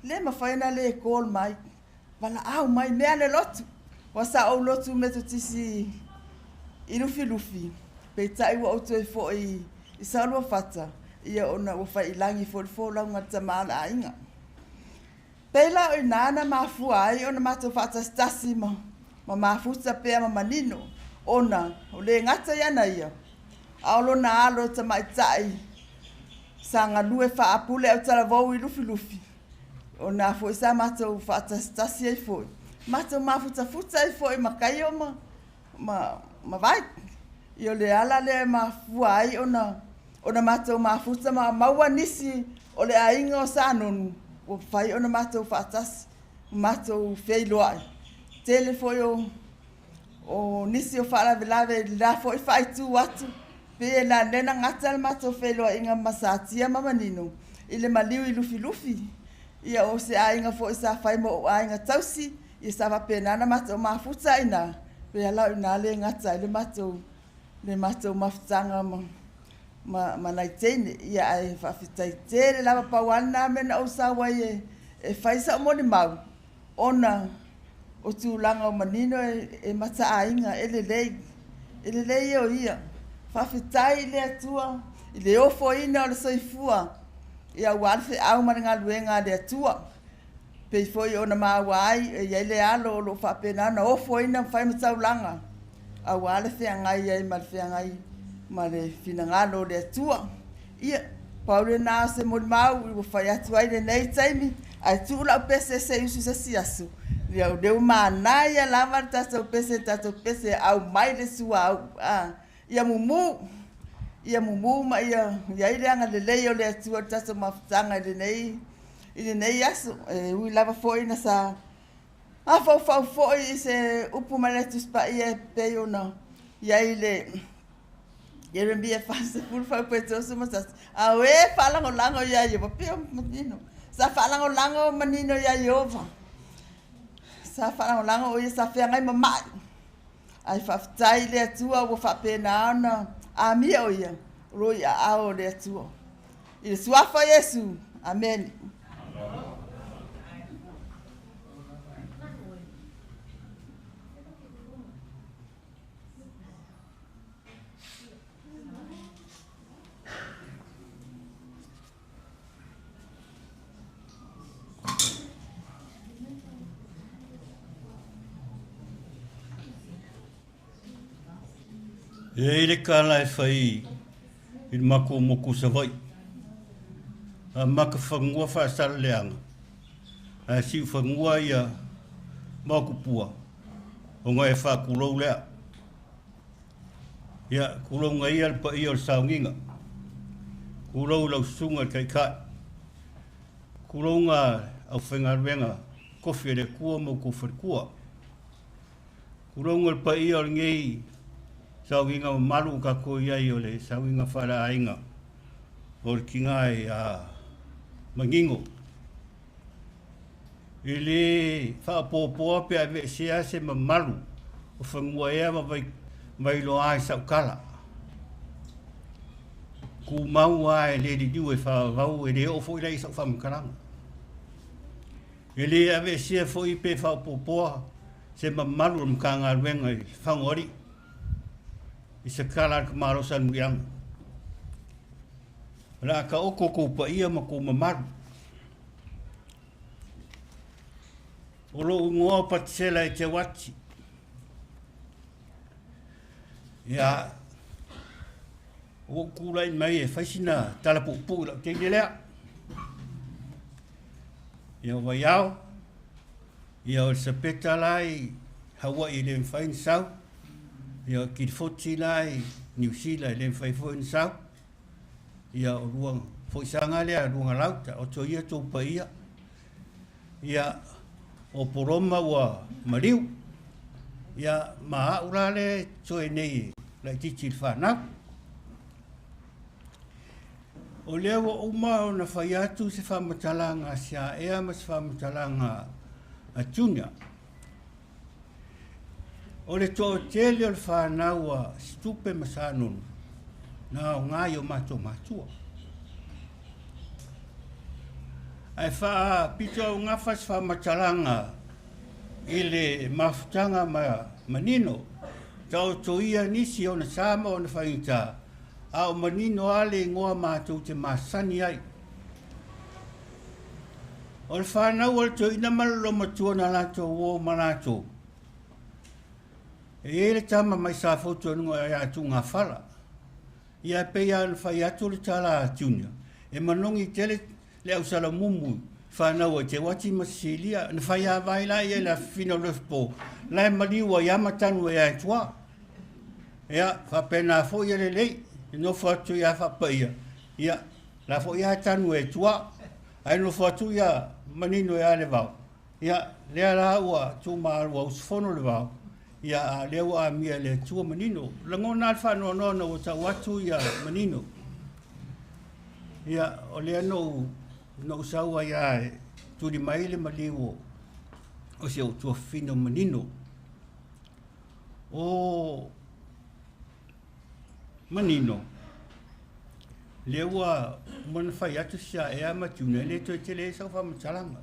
le mafai ona le call mai, valaau mai mea a le lotu. Ua sa ou lotu Metotisi i Lufilufi, peitai ua ou toe foi i Saoluafata, ia ona ua fai i lagi foi le folauga a le tama o le aiga. Pei la o i ina na mafua ai ona matou faatasitasi ma ma mafuta pea ma manino, ona o le gata i ana ia, a o lona alo tamaitai sa galue faapule autalavou i Lufilufi, o na foi sa matou faatasitasi ai foi, matou mafutafuta ai foi ma Kaio ma Vai. Ia o le ala lea e mafua ai ona matou mafuta ma maua nisi o le aiga o Sanonu ua mafai ona matou faatasi, matou feiloai. Tele foi o nisi o faalavelave i le la foi faaitu atu, pei e lea na gata le matou feiloaiga ma Satia ma Manino i le maliu i Lufilufi. Ia o se aiga foi sa fai ma ou aiga tausi, ia sa faapena ona matou mafuta ai i ina, pei lava o i ina le gata ai le matou mafutaga ma nai teine. Ia ae faafetai tele lava, pau lava lena mea na ou sau ai e fai sau molimau, ona o tulaga o Manino e mataaiga, e lelei, e lelei ia o ia. Faafetai i le Atua i le ofoina o le soifua, ia aua le feau ma le galuega a le Atua. Pei foi ona maua ai, e i ai le alo o lo o faapena ona ofoina ma fai ma taulaga, aua le feagai ai ma le feagai ma le finagalo o le Atua. Ia, pau lena o se molimau ua fai atu ai lenei taimi, ae tuu lau pese se i usu se isi aso. Ia o lea ua manaia lava le tatou pese, aumai le suauu. Ia mumu, ia mumu ma ia i ai le agalelei o le Atua i le tatou mafutaga i lenei aso. E ui lava foi na sa mafaufau foi i se upu mai le Tusi Paia e pei ona i ai le Ieremia 40 faaupu e 31. A o e faalagolago ia Ieova, pei o manino. Sa faalagolago manino ia Ieova. Sa faalagolago o ia sa feagai ma mai. Ae faafetai i le Atua ua faapena ona amia o ia, o lo o i aao o le Atua. I le suafa o Iesu. Amene. E i ai le kala e fai i le matou motu o Savaii. A makafanua faasaleleaga, ae siufanua ia Maotupua, ona e faatulou lea. Ia, tulouna ia le paia o le sauniga. Tulou lau susuga i le Taitai. Tulouna aufaigaluega tofi a le Atua ma outou faletua. Tulouna le paia o lenei sauniga mamalu ua tatou i ai o le sauniga faaleaiga o le tina ia Manino. E le faaopoopoa pe aveesea se mamalu o fanua ea ma vailoa i saukala. Tumau lava e le liliu e faavavau, e le oo foi la i sau faamatalaga. E le aveesea foi pe faaopoopoa se mamalu o le Matagaluega i Fagoalii i se tala a le tamaloa Salemuliaga. O le a taoto tou paia ma tou mamalu. O lou igoa o Patisela e Teuati. Ia, ua ou tulai mai e fai sina tala puupuu i lau teine lea. Ia, o Vaiao, ia o Elisapeta la i Hawaii e le mafai ona sau. Ia o Kilifoti la i Niu Sila e le mafai foi ona sau. Ia o lua foisaga lea lua galauta, o to ia tou paia. Ia o Poroma ua maliu. Ia ma au la le toe nei laitiiti i le fanau. O lea ua uma ona fai atu se faamatalaga a Siaea ma se faamatalaga a Junior. O le toatele o le fanau a Situpe ma Sanonu, na aoga i o matou matua. Ae faapitoaugafa se faamatalaga i le mafutaga ma manino. Taoto ia nisi ona sa ma ona faigata, a o manino lava le igoa matou te masani ai. O le fanau a le toeaina ma le loomatua na latou uo ma latou, e i ai le tama mai Safotu e luga ia Tugafala. Ia e pei lava ona fai atu le tala a Junior, e manogi tele le ausalamumu i fanau a Teuati ma Sisilia. Na fai ava ai laia i le afifina o Loefopo, la e maliu ai lava matanu e aetua. Ia, faapena foi ia lelei, e nofo atu ia Faapaia, ia, la foi lava tanu e tua. Ae nofo atu ia manino ia Levao, ia, lea la ua tuumalu ua usufono Levao, ia, a o lea ua amia e le Atua manino. Lagona lava le faanoanoa ina ua tau atu ia manino. Ia, o lea na ou, na ou sau ai lava e tuli mai le maliu o, o si ou tuafafine o manino. O manino, lea ua uma ona fai atu si aea ma Junior, e le toe tele ai sau faamatalaga.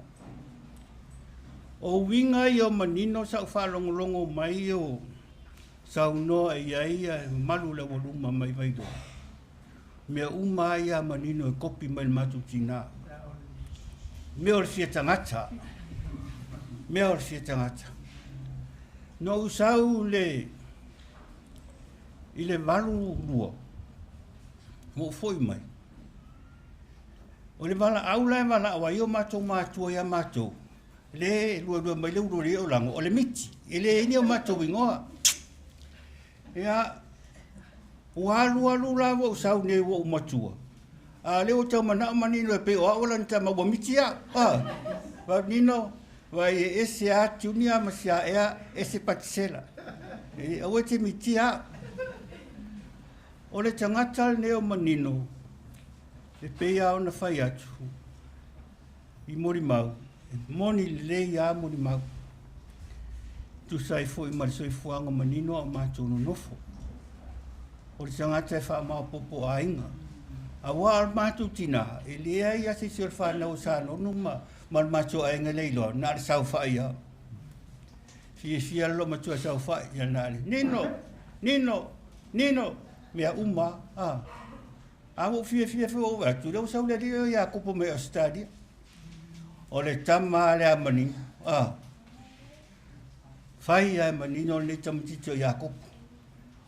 O uiga ia o manino sa ou faalogologo mai o saunoa i ai le mamalu o le aualuma mai Vailoa, mea uma lava ia a manino e kopi mai le matou tina. Mea o le fia tagata. Mea o le fia tagata. Na ou sau le i le 82, ua ou foi mai. O le valaau la e valaau ai o matou matua ia matou, le luelue mai le ulu o le o lago, o le miti, e le i ai ni o matou igoa. Ia, ua alu alu la ua ou sau nei ua ou matua, a o lea ua tau manao manino e pei o au lana tama ua miti au. Ah, va nino, vai e ese a Junior ma sia ea ese Patisela. E aua e te mitia au. O le tagata lenei o manino, e pei lava ona fai atu i molimau, e moni lelei lava molimau. Tusa ai foi ma le soifuaga manino a o matou nonofo. O le tagata e faamaopoopo aiga. Aua o le matou tina, e leai lava se isi o le fanau o Sanonu ma, ma le matou aiga e le iloa, na o le saofai lava. Fiafia le loomatua e saofai, ia na o le Nino, Nino, Nino, mea uma lava. A ua ou fiafia foi ua ou vaai atu, lea ua sau le alii o Iakopo mai Ausetalia. O le tama lea a manino. A. Fai lava e manino lenei tamaitiiti o Iakopo.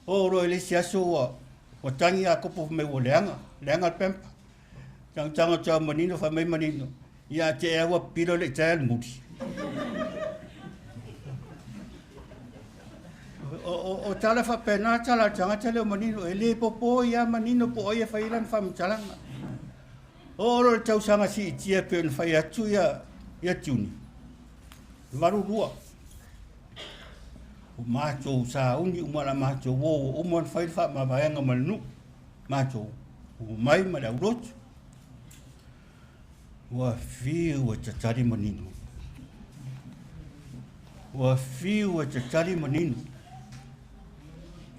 Oo loa i le isi aso ua, ua tagi Iakopo fai mai ua leaga, leaga le pamper. Tagataga atu a manino fai mai manino, ia a te ua pipilo le i taea le muli. O, o, o tala faapena tala a le tagata lea o manino, e le popo ia manino po o ai e fai ai lana faamatalaga. Oo loa i le tausaga siitia e pei ona fai atu ia, ia Juni, 82. Ua matou sauni uma la matou uo, ua uma ona fai le faamavaega ma le nuu. Matou omai ma le aulotu. Ua fiu e tatali manino. Ua fiu e tatali manino.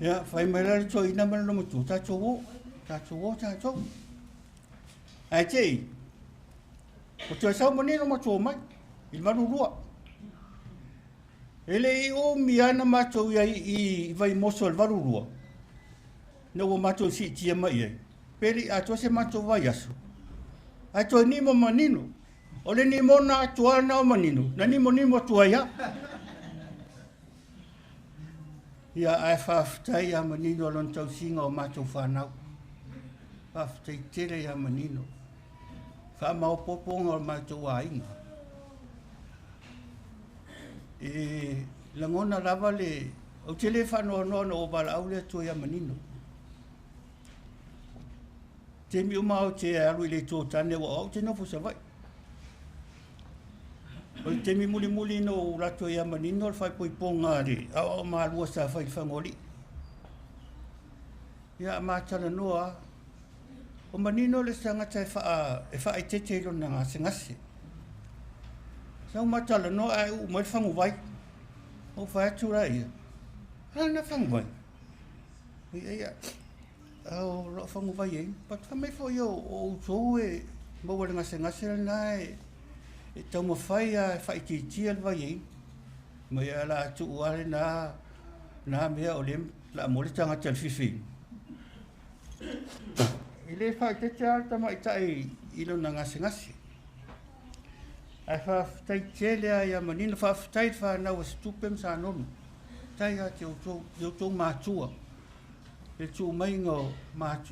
Ia, fai mai la le toeaina ma le loomatua, tatou o, tatou o tatou. Ae te i, ua toe sau manino ma tua mai, i le 82. E le i umi lava na matou i ai i Vaimoso i le 82, ina ua matou siitia mai i ai, pe le i atoa se matou vaiaso, ae toe nimo manino. O le nimona atu lava lena o manino, na nimonimo atu ai lava. Ia, ae faafetai ia Manino lona tausiga o matou fanau. Faafetai tele ia Manino. Faamaopoopoga o le matou aiga. E lagona lava le... Ou te le faanoanoa na ua valaau le Atua ia Manino. Taimi uma ou te alu i le itu o tane ua o au te nofo i Savaii. O le taimi mulimuli na ou alu atu ai ia Manino o le faaipoipoga a le aoao malua sa fai i Lefagaoalii. Ia a ma talanoa lava. O Manino le isi tagata e faa, e faaeteete i lona gasegase. Sa ma talanoa ae uu mai le faguvai. Ou fai atu laia, o le a lena faguvai? Ia, ia, o lau faguvai e inu. But fai mai foi o outou e maua i le gasegase lena e E taumafai lava e faaitiitia le vaiaina. Ma ia o le a tuu lava lena na mea o lea o le a maua le tagata i le fifiina. E le faaeteete lava le tamaitai i lona gasegase. Ae faafetai tele lava ia Manino, faafetai i le fanau a Situpe ma Sanono. Faafetai ia te outou, i outou matua, i le tuu maiga o,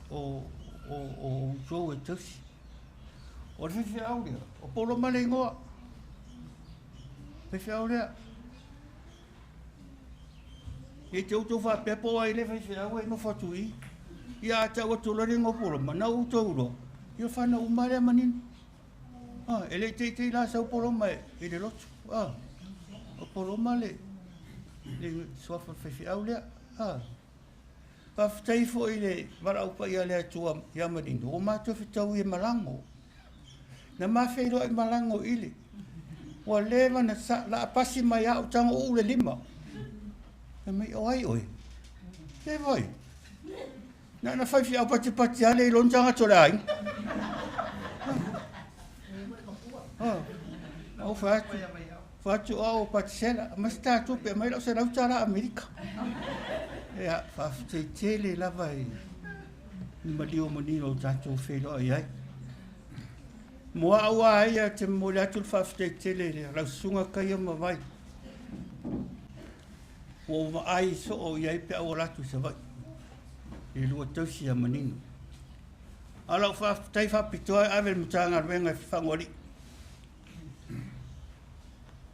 o, o, o outou e tausi. O le faifeau lea, o Poloma le igoa. Faifeau lea. Ne i te i ua outou faapea po o ai lea faifeau e nofo atu i i. Ia a tau atu loa le igoa o Poloma, na ua outou iloa, ia o fanau uma lava lea a Manino. Ah, e le i teitei la sau Poloma i le lotu. Ah, o Poloma le, le suafa o le faifeau lea. Ah. Faafetai foi i le valaau paia a le Atua ia Manino, ua matou fetaui e malago. Na ma feiloai malago i le. Ua leva na sa, la pasi mai au tago uu le lima. Fai mai, o ai oe? Le vai. Na na fai fiau patipati lava le iloa ni tagata o le aiga. Ah, au fai atu, fai atu au o Patisela, aumai se ta tupe, aumai lau $100 Amerika. Ia, faafetai tele lava i le maliu o manino o tatou feiloai ai. Mo au lava ia, te momoli atu le faafetai tele i lau susuga Kaia Mavai. Ua ou vaai soo i ai pe a ua alu atu i Savaii i le lua tausi ia Manino. A o lau faafetai faapitoa e ave i le Matagaluega e Fagoalii.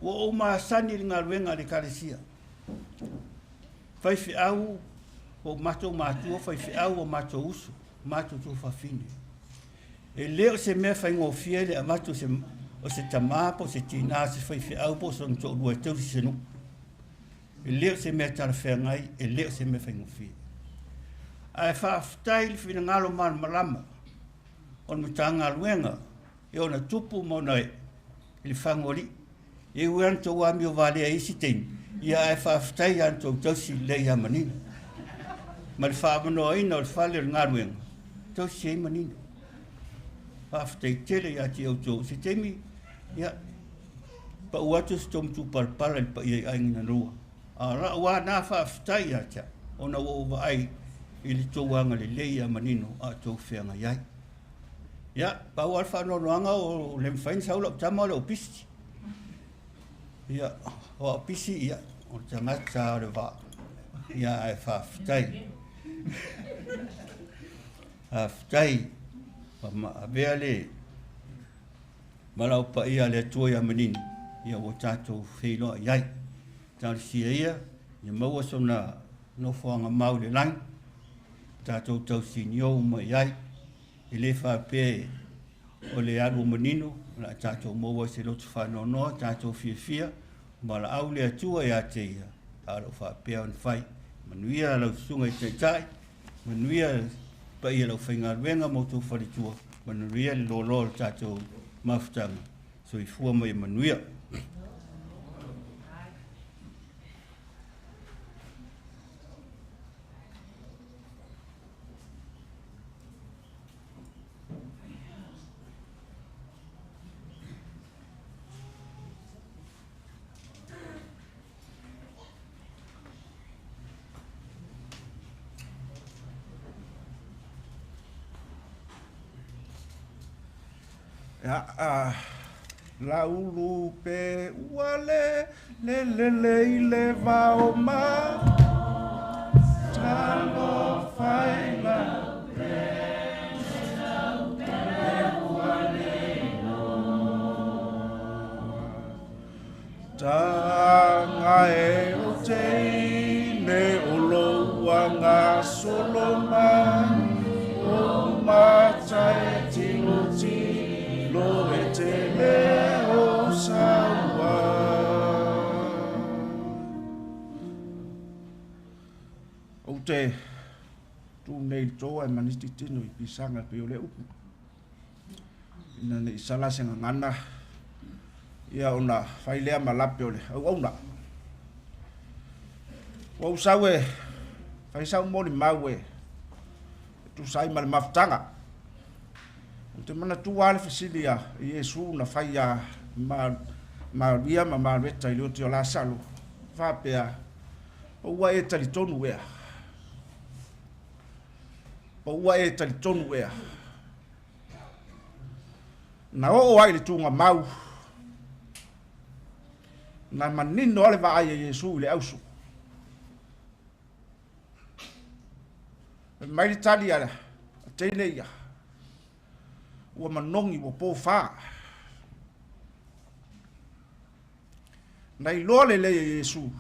Ua ou masani i le galuega a le Ekalesia. Faifeau o matou matua, faifeau o matou uso, matou tuafafine. E le o se mea faigofie le avatu o se tama po o se tinā, se faifeau po o sona toalua e tausi se nuu. E le o se mea talafeagai, e le o se mea faigofie. Ae faafetai i le finagalo malamalama o le Matagaluega i ona tupu ma ona ee i le Fagoalii. E ui lava ina tou amio valea i isi taimi, ia ae faafetai ia tou tausi lelei ia Manino. Ma le faaavanoaina o le fale o le galuega, tausi ai Manino. Faafetai tele ia te outou. Se taimi, ia, pau atu se tou matupalapala i le paia i aiga na lua. A o lau lava na faafetai ia te au, ona ua ou vaai i le tou agalelei ia Manino a o tou feagai ai. Ia, pau lava le faanoanoaga o le mafai ona sau lau tama o le opisi. Ia, o au pisi, ia, o le tagata o le vaa. Ia, ae faafetai. Faafetai. Avea le valaau paia a le Atua ia Manino, ia ua tatou feiloai ai. Talosia ia, ia maua sona nofoaga mau i le lagi, tatou tausinio uma i ai. E le faapea o le alu o Manino, o le a tatou maua ai se loto faanoanoa, tatou fiafia, valaau le Atua ia te ia, a o lo o faapea ona fai. Manuia lau susuga i Taitai, manuia le paia o le aufaigaluega ma outou faletua, manuia le loaloa o le tatou mafutaga. Soifua ma ia manuia. Ia, a laulu pe ua le le lele i le vao ma talofa i lau Taga e o teine o lou agasolo mai o mata e tilotilo e te le o saua. Ou te tu nei i le toa e maniti tino i pisaga pei o le upu. Ina ne i sala se gagana, ia ona fai lea ma lape o le auauna. Ua ou sau e fai sau molimau e tusa ai ma le mafutaga. Ou te manatua lava le fesili a Iesu na fai ia Maria ma Mareta i le oti o Lasalo, faapea, Po ua e talitonu ea? Po ua e talitonu ea? Na oo ai i le tugamau, na manino lava le vaai a Iesu i le auso. Fai mai le tali a teine ia, ua manogi, ua pofa. Na iloa lelei e Iesu.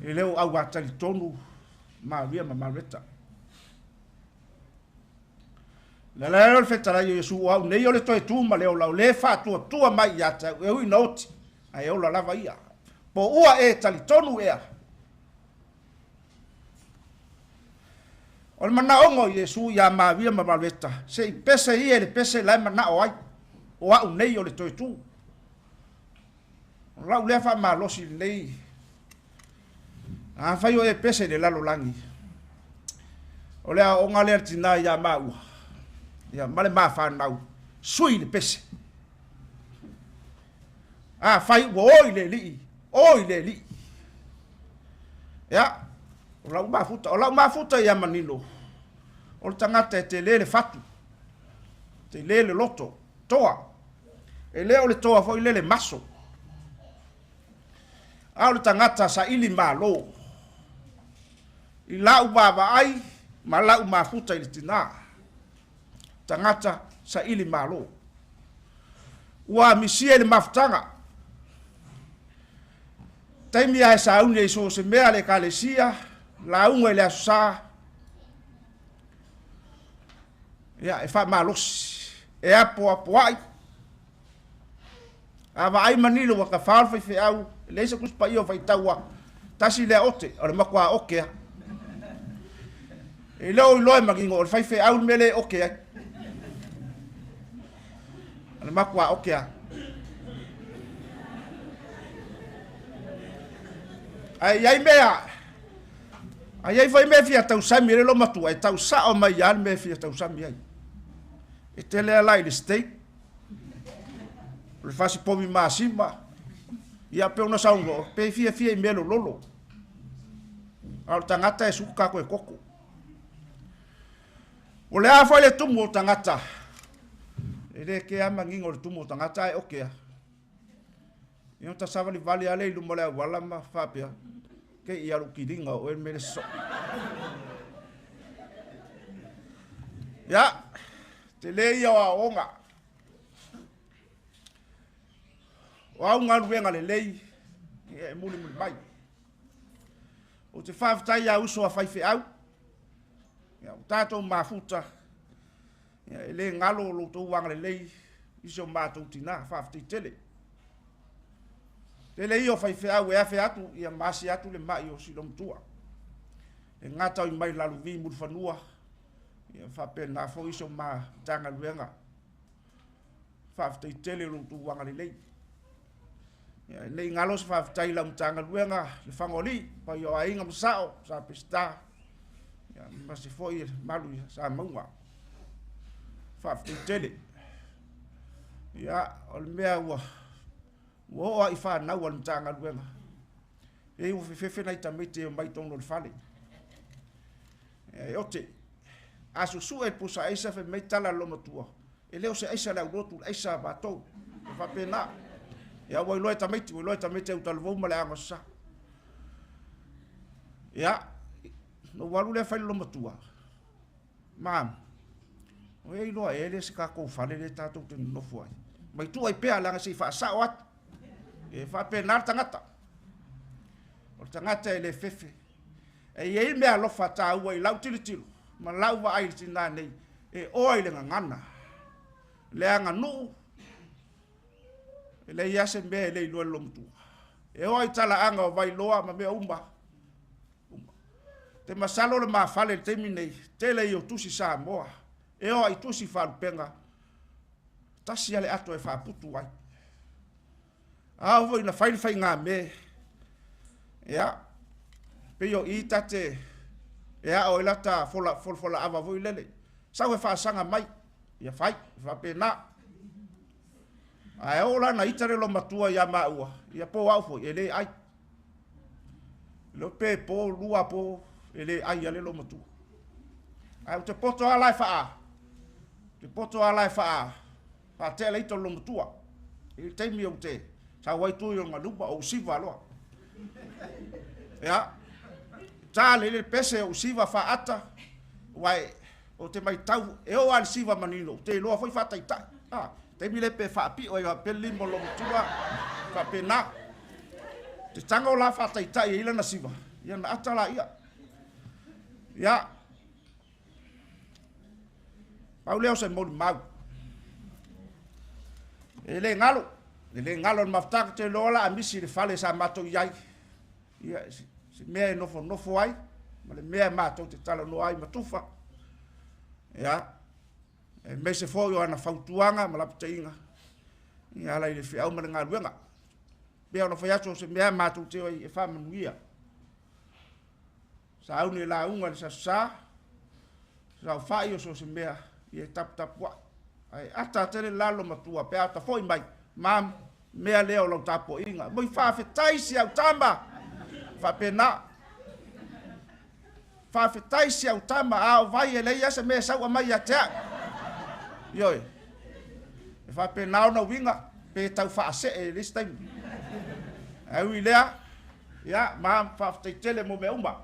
E le o auatalitonu Maria ma Mareta. Le ala o le fetalai o Iesu, o au nei o le toe tu ma le ola, o le faatuatua mai ia te au, e ui ina oti, ae ola lava ia. Po ua e talitonu ea? O le manaoga o Iesu iā Maria ma Mareta, se i pese ia i le pese la e manao ai, o au nei o le toe tu. O lau lea faamalosi i lenei, afai o e pese i le lalolagi, o le aoaoga lea a le tinā iā maua, ia, ma le mafanau, sui le pese. Afai ua o i le alii, o i le alii. Ia, o lau mafuta, o lau mafuta ia manino, o le tagata e tele le fatu, tele le loto, toa. E le o le toa foi lele maso, a o le tagata saili malo. I lau vaavaai ma lau mafuta i le tinā, tagata saili malo. Ua misia i le mafutaga. Taimi lava e sauni ai so o se mea a le Ekalesia, lauga i le Aso Sa, ia, e faamalosi, e apoapoai. A vaai manino ua tafao le faifeau, e leai se Tusi Paia o faitaua, tasi lea ote, o le matua ote lava. E le o iloa e manino o le faifeau le mea lea e ote ai. O le matua ote lava. Ae i ai mea, a i ai foi mea e fia tausami ai le lomatua, e tau sao mai lava le mea e fia tausami ai. E tele lava la i le steak, o le fasi povi masima, ia pe ona saunoa, pe fiafia i mea lololo. A o le tagata e suka koe koko. O le a foi le tumu o tagata, e le kea manino o le tumu o tagata ae okea. Ia ta savalivali lava lea i luma o le auala ma faapea, Kei i alu kiliga o oe le mea le sosoo. Ia, tele ia o aoaoga. O au galuega lelei, ia e mulimuli mai. Ou te faafetai ia uso a faifeau, ia ua tatou mafuta, ia e le galo lo outou agalelei i si o matou tinā, faafetai tele. Tele ia o faifeau e afe atu ia ma asi atu le mai o Silomatua. E gata oi mai Laluvi Mulifanua, ia faapena foi si o Matagaluega. Faafetai tele i lo outou agalelei. Ia, e nei galo se faafetai i lau Matagaluega, le Fagoalii, paia o aiga ma sao, Sa Peseta, ia, ma se foi e malu i Sa Mauga. Faafetai tele. Ia, o le mea ua ua oo lava i fanau a le Matagaluega, e ua fefefe nai tamaiti e omai i totonu o le fale. E ote, a susue le pusa aisa fai mai tala a le loomatua, e le o se aisa a le aulotu, o le aisa a matou. E faapena. Ia ua iloa e tamaiti, ua iloa e tamaiti e utalavou ma le ago sasa. Ia, na ou alu lea fai le loomatua, Ma'am, o e iloa ea le se tatou fale lea tatou te nonofo ai? Mai tuu ai pea leaga se i faasao atu. E faapena le tagata. O le tagata e le fefe. E i ai mea alofa taua i lau tilotilo ma lau vaai i le tinā nei, e oa i le gagana, le aganuu, e leai lava se mea e le iloa e le loomatua. E oa i talaaga o Vailoa ma mea uma. Te masalo le ma fale i le taimi nei, tele ia o tusi Samoa, e oa i tusi faalupega, tasi lava le ato e faaputu ai. A oo foi ina fai le faigamē, ia, pei o i ta te E a'o ai lata fola folafolaava foi lele sau e faasaga mai ia fai e faapena. Ae oo la na ita le lomatua iā maua ia po a'u foi e lē ai lo pe po lua po e lē ai a le lomatua. Ae ou te poto lava la e faa te poto lava la e faa faatea le ita o le lomatua i le taimi ou te sau ai tui o le galuma ou siva loa. Ia tā le le pese ou siva faaata ua e o te matau e oo lava i le siva manino ou te iloa foi faataitai a taimi le pe faapio ai faapea le lima o le lomatua faapena. Te tago la faataitai ai lana siva ia na ata laia. Ia pau lea o se molimau. E le galo, e le galo le mafutaga te iloa la a misi i le fale sa matou i ai. Ia se mea e nofonofo ai ma le mea e matou te talanoa ai ma tufa. Ia, aemaise foi o ana fautuaga ma lapataiga ia ala i le feau ma le galuega. Pei ona fai atu o se mea matou te o ai e faamanuia. Sauni e lauga i le sasā, saofai o so o se mea, ia e taputapuai. Ae ata tele lalo matua pe a tafo'i mai, ma mea lea o lau tapuaiga. Moi faafetai si au tama, faapena. Faafetai si au tama, a o vai e leai lava se mea e sau'a mai ia te a'u. Ioe, e faapena ona uiga pe tau faasee i le isi taimi. Ae ui i lea, ia, ma faafetai tele mo mea uma.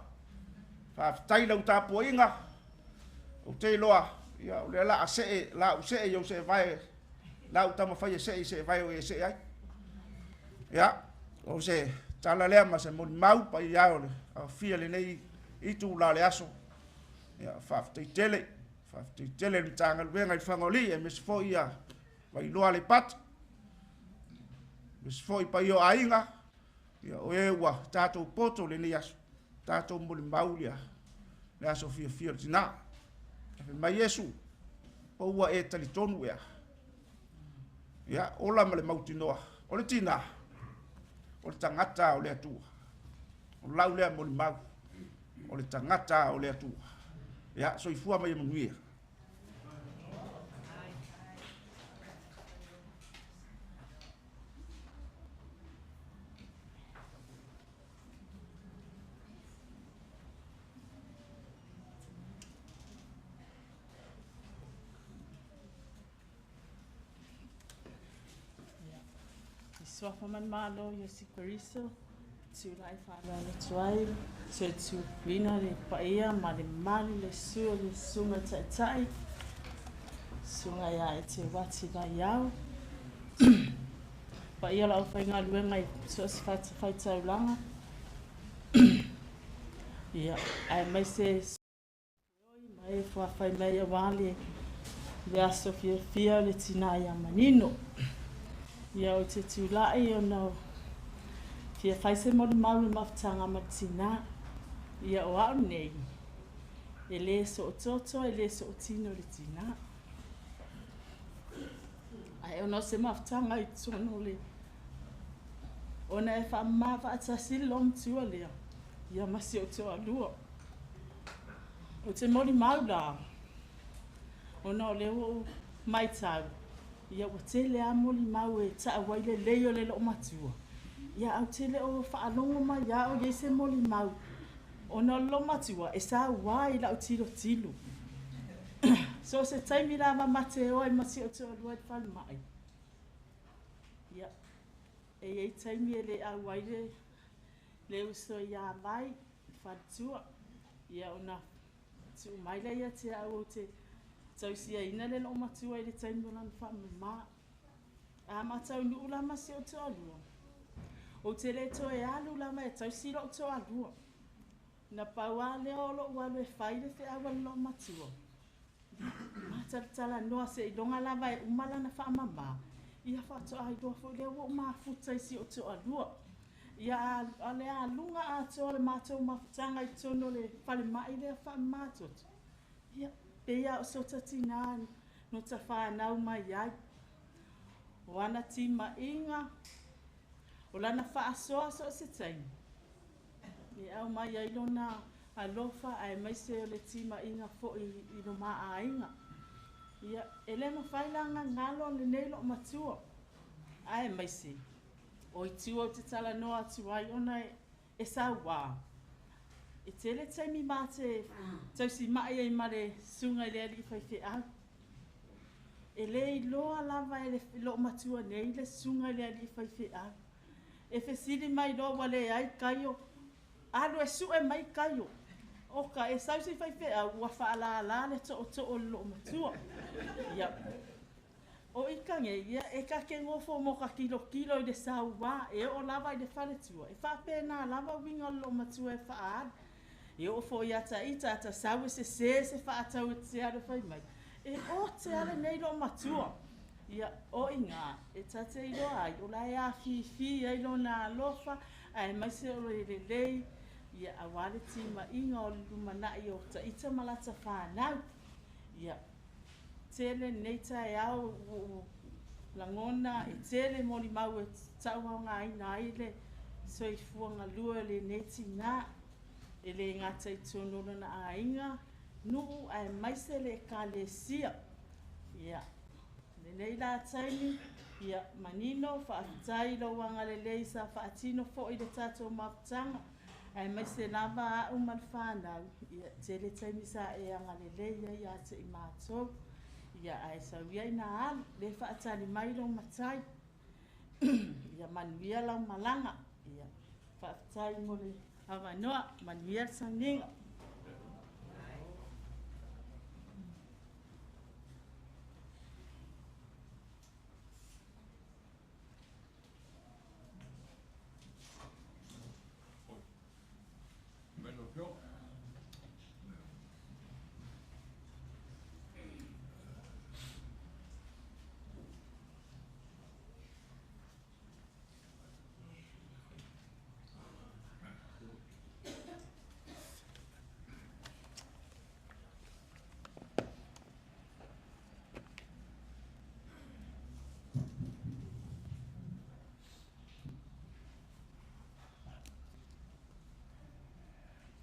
Faafetai i lau tapuaiga, ou te iloa, ia, o lea o le a see, o le a ou see i ou seevae, o le a ou taumafai e see i seevae o e see ai. Ia, o se tala lea ma se molimau paia e o le aofia i lenei itula o le aso. Ia, faafetai tele, faafetai tele i le Matagaluega i Lefagaoalii, aemaise foi ia Vailoa Aleipata, aemaise foi paia o aiga, ia, o e ua tatou poto i lenei aso, tatou molimau le aso fiafia o le tinā. Fai mai Iesu, po ua e talitonu ea? Ia, ola ma le mautinoa, o le tinā, o le tagata o le Atua. O lau lea molimau, o le tagata o le Atua. Ia, soifua ma ia manuia. I suafa ma le Malo Iesu Keriso, tulai faaaloalo atu ai, toe tuuina le paia ma le mamalu le susu o le Susuga Taitai, Susuga ia Eteuati Laiau, paia o le aufaigaluega i so o se fatafaitaulaga, ia, aemaise ma e fuafai mai aua le aso fiafia o le tinā ia Manino. Ia, ou te tulai ona fia fai se molimau i le mafutaga ma le tinā. Ia, o au nei, e lē soototo, e lē sootino i le tinā. Ae ona o se mafutaga i totonu o le ona e faamama faatasi le loomatua lea, ia ma si ou toalua. Ou te molimau la, ona o lea ua ou matau, ia ua tele lava molimau e ta'u ai lelei o le loomatua, ia ae ou te le o faalogo mai lava o i ai se molimau, ona o le loomatua e sauā i la'u tilotilo. So o se taimi lava ma te o ai ma si ou toalua i le falemai, ia, e i ai taimi e le au ai le uso iā Vai, le faletua, ia ona tuu mai lea ia te au ou te tausiaina le loomatua i le taimi o lana faamamā. A ma taunuu la ma si ou toalua, ou te le toe alu lava e tausi lo'u toalua. Na pau lava lea o lo'u alu e fai le feau a le loomatua, ma talatalanoa seiloga lava e uma lana faamamā, ia faatoa iloa foi lea ua ou mafuta i si ou toalua. Ia a le aluga atoa o le matou mafutaga i totonu o le falemai lea faamamatoto, ia, pei lava o sota tinā no ta fanau mai ai. O ana timaiga, o lana faasoa so o se taimi, e aumai ai lona alofa aemaise o le timaiga foi i lo ma aiga. Ia, e le mafai la gagalo lenei loomatua, aemaise o itu ou te talanoa atu ai ona e sauā. E tele taimi ma te tausima'i ai ma le susuga i le alii faifeau. E le iloa lava e le loomatua nei le susuga i le alii faifeau. E fesili mai loa ua leai kaio, alu e sue mai kaio. Oka e sau se faifeau ua faalālā le tootoo o le loomatua. Ia, o ika nei, ia e ka ke gofo mo ka kilokilo i le sauā e oo lava i le faletua. E faapena lava uiga o le loomatua e faaali. E oo foi ia ita ata sau e sesē se faatau e te alu fai mai. E o te ale nei loomatua. Ia, o igā, e ta te iloa ai, o la e afifi ai lona alofa, aemaise o le lelei, ia auā le timaiga o le lumanai o ita ma lata fanau. Ia, tele lenei taeao ua ou lagona e tele molimau e tauaogaina ai le soifua galue o lenei tinā. E le gata i totonu o lona aiga, nuu aemaise le ekalesia. Ia, lenei la taimi, ia manino, faafetai i lou agalelei sa faatino foi le tatou mafutaga, aemaise lava au ma le fanau. Ia, tele taimi sa e agalelei ai ia te i matou. Ia, ae sau ia ina alu, le faatali mai lou matai. Ia manuia lau malaga. Ia, faafetai mo le avanoa, manuia le sauniga.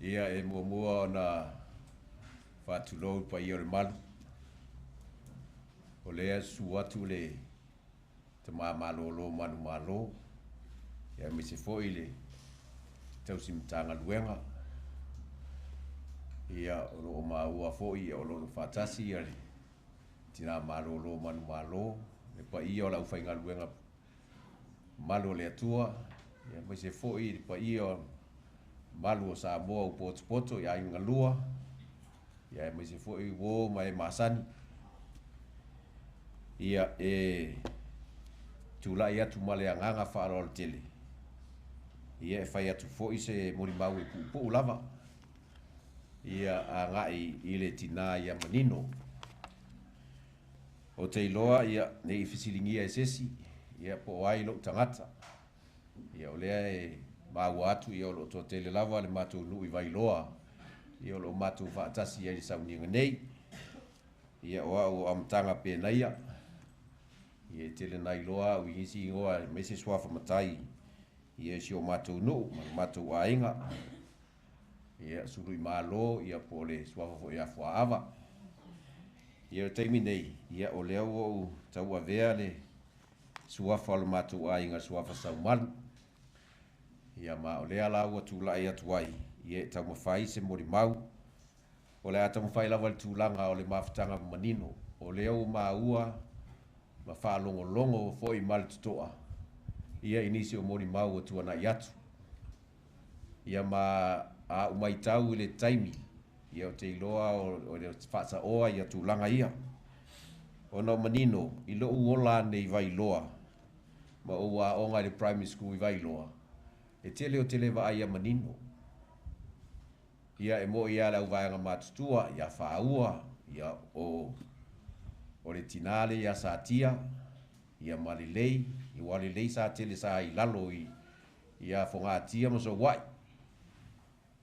Ia e muamua ona faatulou i paia o le malu. O lea susu atu le tamā malōlō manumalo, ia aemaise foi le tausi Matagaluega. Ia o loo maua foi o lo o faatasi ia le tinā malōlō manumalo, le paia o le aufaigaluega malu o le Atua, ia aemaise foi le paia o malu o Samoa ua potopoto i aiga galua, ia aemaise foi uō ma e masani. Ia e tulai atu ma le agaga faaaloalo tele, ia e fai atu foi se molimau e puupuu lava, ia agai i le tinā ia manino. O te iloa ia ne i fesiligia e se isi, ia po o ai lou tagata. Ia o lea e maua atu ia o loo toatele lava le matou nuu i Vailoa, ia o loo matou faatasi ai i le sauniga nei. Ia o au o amataga penaia, ia e tele na iloa au i nisi igoa aemaise suafa matai ia i si o matou nuu ma le matou aiga. Ia Suluimalo ia po o le suafa foi ia Fuaava. Ia o le taimi nei, ia o lea ua ou tauavea le suafa o le matou aiga, le suafa Saumalu. Ia ma o lea la ua tulai atu ai, ia e taumafai se molimau. O le a taumafai lava i le tulaga o le mafutaga manino. O lea ua maua ma faalogologo foi ma le totoa, ia i nisi o molimau ua tuanai atu. Ia ma a ou matau i le taimi, ia ou te iloa o le faasaoa ia tulaga ia. Ona o manino, i lou ola ane i Vailoa, ma ou aoga i le primary school i Vailoa, e tele o te le vaai ia manino. Ia e mo'i lava le auvaega matutua, ia Fāua, ia o o le tinā lea ia Satia, ia ma Lelei, aua o Lelei sa tele sa i lalo i ia Fogatia ma Saua'i.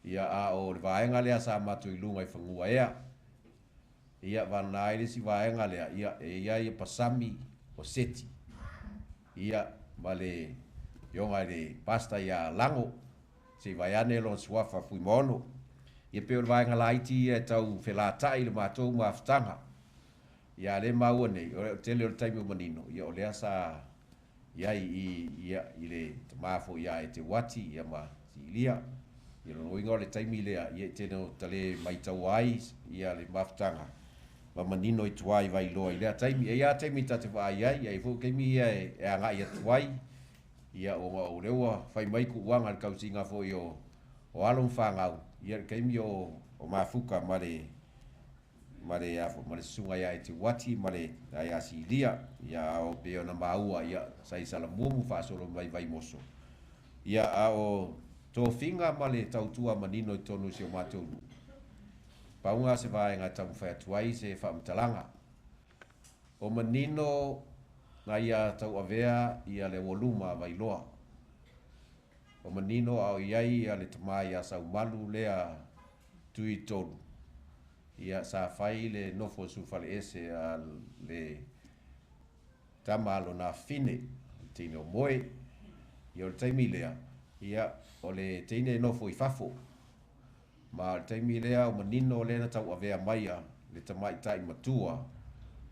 Ia a o le vaega lea sa matou i luga i fanua ea. Ia vagana ai le isi vaega lea, ia e i ai Pasami o Seti. Ia ma le afioga i le Pastor ia Lago, se i vaeane lona suafa Fuimaono. Ia pei o le vaega laiti ia e tau felata'i le matou mafutaga. Ia a lē maua nei, o le tele o le taimi o manino, ia o lea sa i ai i ia i le tamā fo'i ia Eteuati ia ma Silia. Ia lona uiga o le taimi lea, ia e tele o talē maitaua ai ia le mafutaga ma manino i tuā i Vailoa i lea taimi. E iā taimi ta te vaai ai, ia e fo'i taimi ia e aga'i atu ai, ia ona o lea ua fai mai ku'uaga i le tausiga fo'i o alo ma fanau, ia le taimi o mafuka ma le ma le afo ma le susuga ia Eteuati ma le ia Silia. Ia a o pei ona maua, ia sa i Salamumu faasolo mai Vaimoso. Ia a o tofiga ma le tautua manino i totonu o si o matou nuu. Pauga se vaega e taumafai atu ai se faamatalaga. O manino na ia tauavea ia le aualuma a Vailoa. O manino a o i ai ia le tamā iā Saumalu lea tui tolu. Ia sa fai le nofo sulufaleese a le tama a lona afafine, le teine o Moe. Ia o le taimi lea, ia o le teine e nofo i fafo. Ma o le taimi lea o manino lea na tauavea maia le tamaitai matua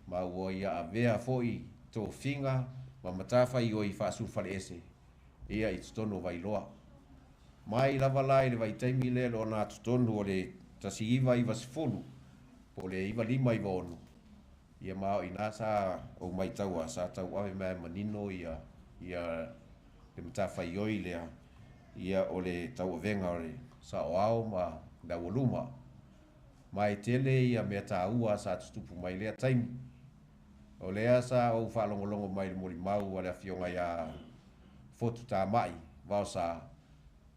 ma ua ia avea fo'i tofiga ma matafaioi faasulufaleese ia i totonu o Vailoa. Mai lava la i le vaitaimi lea le ogatotonu o le 1990 po o le 9596, ia ma o inā sa ou maitaua sa tauave mai manino ia le matafaioi lea, ia o le tauavega o le sa'oao ma le aualuma. Ma e tele ia mea tāua sa tutupu mai lea taimi. O lea sa ou faalogologo mai le molimau a le afioga iā Fotu Tama'i Vaosa,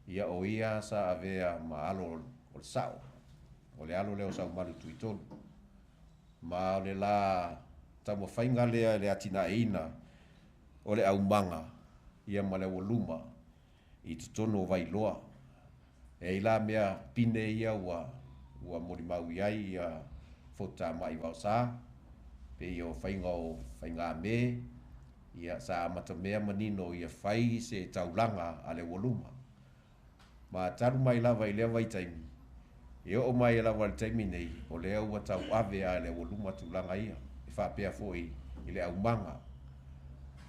ia o ia sa avea ma alo o le sa'o, o le alo lea o Saumalu Tuitolu. Ma o le lā taumafaiga lea i le atina'eina o le aumaga ia ma le aualuma i totonu o Vailoa. E ai la mea pine ia ua molimau i ai ia Fotu Tama'i Vaosa, pei o faiga o faigamē, ia sa amatamea manino ia fai se taulaga a le aualuma. Ma talu mai lava i lea vaitaimi, e oo mai lava i le taimi nei, o lea ua tauave a e le aualuma tulaga ia, e faapea fo'i i le aumaga.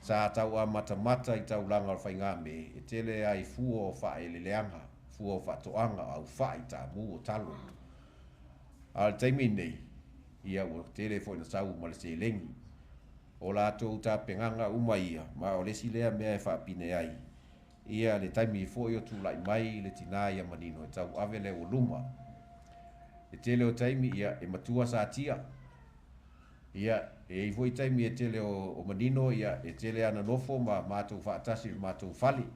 Sa tauamatamata i taulaga o le faigamē, e tele ai fua o faaeleeleaga, fua o faatoaga, o aufa'i, tamū, o talo. A o le taimi nei, ia ua tele fo'i na sau ma le seleni. O latou tapenaga uma ia, ma o le isi lea mea e faapine ai ia le taimi fo'i o tula'i mai le tinā ia manino e tauave le aualuma. E tele o taimi ia e matua satia. Ia e ai foi taimi e tele o manino ia e tele ana nofo ma matou faatasi i le matou fale.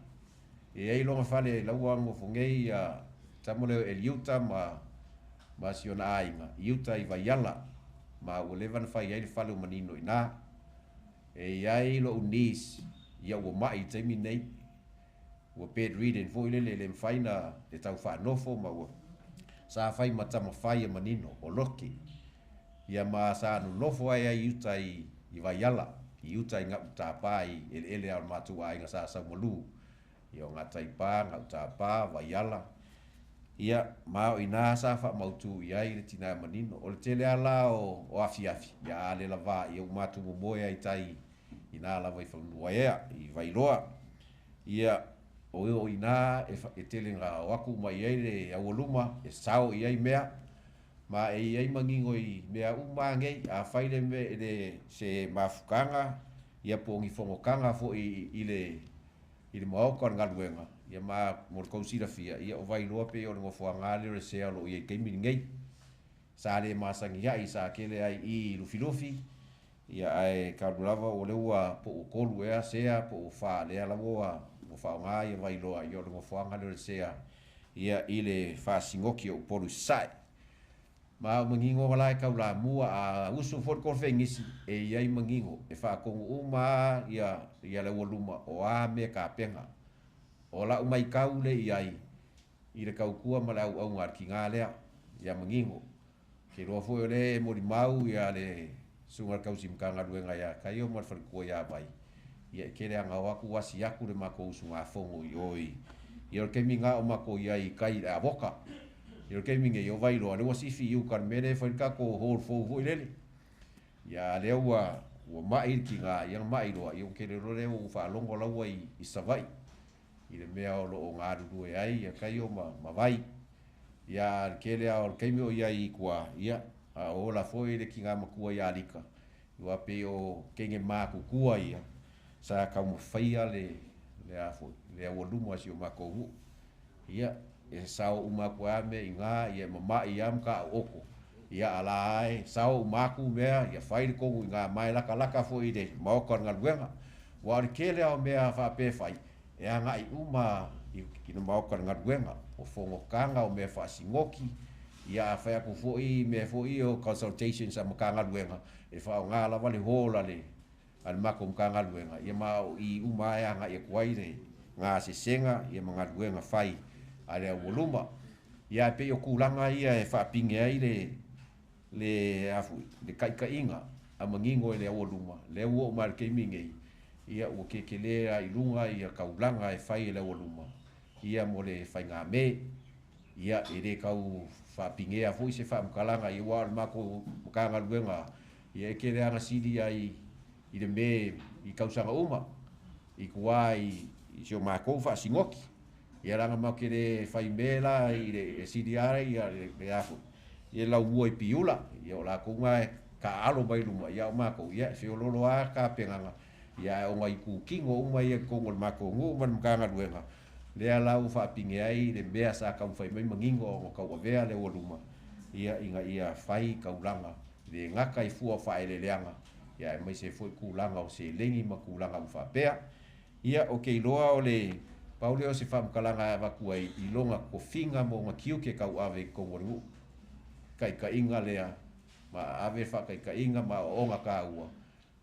E ai lona fale laua nofo nei ia tama lea o Eliuta ma si ona aiga i uta i Vaiala, ma ua leva ona fai ai le fale o manino iinā. E i ai lo'u niece ia ua ma'i i le taimi nei, ua bedridden fo'i lele, e le mafai na e tau faanofo ma ua sa fai ma tamafai e manino o Loke. Ia ma sa nonofo ai ai i uta i Vaiala, i uta i Gautapā i eleele a o le matou aiga sa saumalū. Ia o Gataipā, Gautapā, Vaiala. Ia ma o inā sa faamautū i ai le tinā manino. O le tele ala o afiafi, ia a le lavā, ia ua matou momoe ai tai inā lava i fanua ea, i Vailoa. Ia o inā e tele na o aku mai ai le aualuma, e sao i ai mea, ma e i ai magigo i mea uma agei, a fai le me, le se mafukaga, ia po o ni fogokaga fo'i i le maoka o le galuega, ia ma mo le kou silafia, ia o Vailoa pei o le gofoaga lea o le sea o loo i ai taimi lenei. Sa le masani ai, sa kele ai i lufilufi, ia ae talu lava o lea ua po ua tolu ea sea po ua fā lea lava ua faaaogā ia Vailoa, ia o le gofoaga lea o le sea ia i le faasigoti o Upolu i Sasae. Ma o magigo la e taulamua a usu foi le kolofegisi e i ai magigo e faatonu uma ia le aualuma o a mea tapena. O la'u maitau le i ai i le tautua ma le auauga a le tigā lea ia magigo. Ke iloa foi o lea e molimau ia le susuga i le tausi Matagaluega iā Kaio ma le faletua iā Vai, ia e tele aga o atu asi atu le matou usugafono i o i ia o le taimi na o matou i ai i tai i le avoka. Ia o le taimi nei o Vailoa lea ua sifi i uka i le mea lea e fai ai le tatou hall fou foi lele. Ia a o lea ua ua ma'i le tiga ia na ma'i loa ia ua tele loa lea ua ou faalogo la ua i Savaii i le mea o lo o galulue ai ia Kaio ma ma Vai. Ia a o le tele lava o le taimi o i ai i tua, ia a o ola foi le tina matua ia Lika, aua pei o teine matutua ia sa taumafaia le le a foi le aualuma o si o matou nuu. Ia, e sao uma atu lava mea i ina, ia e mama'i lava matauoto, ia a o la lava e sao uma atu mea, ia fai le tonu i ina, ma e latalata foi i le maota o le galuega. Aua o le tele lava o mea faapea e fai, e agai uma i le maota o le galuega, o fonotaga, o mea faasinoti, ia a fai atu foi mea foi ia o consultations a Matagaluega, e faaaoga lava le hall a le a le matou Matagaluega, ia ma o i uma lava e agai atu ai le gasesega ia ma galuega fai a le aualuma. Ia ae pei o tulaga ia e faapine ai le le a foi, le taitaiga a manino e le aualuma, lea ua oo mai lava i le taimi nei, ia ua tetele lava i luga ia taulaga e fai e le aualuma ia mo le faigame. Ia e le tau faapinea foi se faamatalaga ia aua o le matou Matagaluega lava, ia e tele lava ina sili ai i le me i tausaga uma i tua i si o matou faasinoti. Ia leaga matou te le fai me la i le e sili lava ia le a foi, ia le laumua i Piula, ia o latou na e taaalo mai luma, ia a o matou, ia e feoloolo lava tapenaga, ia ae ona itutino uma ia i totonu o le matou nuu ma le Matagaluega, lea la ua faapine ai le mea sa taumafai mai manino ona tauavea le aualuma, ia ina ia fai taulaga le gata i fua o faaeleeleaga, ia aemaise ai foi tulaga o seleni ma tulaga uma faapea. Ia, ou te iloa o le pau lea o se faamatalaga e avatu ai i lona tofiga ma ona tiute tauave i totonu o le nuu, taitaiga lea ma ave faataitaiga ma aoaoga taua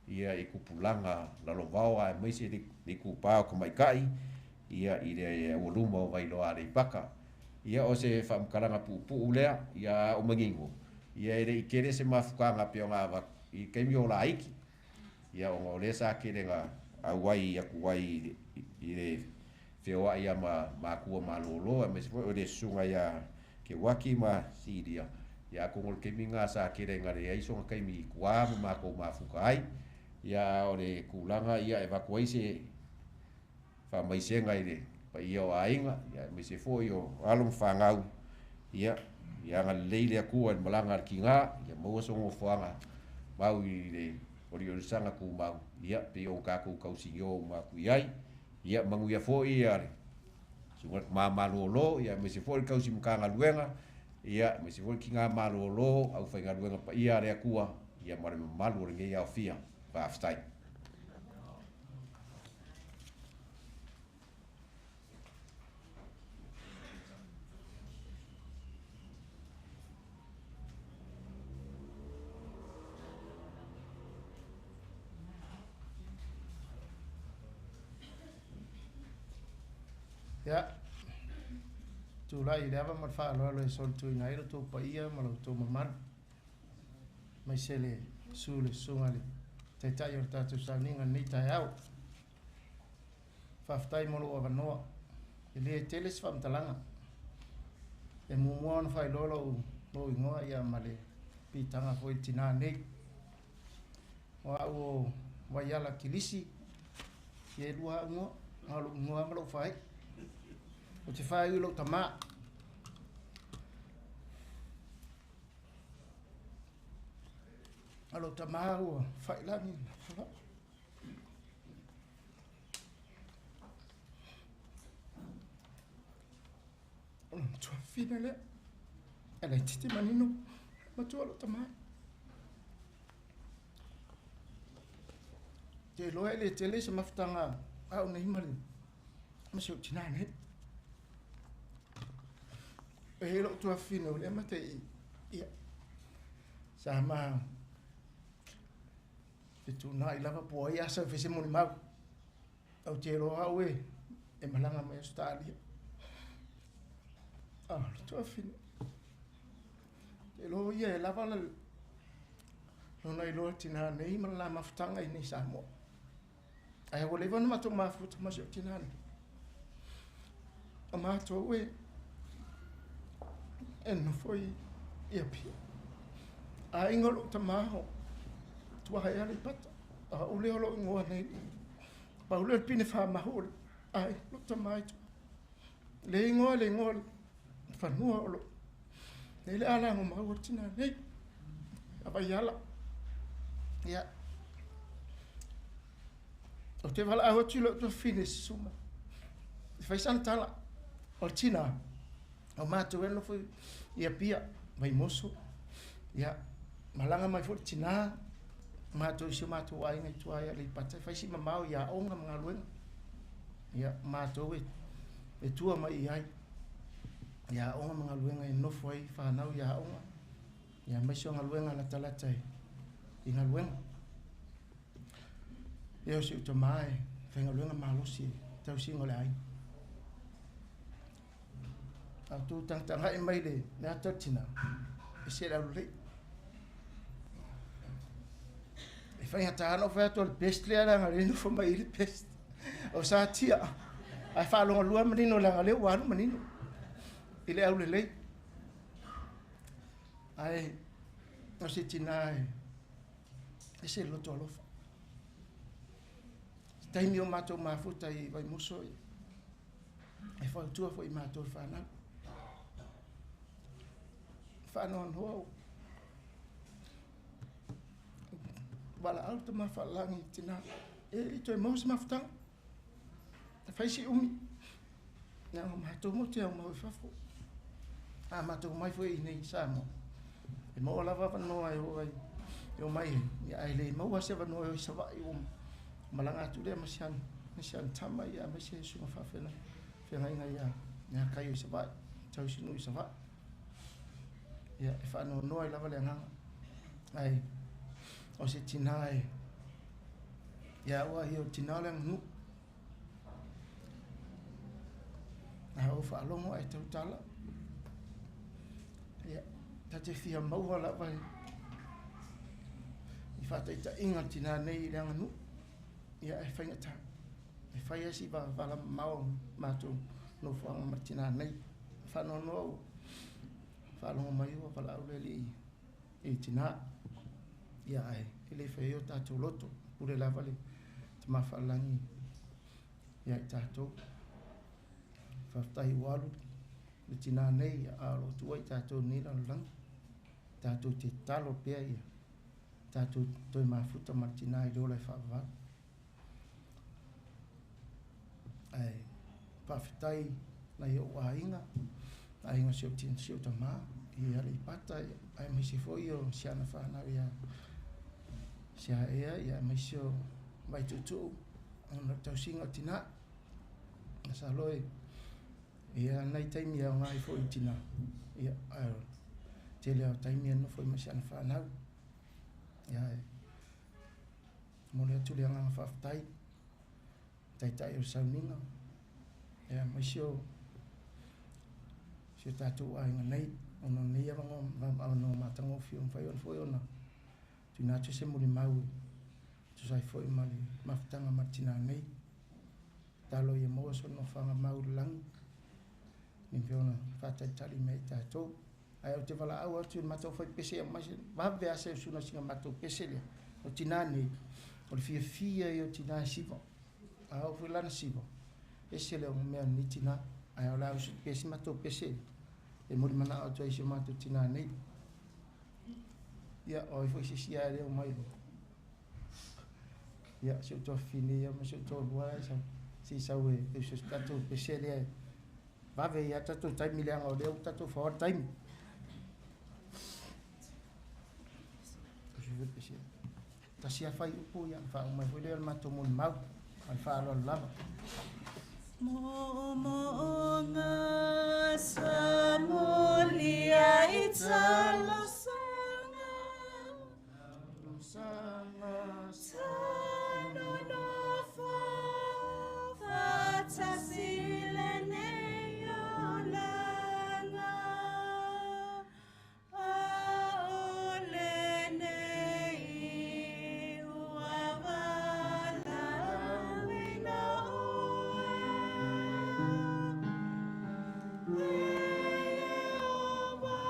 ia i tupulaga lalovaoa aemaise le itupa o tamaitai ia i le aualuma o Vailoa Aleipata. Ia o se faamatalaga puupuu lea, ia a o manino, ia e le i tele se mafutaga pei ona avatu i le taimi o laiti, ia ona o lea sa tele na auai atu ai i le feoai ia ma matua malolo aemaise foi o le susuga ia Keuaki ma Silia, ia atonu o le taimi lena sa tele ina leai sona taimi i tua ma matou mafuta ai. Ia a o le tulaga ia e avatu ai se faamaisega i le paia o aiga, ia aemaise foi o alo ma fanau, ia ia agalelei le Atua i le malaga a le tiga, ia maua se nofoaga mau i le oliolisaga tumau, ia pei ona tatou tausinio uma atu i ai. Ia manuia foi ia le susuga i le tama malolo, ia aemaise foi le tausi Matagaluega, ia aemaise foi le tiga malolo, aufaigaluega paia a le Atua, ia ma le mamalu o lenei aofia. Faafetai. Ia, tulai i le ava ma le faaaloalo e solituina ai lo outou paia ma lo outou mamalu, aemaise le susu i le susuga i le Taitai o le tatou sauniga i lenei taeao. Faafetai mo lou avanoa. E le tele se faamatalaga. E muamua ona faailoa lou, lou igoa ia ma le piitaga foi i le tinā nei. O au o Vaiala Kilisi, ia e lua au igoa, na o lou igoa ma lou faaiu. Ou te faaiu i lou tamā. A lou tamā ua failagi. O le tuafafine lea. E laitiiti manino matua lou tamā. Te iloa e le tele se mafutaga a au nei ma le ma si ou tinā nei. E i lou tuafafine o lea ma te i ia sa ma fetuunai lava po o ai a sau e fai se molimau. Ou te iloa au e e malaga mai Ausetalia. A o le tuafafine, te iloa ia e lava la lona iloa i le tinā nei ma le la mafutaga i inei i Samoa. Ae ua leva ona matou mafuta ma si ou tinā nei. O matou e e nofo i Apia. Aiga o lo'u tamā o Tuahae Aleipata, a o lea o lo'u igoa nei, pau lea o le pine famahu o le aiga lo'u tamā i tua. Le igoa le igoa o le fanua o lo'u nei le alagomau o le tinā nei a Vaiala. Ia, ou te valaau atu i lo'u tuafafine e susu mai e fai sana tala. O le tinā o matou e nofo i Apia, Vaimoso. Ia, malaga mai foi le tinā matou i si o matou aiga i tua i Aleipata e fai si mamao i aoga ma galuega. Ia, matou e tua mai i ai i aoga ma galuega e nofo ai fanau i aoga, ia aemaise o galuega latalata i galuega. Ia, o si ou tamā e faigaluega malosi i tausiga o le aiga. A outou tagatagai mai le ata o le tinā, e ese le aulelei. E faigata ona ou fai atu o le best lea leaga o lea e nofo mai i le best. O Satia, ae faalogo manino leaga o lea ua alu manino i le aulelei. Ae o se tinā e ese le loto alofa. Se taimi o matou mafuta i Vaimoso e fautua foi i matou le fanau. Faanoanoa o valaau le tama faalagi i tinā. E le i toe maua se mafutaga. E fai si umi. Leaga matou mo te aumau i fafo. A matou mai foi i nei i Samoa. E maua lava avanoa e o ai e o mai ai. Ia, ae le maua se avanoa e o i Savaii ua malaga atu lea ma si ana tama ia aemaise susuga faafeagaiga ia Kaio i Savaii, tausinuu i Savaii. Ia, e faanoanoa ai lava le agaga. Ae o se tinā e ia ua ia o tinā o le aganuu. A ou faalogo ae tautala. Ia, ta te fia maua lava i faataitaiga le tinā nei i le aganuu. Ia, e faigata. E fai ai si vala mamao matou nofoaga ma le tinā nei. Faanoanoa ua faalogo mai ua valaau le alii i tinā. Ia, ae e le fai ai o tatou loto. Pule lava le tama faalagi ia i tatou. Faafetai ua alu le tinā nei, a o lo o tua i tatou nei lalolagi. Tatou te tatalo pea ia tatou toe mafuta ma le tinā i le ola e faavavau. Ae faafetai nai ou aiga, aiga o si ou si ou tamā i Aleipata, aemaise foi o si ana fanau ia Siaea, ia aemaise o Vaituutuu, ona o le tausiga o tinā. Masalo e ia nai taimi e aoga ai foi i tinā, ia, ae o le tele o taimi e nofo ai ma si ana fanau. Ia, e momoli atu le agaga faafetai, taitai o le sauniga, ia aemaise o si o tatou aiga nei, ona o lenei avanoa matagofie ua mafai ona foi ona tuuina atu se molimau e tusa ai foi ma le mafutaga ma le tinā nei. Tatalo ia maua sona nofoaga mau i le lagi, ni mea ona faatalitali mai ai tatou. Ae ou te valaau atu i le matou faipese e aumai se vave lava se usuna i sina matou pese lea. O tinā nei, o le fiafia ia o tinā e siva. A oo foi lana siva, ese le mea o lenei tinā. Ae o le a usu pea si matou pese e molimanaʻo atu ai i si o matou tinā nei. Ia, o ai foi se isi ae lea o mai loa. Ia, si ou tuafafine ia ma si ou toalua e sau. Se i sau e usu si tatou pese lea e vave ia tatou taimi leaga o lea ua tatou faoa le taimi. Usu foi le pese. Tasi a fai upu ia, faauma ai foi lea o le matou molimau. Ma le faaaloalo lava. Moomooga sa molia i talosaga. Sa nonofo faatasi lenei olaga. A o lenei ua valaauina oe. E Ieova.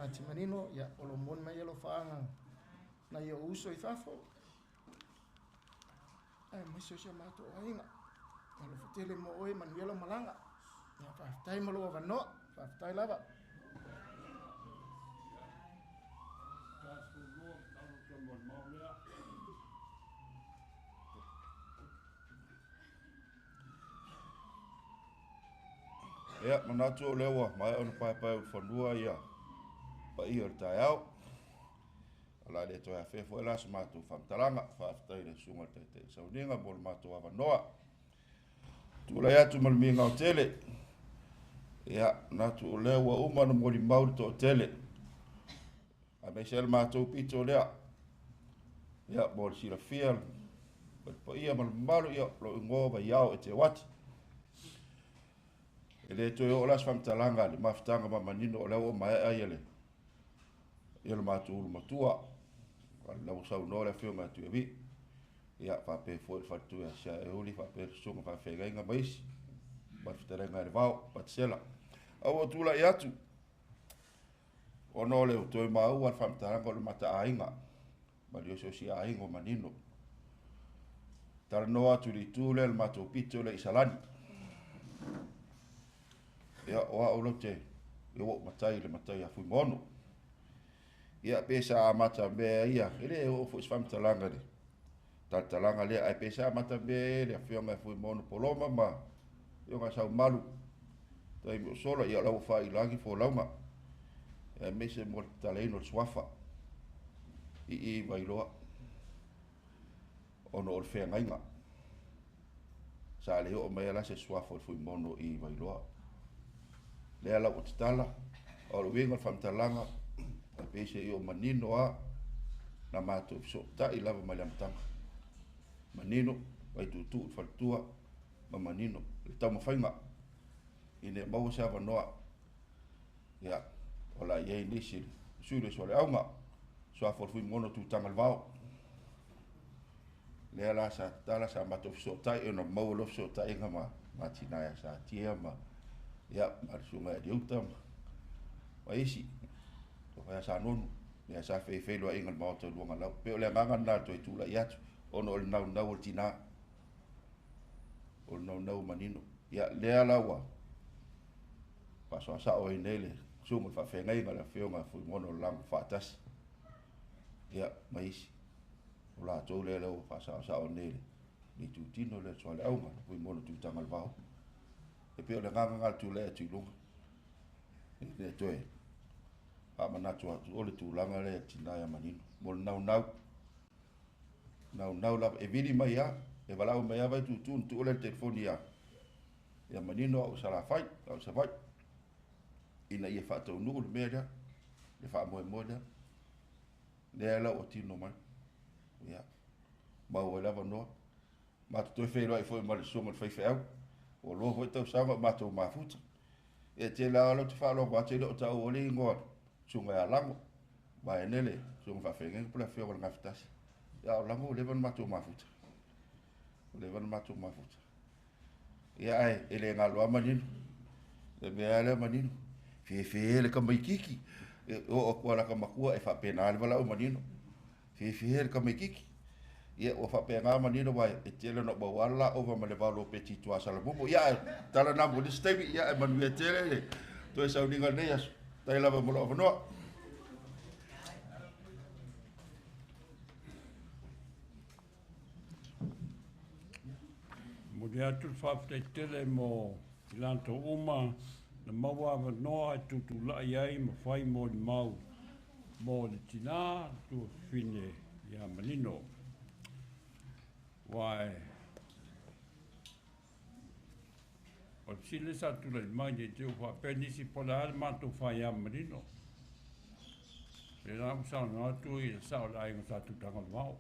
Ati Manino, ia, o lo moni mai alofaaga nai ou uso i fafo, aemaise o si o matou aiga. Alofa tele mo oe, manuia lau malaga. Ia, faafetai mo lou avanoa, faafetai lava. Ia, manatu o lea ua maea ona paepae ulufanua ia paia o le taeao. O le a le toe afea foi la se matou faamatalaga. Faafetai i le susuga i le Taitai Sauniga mo le matou avanoa. Tulai atu ma le migao tele. Ia, manatu o lea ua uma ona molimau le toatele. Aemaise ai le matou pito lea. Ia, mo le silafia, le paia ma le mamalu, ia, lou igoa o Vaiao Eteuati. E le toe oo la se faamatalaga i le mafutaga ma Manino o lea ua maea ia le ia le matou ulu matua. O la ua saunoa le afioga ia Tuiavii. Ia faapea foi le faletua ia Siaeuli, faapea le susuga faafeagaiga ma isi, ma le fetalaiga ia Levao Patisela. A ua tulai atu, ona o le toe maua le faamatalaga o le mataaiga ma le osiosiaiga o Manino. Talanoa atu i le itu lea le matou pito lea i Salani. Ia, o au lau te, ia ua ou matai i le matai a Fuimaono. Ia, pe sa amata mea ia, e le oo foi se faamatalaga i le talatalaga lea, ae pe sa amata mea e le afioga ia Fuimaono Poloma ma afioga ia Saumalu, taimi o sola, ia o la ua faailagi folauga, aemaise mo le tatalaina o le suafa i i Vailoa, ona o le feagaiga. Sa le oo mai la se suafa o le Fuimaono i Vailoa. Lea la ua tatala, o le uiga o le faamatalaga, e pei se i o manino a na matou fesootai lava mai le amataga. Manino, Vaituutuu, le faletua, ma manino, le taumafaiga, ina ia maua se avanoa. Ia, o le a i ai nisi sui le Sualeauga, suafa o le Fuimaono Tutaga le Vao. Lea la sa tatala, sa matou fesootai, ona maua loa fesootaiga ma tina ia Satia ma, ia, ma le susuga ia Eliuta ma isi, tofa ia Sanonu, lea sa feifeiloaiga i le maota o Luagalau. Pei o le agaga lena toe tulai atu, ona o le naunau o le tina, o le naunau o Manino. Ia, lea la ua faasoasao ai nei le susuga i le faafeagaiga le afioga Fuimaono Lago Faatasi, ia, ma isi. O latou lea lea ua faasaosao nei le itutino lea Sualeauga, Fuimaono Tutaga le Vao. E pei o le agaga lena o le tulai atu i luga. E le toe faamanatu atu o le tulaga lea e tina ia Manino. Mo le naunau, naunau lava, e vili mai lava, e valaau mai lava Vaituutuu, na tuu lea le telefoni ia Manino au Salafai, au Savaii, ina ia faataunuu le mea lea, le faamoemoe lea. Lea la ua tino mai. Ia, maua ai lava noa. Matou toe feiloai foi ma le susuga i le faifeau. Ua loa foi tausaga o matou mafuta. E tele lava lau te faalogo atu e le o taua le igoa susuga ia Lago. Vaeane le susuga faafeagaiga po o le afioga i le Gafatasi. Ia o Lago ua leva ona matou mafuta. Ua leva ona matou mafuta. Ia ae e le galo lava Manino. Le mea lea Manino. Fefe le tamaititi. E oo atu lava lata matua e faapena le valaau Manino. Fefe le tamaititi. Ia ua faapena Manino aua e tele ona ou maua lava la ova ma le vao lopeti i tua Salamumu. Ia ae tala na mo nisi taimi. Ia ae manuia tele le toe sauniga o lenei aso. Faafetai lava mo lou avanoa. Momoli atu le faafetai tele mo i latou uma na maua avanoa e tutulai ai ma fai molimau mo le tina le tuafafine ia Manino. Aua o le fesili sa tulai mai nei te ua faapea nisi po o le a le matou fai ia Manino. Le la ua saunoa atu i le sao o le aiga Sa Tutagalevao.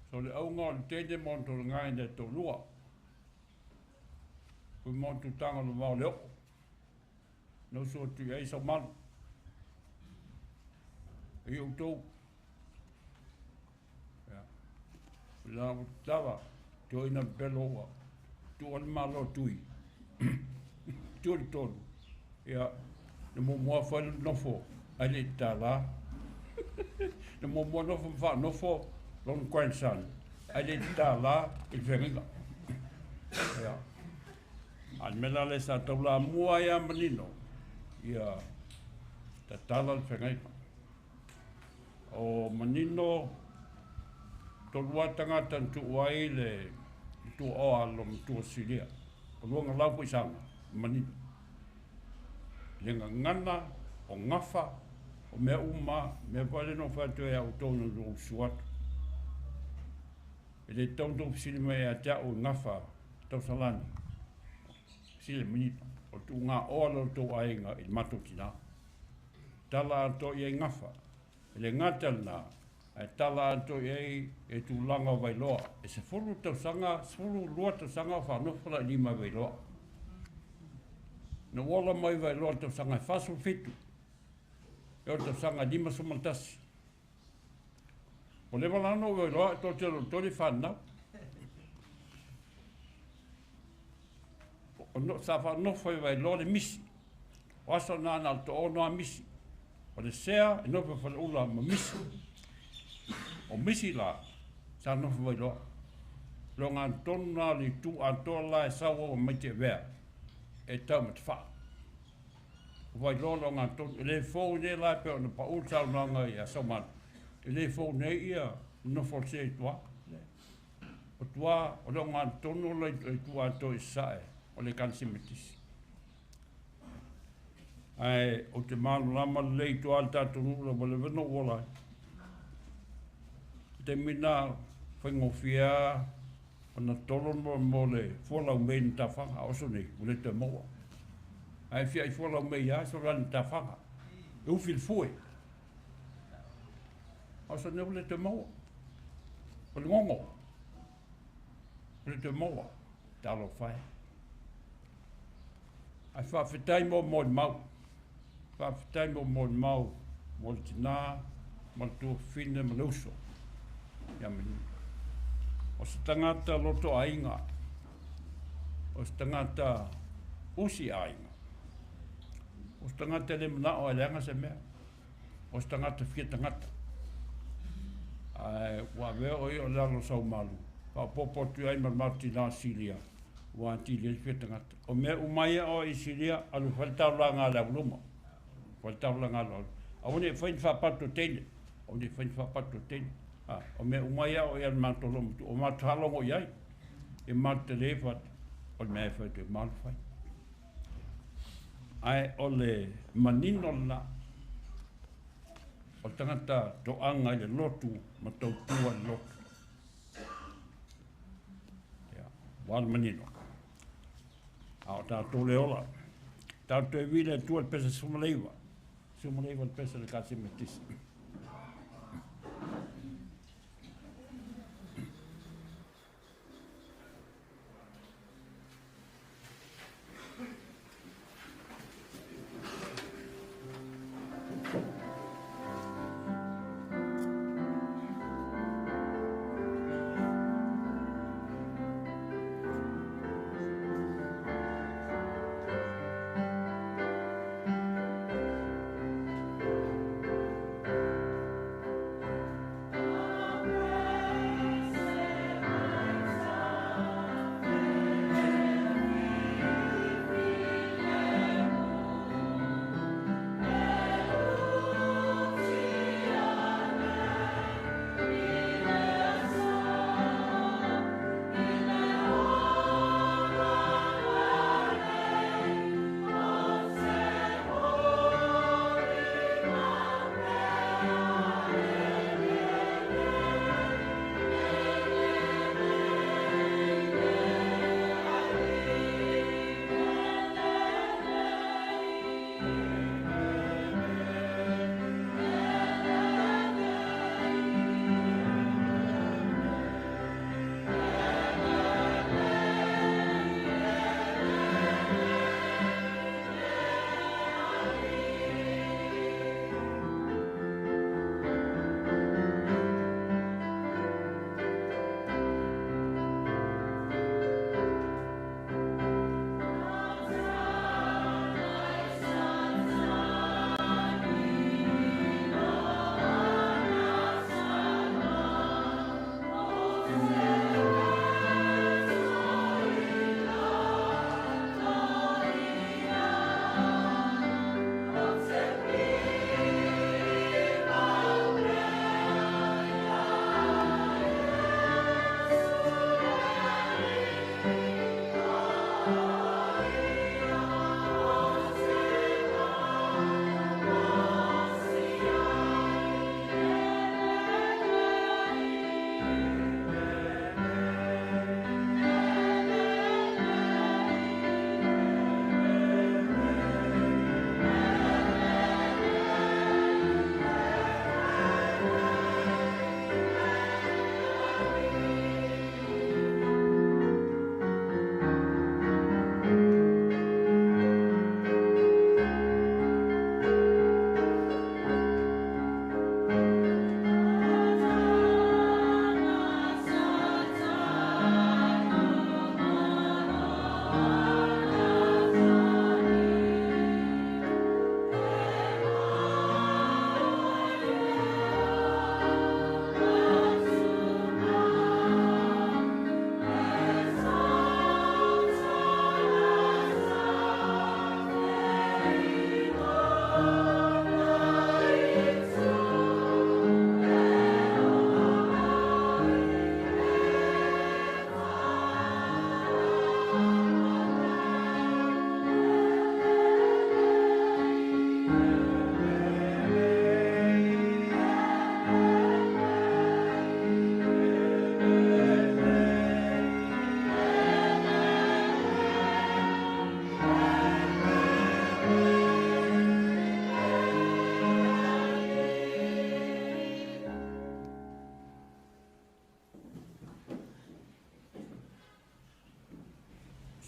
So le auga o le teine mo ona tolaga ina e toalua. Pui mo ona Tutagalevao le oo. Na usu atu i ai Saumalu. E i outou. Ia. La ua tatala, toina le pelo ua tuua le malo tui. Tua le tolu. Ia. Na muamua foi le nofo ae le i tatala. Na muamua nofo ma faanofo lona grandson ae le i tatala i le feagaiga. Ia. A o le mea la lea sa taulamua ai lava manino, ia tatala le feagaiga. O manino, tolu lava tagata na tuu ai le tuaoa a le loomatua Silia. O Luagalau foi Saga, manino. Le gagana, o gafa, o mea uma, mea foi lea na ou fai atu ai ia outou ina ua ou susu atu. E le tatau ona outou fesili mai ia te au i gafa tausalani. Fesili manino, o le tuugaoa lea o le tou aiga i le matou tina. Tala atoa i ai gafa. E le gata i lena, ae tala atoa i ai e tulaga o Vailoa. E 10 tausaga, 12 tausaga o faanofo lailima i Vailoa. Na ou ola mai Vailoa i le tausaga e 47, e o le tausaga e 51. Ua leva la ona ou Vailoa e toatele o le fanau. Sa faanofo i Vailoa le misi. O aso na na o le toaono lava misi. O le sea e nofo i Faleula ma misi. O misi la, sa nofo Vailoa. Logatonu na o le itu atoa la e sau au mai Tiavea e tau ma Tafaa. O Vailoa logatonu, e le fou nei la e pei ona pau le saunoaga ia Saumalu, e le fou nei ia nofo o le sea i tua. O tua, o le ogatotonu o le itu atoa i Sasae, o le Ekalesia Metotisi. Ae ou te malamalama lelei i tua le tatou nuu la ua leva ona ou ola ai. O taimi na faigofie lava ona tolo mo le fua laumei na tafaga, a oso nei ua le toe maua. Ae fia ai fua laumei lava so la na tafaga. E ufi le fue. A oso nei ua le toe maua. O le gogo. Ua le toe maua. Talofa e. Ae faafetai mo molimau. Faafetai mo molimau mo le tinā ma le tuafafine ma le uso ia Manino. O se tagata loto aiga, o se tagata usi aiga, o se tagata e le manao e leaga se mea, o se tagata fia tagata. Ae ua avea o ia o le alo o Saumalu, faaopoopo atu ai ma le matou tinā Silia, ua atili ai le fia tagata. O mea uma ia o i Silia, alu e fai le taulaga a le auluma. Fai le taulaga a le auluma. Aua ne i fai ni faapatu a teine. Aua ne i fai ni faapatu a teine. O mea uma ia o ia le matou loomatua, o matou faalogo i ai. E matou te le fai atu, o le mea e fai atu e malu fai. Ae o le manino lena, o le tagata toaga i le lotu ma tautua i le lotu. Ia, ua le manino. A o tatou le ola. Tatou toe vili atua le pesa 19. 19 le pesa le Ekalesia Metotisi.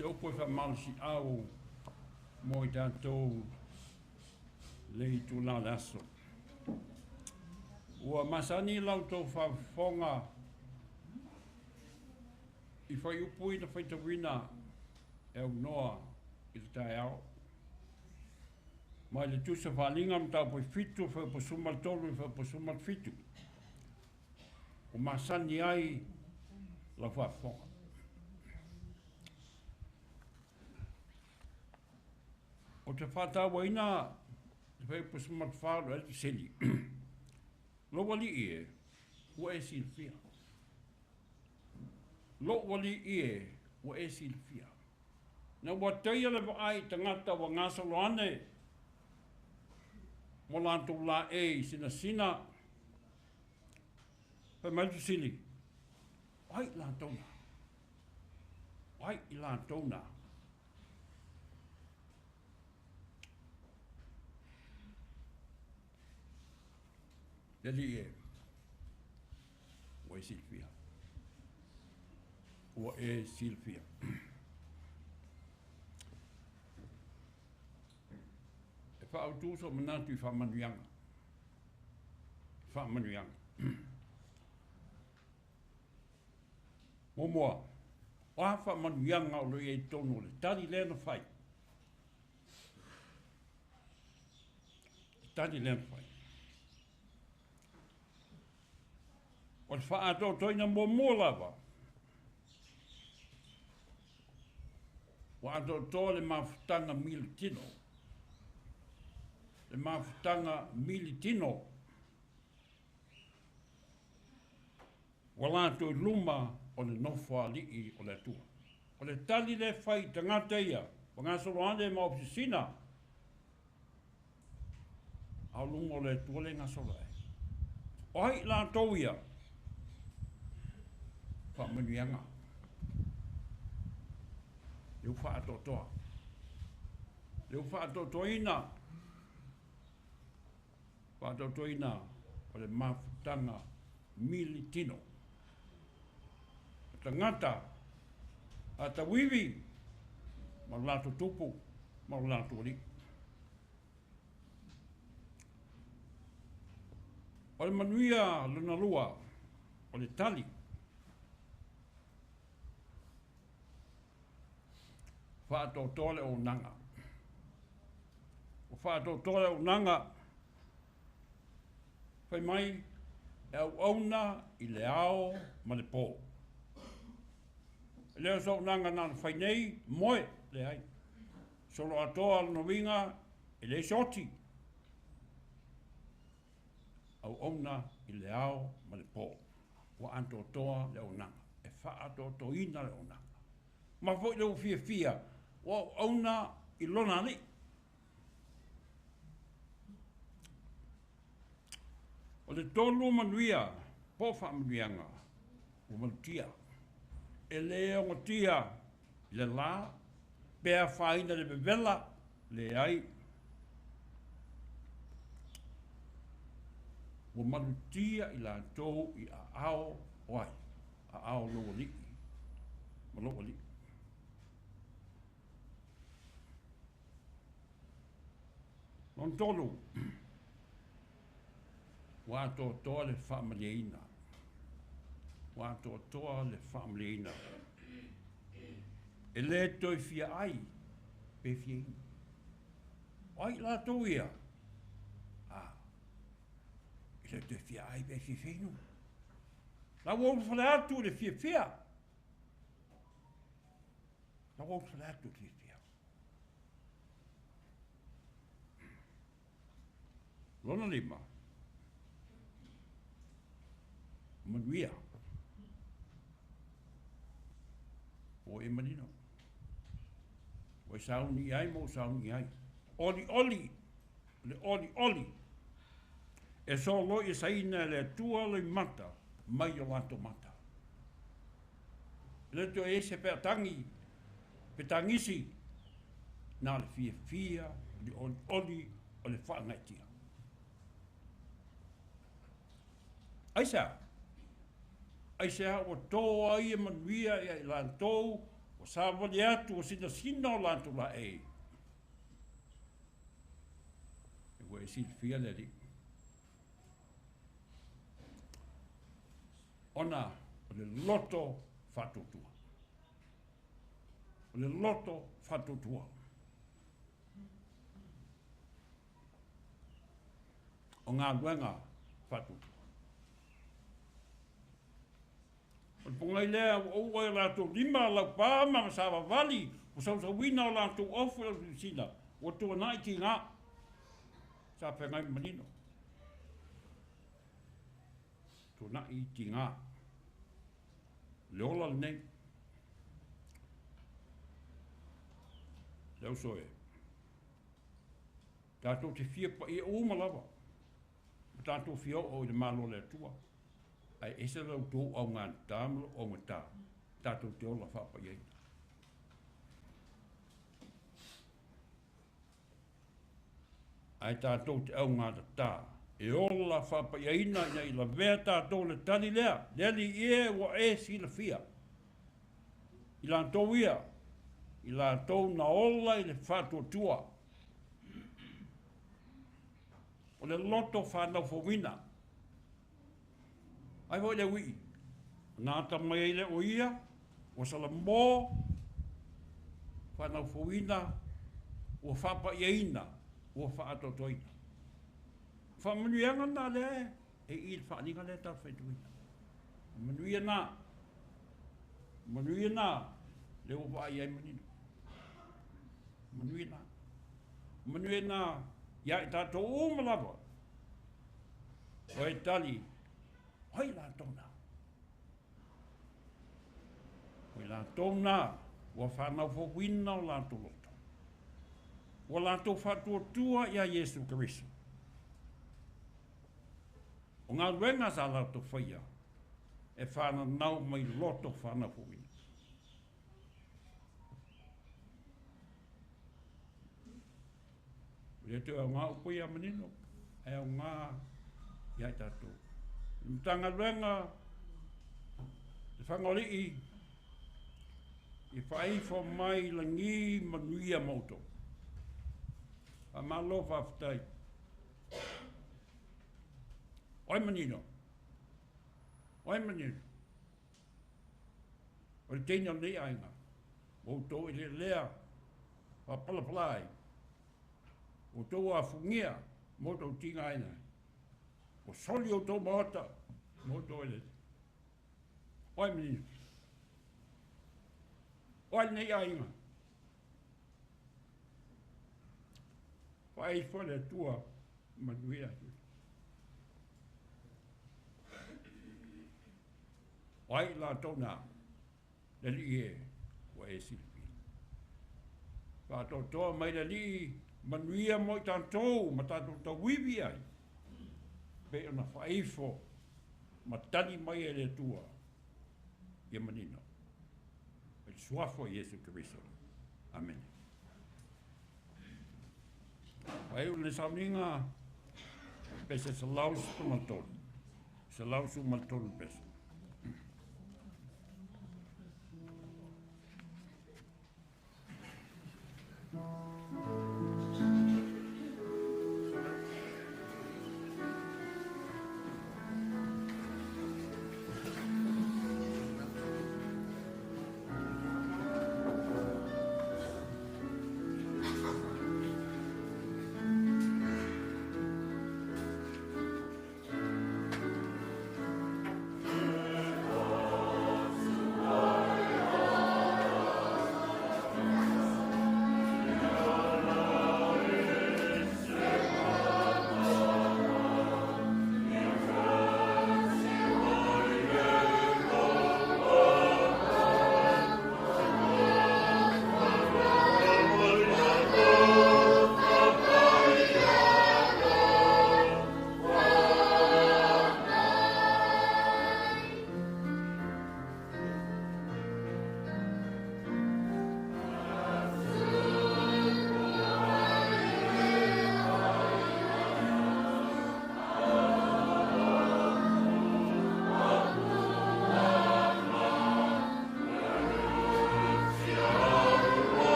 se upu e faamalosiau mo i tatou le itulā o le aso. Ua masani la outou faafofoga i fuaiupu ina faitauina e aunoa i le taeao. Mai le Tusi o Faaaliga mataupu e 7 fuaiupu 13 i le fuaiupu 17. Ua masani ai lau faafofoga. Ou te faatauaina le fuaiupu 14 o le fesili. Lou alii e, ua e silafia. Lou alii e, ua e silafia. Na ua taia le vaai i tagata ua gasolo ane mo latou laei sinasina. Fai mai le fesili, o ai i latou na? O ai i latou na? Le Alii e, ua e silafia. Ua e silafia. E faaautu sou manatu i faamanuiaga. Faamanuiaga. Muamua, o a faamanuiaga o lo o i ai i totonu o le tali lea na fai? Le tali lea na fai. O le faaatoatoina muamua lava, ua atoatoa le mafutaga militino. Le mafutaga militino. Ua latou i luma o le nofoalii o le Atua. O le tali lea e fai i tagata ia, ua gasolo ane ma ofisina, a o luga o le Atua le gasolo ai. O ai i latou ia? Faamanuiaga. Le ua faatoatoa. Le ua faatoatoaina. Faatoatoaina o le mafutaga militino. O tagata a tauivi ma lo latou tupu ma lo latou alii. O le manuia lona lua, o le tali. Faatoatoa le auaunaga. Ua faatoatoa le auaunaga, fai mai e auauna i le ao ma le po. E le o se auaunaga na ona fai nei, moe, leai. Solo atoa lona uiga e leai se oti. Auauna i le ao ma le po. Ua atoatoa le auaunaga. E faaatoatoina le auaunaga. Ma foi le ua fiafia, ua auauna i lona alii. O le tolu o manuia po o faamanuiaga ua malutia. E le ogotia i le la, pe afaina i le vevela, leai. Ua malutia i latou i aao o ai? Aao o lou alii ma lou alii. Lona tolu, ua atoatoa le faamalieina. Ua atoatoa le faamalieina. E le toe fia ai pe fia inu. O ai latou ia? A, e le toe fia ai pe fia inu. La ua ulufale atu i le fiafia. La ua ulufale atu i le fiafia. Lona lima, manuia. Ua e manino. Ua e sauni i ai ma ua sauni i ai. Oli oli, le oli oli. E soloi e saina e le Atua loimata mai o latou mata. E le toe i ai se peatangi, pe tagisi, na o le fiafia, le olioli o le faagaeetia. Aisea? Aisea ua to ai e manuia ia i latou Ua savali atu ua sinasina o latou laei. E ua e silafia le Alii. Ona o le loto faatuatua. O le loto faatuatua. O galuega faatuatua. O le pogai lea ua ou ai o latou lima laupā ma savavali ua sausauina o latou ofu i lausilasila ua tuanai tigā sa feagai ma manino. Tuanai tigā. Le ola lenei. Le uso e. Tatou te fia paia uma lava. Ma tatou fia oo i le Malo o le Atua. Ae ese la outou augatā ma lou augatā, tatou te ola faapaiaina. Ae tatou te augatatā, e ola faapaiaina ina i lavea tatou le tali lea, le Alii e ua e silafia. I latou ia, i latou na ola i le faatuatua. O le loto whanau. Ai foi le uii. Na ata mai ai le o ia, ua Salamo, whanau ua whapaiaina, ua whaatotoina. Whaamanuiaga na lea e i le faaaliga lea tatou faituina. Manuia na, manuia na, le ua vaai ai manino. Manuia na, manuia na, ia i tatou uma lava. O e tali, ai latou na. O i latou na, ua whanau o latou loto. Ua latou whaatuatua ia Iesu Keriso. O ngā luenga sa latou whaia, e whananau mai loto whanau fouina. O le te au ngā upo ia manino, e au ngā ia i tātou. Mtanga luenga, te whangolii, i whaifo mai langi manuia mautou. A malo whawhitai. Oi manino. Oi manino. O le teina o nei aiga. O outou i le lea whapalapala ai. O tou afungia mo tou tiga aina. O soli o tou maota mo tou ele. Oi manino. Oi nei aiga. Whaifo le Atua manuia atu. Ai latou na, le Alii e, ua e silafia. Whaatoatoa mai le Alii, manuia mo i tatou, ma tatou tauivi ai. Pe ona whaifo, ma tali mai e le Atua, ia manino. E le suafo Iesu Keriso. Amen. Ai o le sauniga pese 113. 113 pese.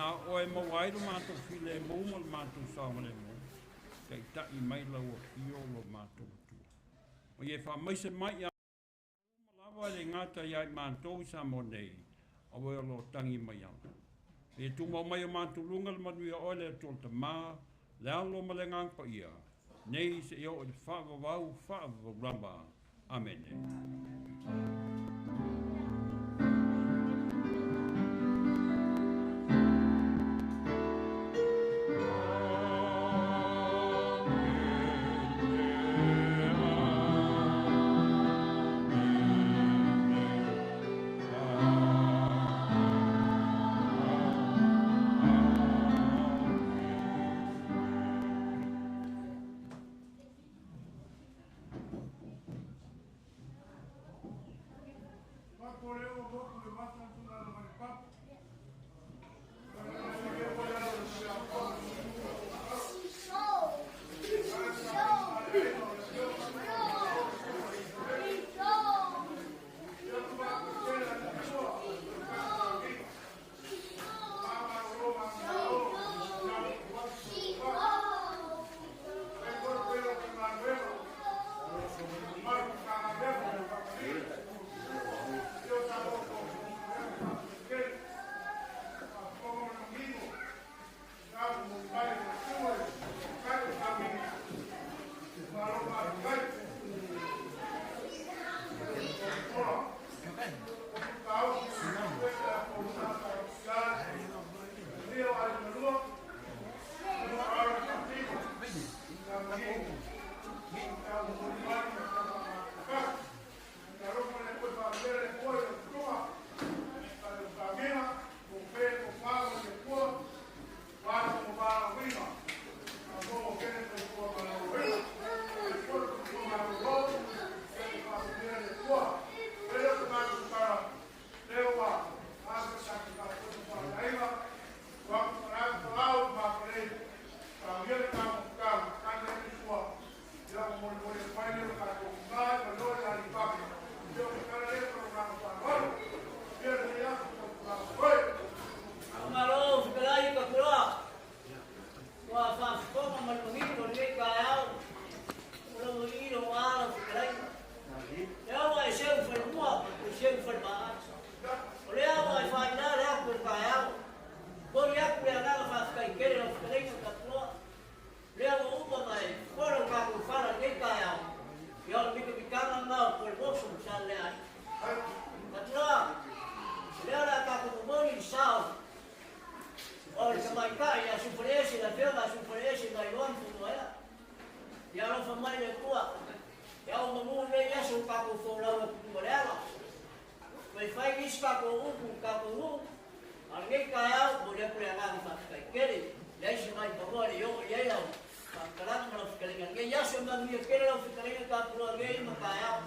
Na oe maua ai lo matou filemu ma le matou saogalemu, taʻitaʻi mai lau afio lo matou Atua. Ma ia faamaise mai ia uma lava e le gata ia i matou i Samoa nei, a ua o lo tagi mai ala. E tumau mai o matou luga le manuia oe le Atua le Tamā, le Alo ma le Agaga Paia, nei seia oo i le faavavau faavavau lava. Amene. Malo fetalai ka kuloa. Ua faafofoga ma le manino lenei taeao. O lau alii lo ala fetalai. Lea ua e seu falemua, e seu falemaa. O lea ua e faaina le atu o le taeao. Momoli atu le agaga faafetai tele lau fetalaiga ka kuloa. Lea ua uma ma e fola o tatou fala lenei taeao. Ia o le mitamitaga lena o Pualemoso ma Saleleai. Ka kuloa, lea o le a tatou momoli le sao o le tamaitai ia Sufaleese, le afioga a Sufaleese mai Loa ma Funuaea. Ia alofa mai le Atua. Ia o manu lenei aso o tatou folau e putu ma le ala. Mai fai nisi tatou upu i tatou nuu. A lenei taeao, momoli atu le agaga faafetai tele. Leai se mai panoa le i oo i ai lau faamatalaga ma lau fetalaiga lenei aso. E manuia tele lau fetalaiga tapuloa nei ma taeao.